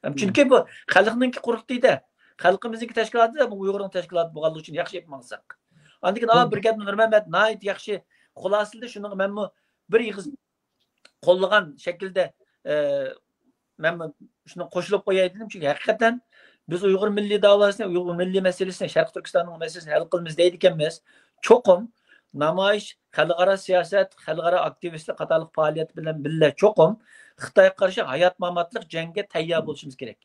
ھەم چۈنكى بۇ خەلقنىڭكى قۇرۇلتىيىدە، خەلقىمىزنىڭكى تەشكىلاتىدا، بۇ ئۇيغۇرنىڭ تەشكىلاتى بولغانلىقى ئۈچۈن ياخشى ئېلىپ ماڭساق. ئاندىن كېيىن، ئا، بىر گەپنى نۇرمەمەت ناھايىتى ياخشى خۇلاسىلىدى، شۇنىڭغا مەنمۇ بىر ئېغىز قوللىغان شەكىلدە، ئە، مەنمۇ شۇنى قوشۇلۇپ قوياي دېدىم. چۈنكى ھەقىقەتەن بىز ئۇيغۇر مىللىي داۋاسىنى، ئۇيغۇر مىللىي مەسىلىسىنى، شەرقىي تۈركىستاننىڭ مەسىلىسىنى ھەل قىلىمىز دەيدىكەنمىز. چوقۇم نامايىش، خەلقئارا سىياسەت، خەلقئارا ئاكتىۋىستلىق قاتارلىق پائالىيەت بىلەن بىللە چوقۇم خىتايغا قارشى ھايات-ماماتلىق جەڭگە تەييار بولۇشىمىز كېرەك.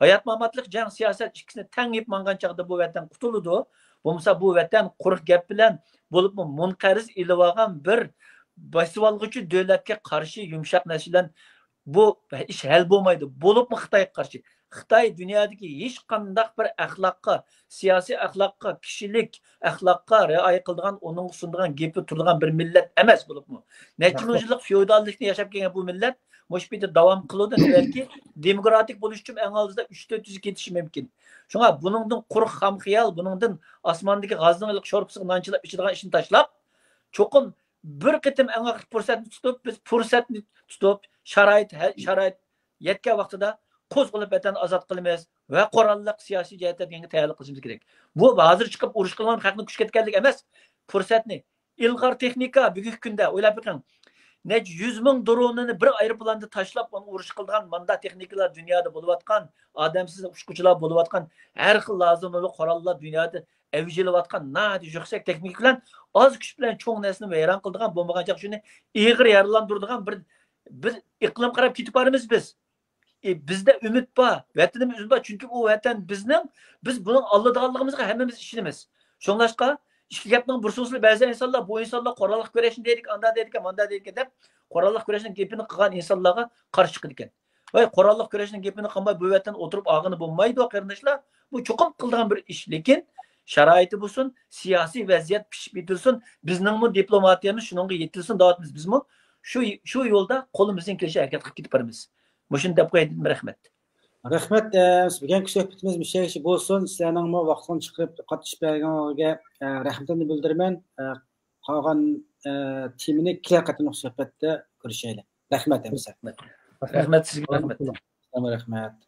ھايات-ماماتلىق جەڭ، سىياسەت ئىككىسىنى تەڭ ئېلىپ ماڭغان چاغدا بۇ ۋەتەن قۇتۇلىدۇ. بولمىسا بۇ ۋەتەن قۇرۇق گەپ بىلەن، بولۇپمۇ مۇنقەرز ئېلىۋالغان بىر بېسىۋالغۇچى دۆلەتكە قارشى يۇمشاق نەرسە بىلەن بۇ ئىش ھەل بولمايدۇ. بولۇپمۇ خىتايغا قارشى. خىتاي دۇنيادىكى ھېچقانداق بىر ئەخلاققا، سىياسىي ئەخلاققا، كىشىلىك ئەخلاققا رىئايە قىلىدىغان، ئۇنىڭغا سۇنىدىغان گېپى تۇرىدىغان بىر مىللەت ئەمەس. بولۇپمۇ نەچچە مىڭ يىللىق فېئوداللىقنى ياشاپ كەلگەن بۇ مىللەت مۇشۇ پېتى داۋام قىلىدۇ. بەلكى دېموكراتىك بولۇش ئۈچۈن ئەڭ ئالدىدا ئۈچ تۆت يۈز يىل كېتىشى مۇمكىن. شۇڭا بۇنىڭدىن قۇرۇق خام خىيال، بۇنىڭدىن ئاسماندىكى غازنىڭ ھېلىقى شورپىسىغا نان چىلاپ ئىچىدىغان ئىشنى تاشلاپ، چوقۇم بىر قېتىم ئەڭ ئاخىرقى پۇرسەتنى تۇتۇپ، بىز پۇرسەتنى تۇتۇپ، شارائىت، ھە، شارائىت يەتكەن ۋاقتىدا قوزغىلىپ ۋەتەننى ئازاد قىلىمىز ۋە قوراللىق سىياسىي جەھەتتە دېگەنگە تەييارلىق قىلىشىمىز كېرەك. بۇ ھازىر چىقىپ ئۇرۇش قىلغان خەقنى كۈچكە يەتكەنلىك ئەمەس. پۇرسەتنى، ئىلغار تېخنىكا، بۈگۈنكى كۈندە ئويلاپ بېقىڭ. نەچچە يۈز مىڭ درونىنى بىر ئايروپىلاندا تاشلاپ، ئۇنى ئۇرۇش قىلىدىغان مانداق تېخنىكىلار دۇنيادا بولۇۋاتقان، ئادەمسىز ئۇچقۇچىلار بولۇۋاتقان، ھەر خىل لازىملىق قوراللار دۇنيادا ئەۋج ئېلىۋاتقان ناھايىتى يۈكسەك تېخنىكا بىلەن ئاز كۈچ بىلەن چوڭ نەرسىنى ۋەيران قىلىدىغان، بولمىغان چاغ شۇنى ئېغىر يارىلاندۇرىدىغان بىر، بىر ئىقلىم قاراپ كېتىپ بارىمىز بىز. ئى، بىزدە ئۈمىد بار، ۋەتىنىمىز ئۈمىد بار، چۈنكى ئۇ ۋەتەن بىزنىڭ، بىز بۇنىڭ ئالىدىغانلىقىمىزغا ھەممىمىز ئىشىنىمىز. شۇڭلاشقا ئىككى گەپنىڭ بىر سۆزى، بەزى ئىنسانلار، بۇ ئىنسانلار قوراللىق كۈرەشنى دەيدىكەن، ئاندا دەيدىكەن، ماندا دەيدىكەن دەپ، قوراللىق كۈرەشنىڭ گېپىنى قىلغان ئىنسانلارغا قارشى چىقىدىكەن. ۋاي، قوراللىق كۈرەشنىڭ گېپىنى قىلماي بۇ ۋەتەن ئولتۇرۇپ ئالغىلى بولمايدۇ، قېرىنداشلار. بۇ چوقۇم قىلىدىغان بىر ئىش، لېكىن شارائىتى بولسۇن، سىياسىي ۋەزىيەت پىشىپ يېتىلسۇن، بىزنىڭمۇ دىپلوماتىيەمىز شۇنىڭغا يېتىلسۇن دەۋاتىمىز. بىزمۇ شۇ، شۇ يولدا قولىمىزدىن كېلىشىچە ھەرىكەت قىلىپ كېتىپ بارىمىز. مۇشۇنى دەپ قوياي دېدىم، رەھمەت. رەھمەت، ئە، بۈگۈنكى سۆھبىتىمىز مۇشۇ يەرگىچە بولسۇن. سىلەرنىڭمۇ ۋاقىتلارنى چىقىرىپ قاتنىشىپ بەرگىنىڭلارغا، ئە، رەھمىتىمنى بىلدۈرىمەن. ئە، قالغان، ئە، تېمىنى كېلەر قېتىملىق سۆھبەتتە كۆرۈشەيلى. رەھمەت، ئەمىسە. رەھمەت سىزگە، رەھمەت. رەھمەت.